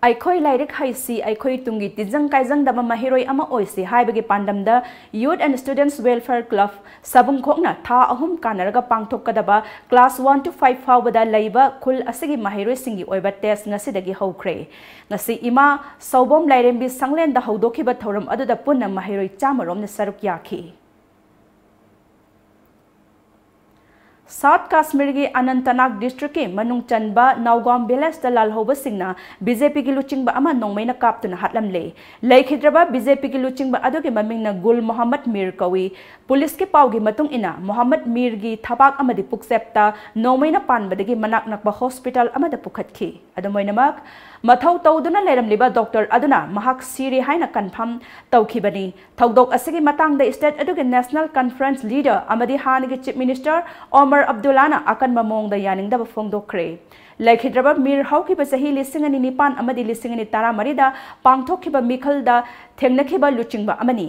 ꯑꯩꯈꯣꯏ ꯂꯥꯏꯔꯤꯛ ꯍꯩꯁꯤ, ꯑꯩꯈꯣꯏ ꯇꯨꯡꯒꯤ ꯇꯤꯟꯖꯪ ꯀꯥꯏꯖꯪꯗꯕ ꯃꯍꯩꯔꯣꯏ ꯑꯃ ꯑꯣꯏꯁꯤ ꯍꯥꯏꯕꯒꯤ ꯄꯥꯟꯗꯝꯗ Youth and Students Welfare Club ꯁꯕꯨꯡꯈꯣꯛꯅ ꯊꯥ ꯑꯍꯨꯝ ꯀꯥꯟꯅꯔꯒ ꯄꯥꯡꯊꯣꯛꯀꯗꯕ class one to five ꯐꯥꯎꯕꯗ ꯂꯩꯕ ꯈꯨꯜ ꯑꯁꯤꯒꯤ ꯃꯍꯩꯔꯣꯏꯁꯤꯡꯒꯤ ꯑꯣꯏꯕ test ꯉꯁꯤꯗꯒꯤ ꯍꯧꯈ꯭ꯔꯦ꯫ ꯉꯁꯤ ꯏꯃꯥ ꯁꯧꯕꯣꯝ ꯂꯥꯏꯔꯦꯝꯕꯤ ꯁꯪꯂꯦꯟꯗ ꯍꯧꯗꯣꯛꯈꯤꯕ ꯊꯧꯔꯝ ꯑꯗꯨꯗ ꯄꯨꯟꯅ ꯃꯍꯩꯔꯣꯏ ꯆꯥꯝꯃ ꯔꯣꯝꯅ ꯁꯔꯨꯛ ꯌꯥꯈꯤ꯫ ꯁꯥꯎꯊ ꯀꯥꯁꯃꯤꯔꯒꯤ ꯑꯅꯟꯇꯅꯥꯒ ꯗꯤꯁꯇ꯭ꯔꯤꯛꯀꯤ ꯃꯅꯨꯡ ꯆꯟꯕ ꯅꯥꯎꯒꯥꯝ ꯚꯤꯂꯦꯖꯇ ꯂꯥꯜꯍꯧꯕꯁꯤꯡꯅ ꯕꯤ ꯖꯦ ꯄꯤꯒꯤ ꯂꯨꯆꯤꯡꯕ ꯑꯃ ꯅꯣꯡꯃꯩꯅ ꯀꯥꯞꯇꯨꯅ ꯍꯥꯠꯂꯝꯂꯦ꯫ ꯂꯩꯈꯤꯗ꯭ꯔꯕ ꯕꯤ ꯖꯦ ꯄꯤꯒꯤ ꯂꯨꯆꯤꯡꯕ ꯑꯗꯨꯒꯤ ꯃꯃꯤꯡꯅ ꯒꯨꯜ ꯃꯣꯍꯝꯃꯗ ꯃꯤꯔ ꯀꯧꯏ꯫ ꯄꯨꯂꯤꯁꯀꯤ ꯄꯥꯎꯒꯤ ꯃꯇꯨꯡ ꯏꯟꯅ, ꯃꯣꯍꯝꯃꯗ ꯃꯤꯔꯒꯤ ꯊꯕꯥꯛ ꯑꯃꯗꯤ ꯄꯨꯛꯆꯦꯞꯇ ꯅꯣꯡꯃꯩꯅ ꯄꯥꯟꯕꯗꯒꯤ ꯃꯅꯥꯛ ꯅꯛꯄ ꯍꯣꯁꯄꯤꯇꯥꯜ ꯑꯃꯗ ꯄꯨꯈꯠꯈꯤ꯫ ꯑꯗꯨꯝ ꯑꯣꯏꯅꯃꯛ, ꯃꯊꯧ ꯇꯧꯗꯨꯅ ꯂꯩꯔꯝꯂꯤꯕ ꯗꯣꯛꯇꯔ ꯑꯗꯨꯅ ꯃꯍꯥꯛ ꯁꯤꯔꯦ ꯍꯥꯏꯅ ꯀꯟꯐꯥꯔꯝ ꯇꯧꯈꯤꯕꯅꯤ꯫ ꯊꯧꯗꯣꯛ ꯑꯁꯤꯒꯤ ꯃꯇꯥꯡꯗ ꯁ꯭ꯇꯦꯠ ꯑꯗꯨꯒꯤ ꯅꯦꯁꯅꯦꯜ ꯀꯟꯐꯔꯦꯟꯁ ꯂꯤꯗꯔ ꯑꯃꯗꯤ ꯍꯥꯟꯅꯒꯤ ꯆꯤꯐ ꯃꯤꯅꯤꯁꯇꯔ ꯑꯣꯃꯔ ꯑꯕꯗꯨꯜꯂꯥꯅ ꯑꯀꯟꯕ ꯃꯑꯣꯡꯗ ꯌꯥꯅꯤꯡꯗꯕ ꯐꯣꯡꯗꯣꯛꯈ꯭ꯔꯦ꯫ ꯂꯩꯈꯤꯗ꯭ꯔꯕ ꯃꯤꯔ ꯍꯧꯈꯤꯕ ꯆꯍꯤ ꯂꯤꯁꯤꯡ ꯑꯅꯤ ꯅꯤꯄꯥꯟ ꯑꯃꯗꯤ ꯂꯤꯁꯤꯡ ꯑꯅꯤ ꯇꯔꯥꯃꯔꯤꯗ ꯄꯥꯡꯊꯣꯛꯈꯤꯕ ꯃꯤꯈꯜꯗ ꯊꯦꯡꯅꯈꯤꯕ ꯂꯨꯆꯤꯡꯕ ꯑꯃꯅꯤ꯫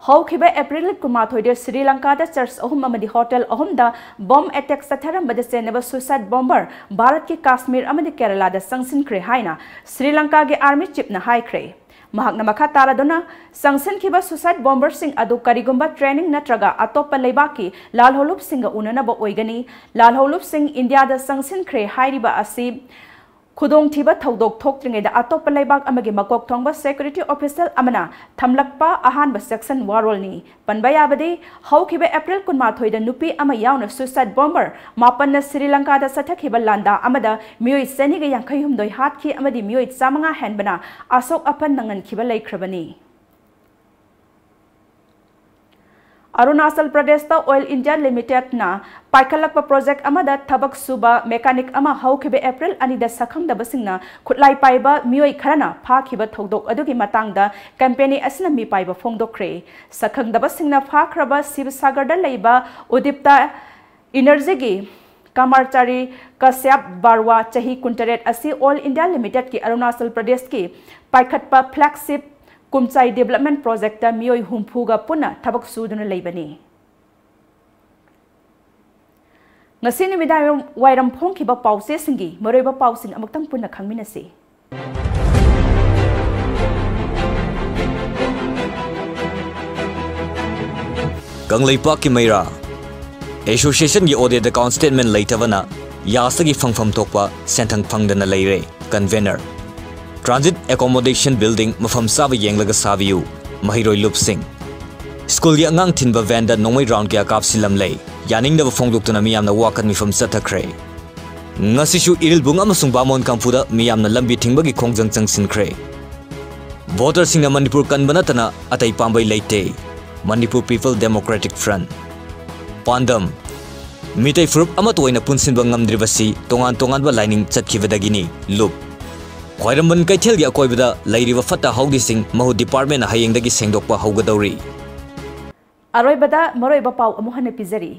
ꯍꯧꯈꯤꯕ ꯑꯦꯄ꯭ꯔꯤꯜ ꯀꯨꯟꯃꯥꯊꯣꯏꯗ ꯁ꯭ꯔꯤ ꯂꯪꯀꯥꯗ ꯆꯔꯆ ꯑꯍꯨꯝ ꯑꯃꯗꯤ ꯍꯣꯇꯦꯜ ꯑꯍꯨꯝꯗ ꯕꯣꯝ ꯑꯦꯇꯦꯛ ꯆꯠꯊꯔꯝꯕꯗ ꯆꯦꯟꯅꯕ ꯁꯨꯁꯥꯏꯠ ꯕꯣꯝꯕꯔ ꯚꯥꯔꯠꯀꯤ ꯀꯥꯁꯃꯤꯔ ꯑꯃꯗꯤ ꯀꯦꯔꯂꯥꯗ ꯆꯪꯁꯤꯟꯈ꯭ꯔꯦ ꯍꯥꯏꯅ ꯁ꯭ꯔꯤ ꯂꯪꯀꯥꯒꯤ ꯑꯥꯔꯃꯤ ꯆꯤꯐꯅ ꯍꯥꯏꯈ꯭ꯔꯦ꯫ ꯃꯍꯥꯛꯅ ꯃꯈꯥ ꯇꯥꯔꯗꯨꯅ, ꯆꯪꯁꯤꯟꯈꯤꯕ ꯁꯨꯁꯥꯏꯠ ꯕꯣꯝꯕꯔꯁꯤꯡ ꯑꯗꯨ ꯀꯔꯤꯒꯨꯝꯕ ꯇ꯭ꯔꯦꯅꯤꯡ ꯅꯠꯇ꯭ꯔꯒ ꯑꯇꯣꯞꯄ ꯂꯩꯕꯥꯛꯀꯤ ꯂꯥꯜꯍꯧꯂꯨꯞꯁꯤꯡꯒ ꯎꯅꯅꯕ ꯑꯣꯏꯒꯅꯤ꯫ ꯂꯥꯜꯍꯧꯂꯨꯞꯁꯤꯡ ꯏꯟꯗꯤꯌꯥꯗ ꯆꯪꯁꯤꯟꯈ꯭ꯔꯦ ꯍꯥꯏꯔꯤꯕ ꯑꯁꯤ ꯈꯨꯗꯣꯡꯊꯤꯕ ꯊꯧꯗꯣꯛ ꯊꯣꯛꯇ꯭ꯔꯤꯉꯩꯗ ꯑꯇꯣꯞꯄ ꯂꯩꯕꯥꯛ ꯑꯃꯒꯤ ꯃꯀꯣꯛ ꯊꯣꯡꯕ ꯁꯦꯀ꯭ꯌꯨꯔꯤꯇꯤ ꯑꯣꯐꯤꯁꯤꯌꯦꯜ ꯑꯃꯅ ꯊꯝꯂꯛꯄ ꯑꯍꯥꯟꯕ ꯁꯦꯛꯁꯟ ꯋꯥꯔꯣꯜꯅꯤ꯫ ꯄꯟꯕ ꯌꯥꯕꯗꯤ, ꯍꯧꯈꯤꯕ ꯑꯦꯄ꯭ꯔꯤꯜ ꯀꯨꯟꯃꯥꯊꯣꯏꯗ ꯅꯨꯄꯤ ꯑꯃ ꯌꯥꯎꯅ ꯁꯨꯁꯥꯏꯠ ꯕꯣꯝꯕꯔ ꯃꯥꯄꯟꯅ ꯁ꯭ꯔꯤ ꯂꯪꯀꯥꯗ ꯆꯠꯊꯈꯤꯕ ꯂꯥꯟꯗꯥ ꯑꯃꯗ ꯃꯤꯑꯣꯏ ꯆꯅꯤꯒ ꯌꯥꯡꯈꯩ ꯍꯨꯝꯗꯣꯏ ꯍꯥꯠꯈꯤ ꯑꯃꯗꯤ ꯃꯤꯑꯣꯏ ꯆꯥꯃꯉꯥ ꯍꯦꯟꯕꯅ ꯑꯁꯣꯛ ꯑꯄꯟ ꯅꯪꯍꯟꯈꯤꯕ ꯂꯩꯈ꯭ꯔꯕꯅꯤ꯫ ꯑꯔꯨꯅꯥꯆꯜ ꯄ꯭ꯔꯗꯦꯁꯇ ꯑꯣꯏꯜ ꯏꯟꯗꯤꯌꯥ ꯂꯤꯃꯤꯇꯦꯗꯅ ꯄꯥꯏꯈꯠꯂꯛꯄ ꯄ꯭ꯔꯣꯖꯦꯛ ꯑꯃꯗ ꯊꯕꯛ ꯁꯨꯕ ꯃꯦꯀꯥꯅꯤꯛ ꯑꯃ ꯍꯧꯈꯤꯕ ꯑꯦꯄ꯭ꯔꯤꯜ ꯑꯅꯤꯗ ꯁꯛꯈꯪꯗꯕꯁꯤꯡꯅ ꯈꯨꯠꯂꯥꯏ ꯄꯥꯏꯕ ꯃꯤꯑꯣꯏ ꯈꯔꯅ ꯐꯥꯈꯤꯕ ꯊꯧꯗꯣꯛ ꯑꯗꯨꯒꯤ ꯃꯇꯥꯡꯗ ꯀꯝꯄꯦꯅꯤ ꯑꯁꯤꯅ ꯃꯤꯄꯥꯏꯕ ꯐꯣꯡꯗꯣꯛꯈ꯭ꯔꯦ꯫ ꯁꯛꯈꯪꯗꯕꯁꯤꯡꯅ ꯐꯥꯈ꯭ꯔꯕ ꯁꯤꯕꯁꯥꯒꯔꯗ ꯂꯩꯕ ꯎꯗꯤꯞꯇ ꯏꯅꯔꯖꯤꯒꯤ ꯀꯃꯥꯔꯆꯥꯔꯤ ꯀꯁ꯭ꯌꯞ ꯕꯥꯔꯋꯥ, ꯆꯍꯤ ꯀꯨꯟꯇꯔꯦꯠ ꯑꯁꯤ ꯑꯣꯏꯜ ꯏꯟꯗꯤꯌꯥ ꯂꯤꯃꯤꯇꯦꯗꯀꯤ ꯑꯔꯨꯅꯥꯆꯜ ꯄ꯭ꯔꯗꯦꯁꯀꯤ ꯄꯥꯏꯈꯠꯄ ꯐ꯭ꯂꯦꯒꯁꯤꯞ ꯀꯨꯝꯆꯥꯏ ꯗꯤꯕꯦꯂꯞꯃꯦꯟ ꯄ꯭ꯔꯣꯖꯦꯛꯇ ꯃꯤꯑꯣꯏ ꯍꯨꯝꯐꯨꯒ ꯄꯨꯟꯅ ꯊꯕꯛ ꯁꯨꯗꯨꯅ ꯂꯩꯕꯅꯤ꯫ ꯉꯁꯤ ꯅꯨꯃꯤꯗꯥꯡ ꯋꯥꯏꯔꯝ ꯐꯣꯡꯈꯤꯕ ꯄꯥꯎꯆꯦꯁꯤꯡꯒꯤ ꯃꯔꯨꯑꯣꯏꯕ ꯄꯥꯎꯁꯤꯡ ꯑꯃꯨꯛꯇꯪ ꯄꯨꯟꯅ ꯈꯪꯃꯤꯟꯅꯁꯤ꯫ ꯀꯪꯂꯩꯄꯥꯛꯀꯤ ꯃꯩꯔꯥ ꯑꯦꯁꯣꯁꯤꯌꯦꯁꯟꯒꯤ audit account statement ꯂꯩꯇꯕꯅ ꯌꯥꯁꯇꯒꯤ ꯐꯪꯐꯝ ꯊꯣꯛꯄ ꯁꯦꯟꯊꯪ ꯐꯪꯗꯅ ꯂꯩꯔꯦ꯫ Convener, Transit Accommodation Building ꯃꯐꯝ ꯆꯥꯕ ꯌꯦꯡꯂꯒ ꯁꯥꯕꯤꯌꯨ꯫ ꯃꯍꯩꯔꯣꯏ ꯂꯨꯞꯁꯤꯡ, ꯁ꯭ꯀꯨꯜꯒꯤ ꯑꯉꯥꯡ ꯊꯤꯟꯕ ꯚꯦꯟꯗ ꯅꯣꯡꯃꯩ ꯔꯥꯎꯟ ꯀꯌꯥ ꯀꯥꯞꯁꯤꯜꯂꯝꯂꯦ꯫ ꯌꯥꯅꯤꯡꯗꯕ ꯐꯣꯡꯗꯣꯛꯇꯨꯅ ꯃꯤꯌꯥꯝꯅ ꯋꯥꯀꯠ ꯃꯤꯐꯝ ꯆꯠꯊꯈ꯭ꯔꯦ꯫ ꯉꯁꯤꯁꯨ ꯏꯔꯤꯜꯕꯨꯡ ꯑꯃꯁꯨꯡ ꯕꯥꯃꯣꯟ ꯀꯥꯡꯄꯨꯗ ꯃꯤꯌꯥꯝꯅ ꯂꯝꯕꯤ ꯊꯤꯡꯕꯒꯤ ꯈꯣꯡꯖꯪ ꯆꯪꯁꯤꯟꯈ꯭ꯔꯦ꯫ ꯚꯣꯇꯔꯁꯤꯡꯅ ꯃꯅꯤꯄꯨꯔ ꯀꯟꯕ ꯅꯠꯇꯅ ꯑꯇꯩ ꯄꯥꯝꯕꯩ ꯂꯩꯇꯦ꯫ Manipur People Democratic Front꯫ ꯄꯥꯟꯗꯝ, ꯃꯤꯇꯩ ꯐꯨꯔꯨꯞ ꯑꯃꯠꯇ ꯑꯣꯏꯅ ꯄꯨꯟꯁꯤꯟꯕ ꯉꯝꯗ꯭ꯔꯤꯕꯁꯤ ꯇꯣꯉꯥꯟ ꯇꯣꯉꯥꯟꯕ ꯂꯥꯏꯅꯤꯡ ꯆꯠꯈꯤꯕꯗꯒꯤꯅꯤ꯫ ꯂꯨꯞ꯫ ꯈ꯭ꯋꯥꯏꯔꯝꯕꯟ ꯀꯩꯊꯦꯜꯒꯤ ꯑꯀꯣꯏꯕꯗ ꯂꯩꯔꯤꯕ ꯐꯠꯇ ꯍꯥꯎꯗꯤꯁꯤꯡ ꯃꯍꯨꯠ ꯗꯤꯄꯥꯔꯠꯃꯦꯟꯅ ꯍꯌꯦꯡꯗꯒꯤ ꯁꯦꯡꯗꯣꯛꯄ ꯍꯧꯒꯗꯧꯔꯤ꯫ ꯑꯔꯣꯏꯕꯗ ꯃꯔꯨꯑꯣꯏꯕ ꯄꯥꯎ ꯑꯃꯨꯛ ꯍꯟꯅ ꯄꯤꯖꯔꯤ꯫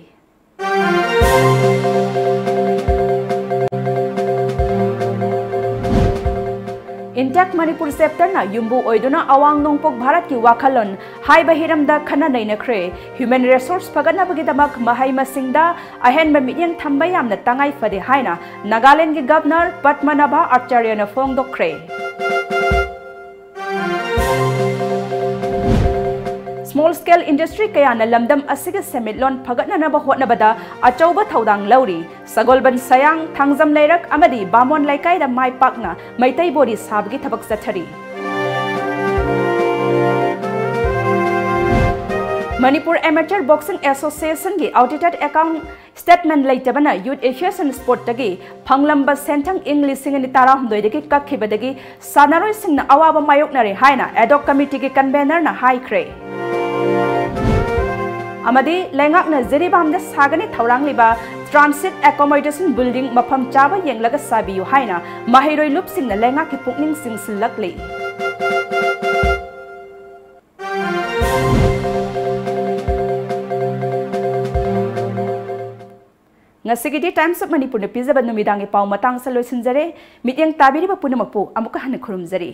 Intact Manipur Chapterꯅ ꯌꯨꯝꯕꯨ ꯑꯣꯏꯗꯨꯅ ꯑꯋꯥꯡ ꯅꯣꯡꯄꯣꯛ ꯚꯥꯔꯠꯀꯤ ꯋꯥꯈꯜꯂꯣꯟ ꯍꯥꯏꯕ ꯍꯤꯔꯝꯗ ꯈꯟꯅ ꯅꯩꯅꯈ꯭ꯔꯦ꯫ Human Resource ꯐꯒꯠꯅꯕꯒꯤꯗꯃꯛ ꯃꯍꯩ ꯃꯁꯤꯡꯗ ꯑꯍꯦꯟꯕ ꯃꯤꯠꯌꯦꯡ ꯊꯝꯕ ꯌꯥꯝꯅ ꯇꯉꯥꯏ ꯐꯗꯦ ꯍꯥꯏꯅ ꯅꯥꯒꯥꯂꯦꯟꯗꯒꯤ ꯒꯕꯅꯔ ꯄꯗꯃꯅꯥꯚ ꯑꯥꯆꯥꯔꯌꯅ ꯐꯣꯡꯗꯣꯛꯈ꯭ꯔꯦ꯫ Small scale industry ꯀꯌꯥꯅ ꯂꯝꯗꯝ ꯑꯁꯤꯒꯤ ꯁꯦꯟꯃꯤꯠꯂꯣꯟ ꯐꯒꯠꯅꯅꯕ ꯍꯣꯠꯅꯕꯗ ꯑꯆꯧꯕ ꯊꯧꯗꯥꯡ ꯂꯧꯔꯤ꯫ ꯁꯒꯣꯜꯕꯟ ꯁꯌꯥꯡ, ꯊꯥꯡꯖꯝ ꯂꯩꯔꯛ ꯑꯃꯗꯤ ꯕꯥꯃꯣꯟ ꯂꯩꯀꯥꯏꯗ ꯃꯥꯏ ꯄꯥꯛꯅ ꯃꯩꯇꯩ ꯕꯣꯔꯤ ꯁꯥꯕꯒꯤ ꯊꯕꯛ ꯆꯠꯊꯔꯤ꯫ Manipur Amateur Boxing Associationꯒꯤ audited account statement ꯂꯩꯇꯕꯅ Youth Association Sportꯇꯒꯤ ꯐꯪꯂꯝꯕ ꯁꯦꯟꯊꯪ ꯏꯪ ꯂꯤꯁꯤꯡ ꯑꯅꯤ ꯇꯔꯥꯍꯨꯝꯗꯣꯏꯗꯒꯤ ꯀꯛꯈꯤꯕꯗꯒꯤ ꯁꯥꯟꯅꯔꯣꯏꯁꯤꯡꯅ ꯑꯋꯥꯕ ꯃꯥꯌꯣꯛꯅꯔꯦ ꯍꯥꯏꯅ ad hoc committeeꯒꯤ convenerꯅ ꯍꯥꯏꯈ꯭ꯔꯦ꯫ ꯑꯃꯗꯤ ꯂꯩꯉꯥꯛꯅ ꯖꯤꯔꯤꯕꯥꯝꯗ ꯁꯥꯒꯅꯤ ꯊꯧꯔꯥꯡꯂꯤꯕ transit accommodation building ꯃꯐꯝ ꯆꯥꯕ ꯌꯦꯡꯂꯒ ꯁꯥꯕꯤꯌꯨ ꯍꯥꯏꯅ ꯃꯍꯩꯔꯣꯏ ꯂꯨꯞꯁꯤꯡꯅ ꯂꯩꯉꯥꯛꯀꯤ ꯄꯨꯛꯅꯤꯡ ꯆꯤꯡꯁꯤꯜꯂꯛꯂꯤ꯫ ꯉꯁꯤꯒꯤꯗꯤ Times of Manipurꯅ ꯄꯤꯖꯕ ꯅꯨꯃꯤꯗꯥꯡꯒꯤ ꯄꯥꯎ ꯃꯇꯥꯡꯁꯤꯗ ꯂꯣꯏꯁꯤꯟꯖꯔꯦ꯫ ꯃꯤꯠꯌꯦꯡ ꯇꯥꯕꯤꯔꯤꯕ ꯄꯨꯝꯅꯃꯛꯄꯨ ꯑꯃꯨꯛꯀ ꯍꯟꯅ ꯈꯨꯔꯨꯝꯖꯔꯤ꯫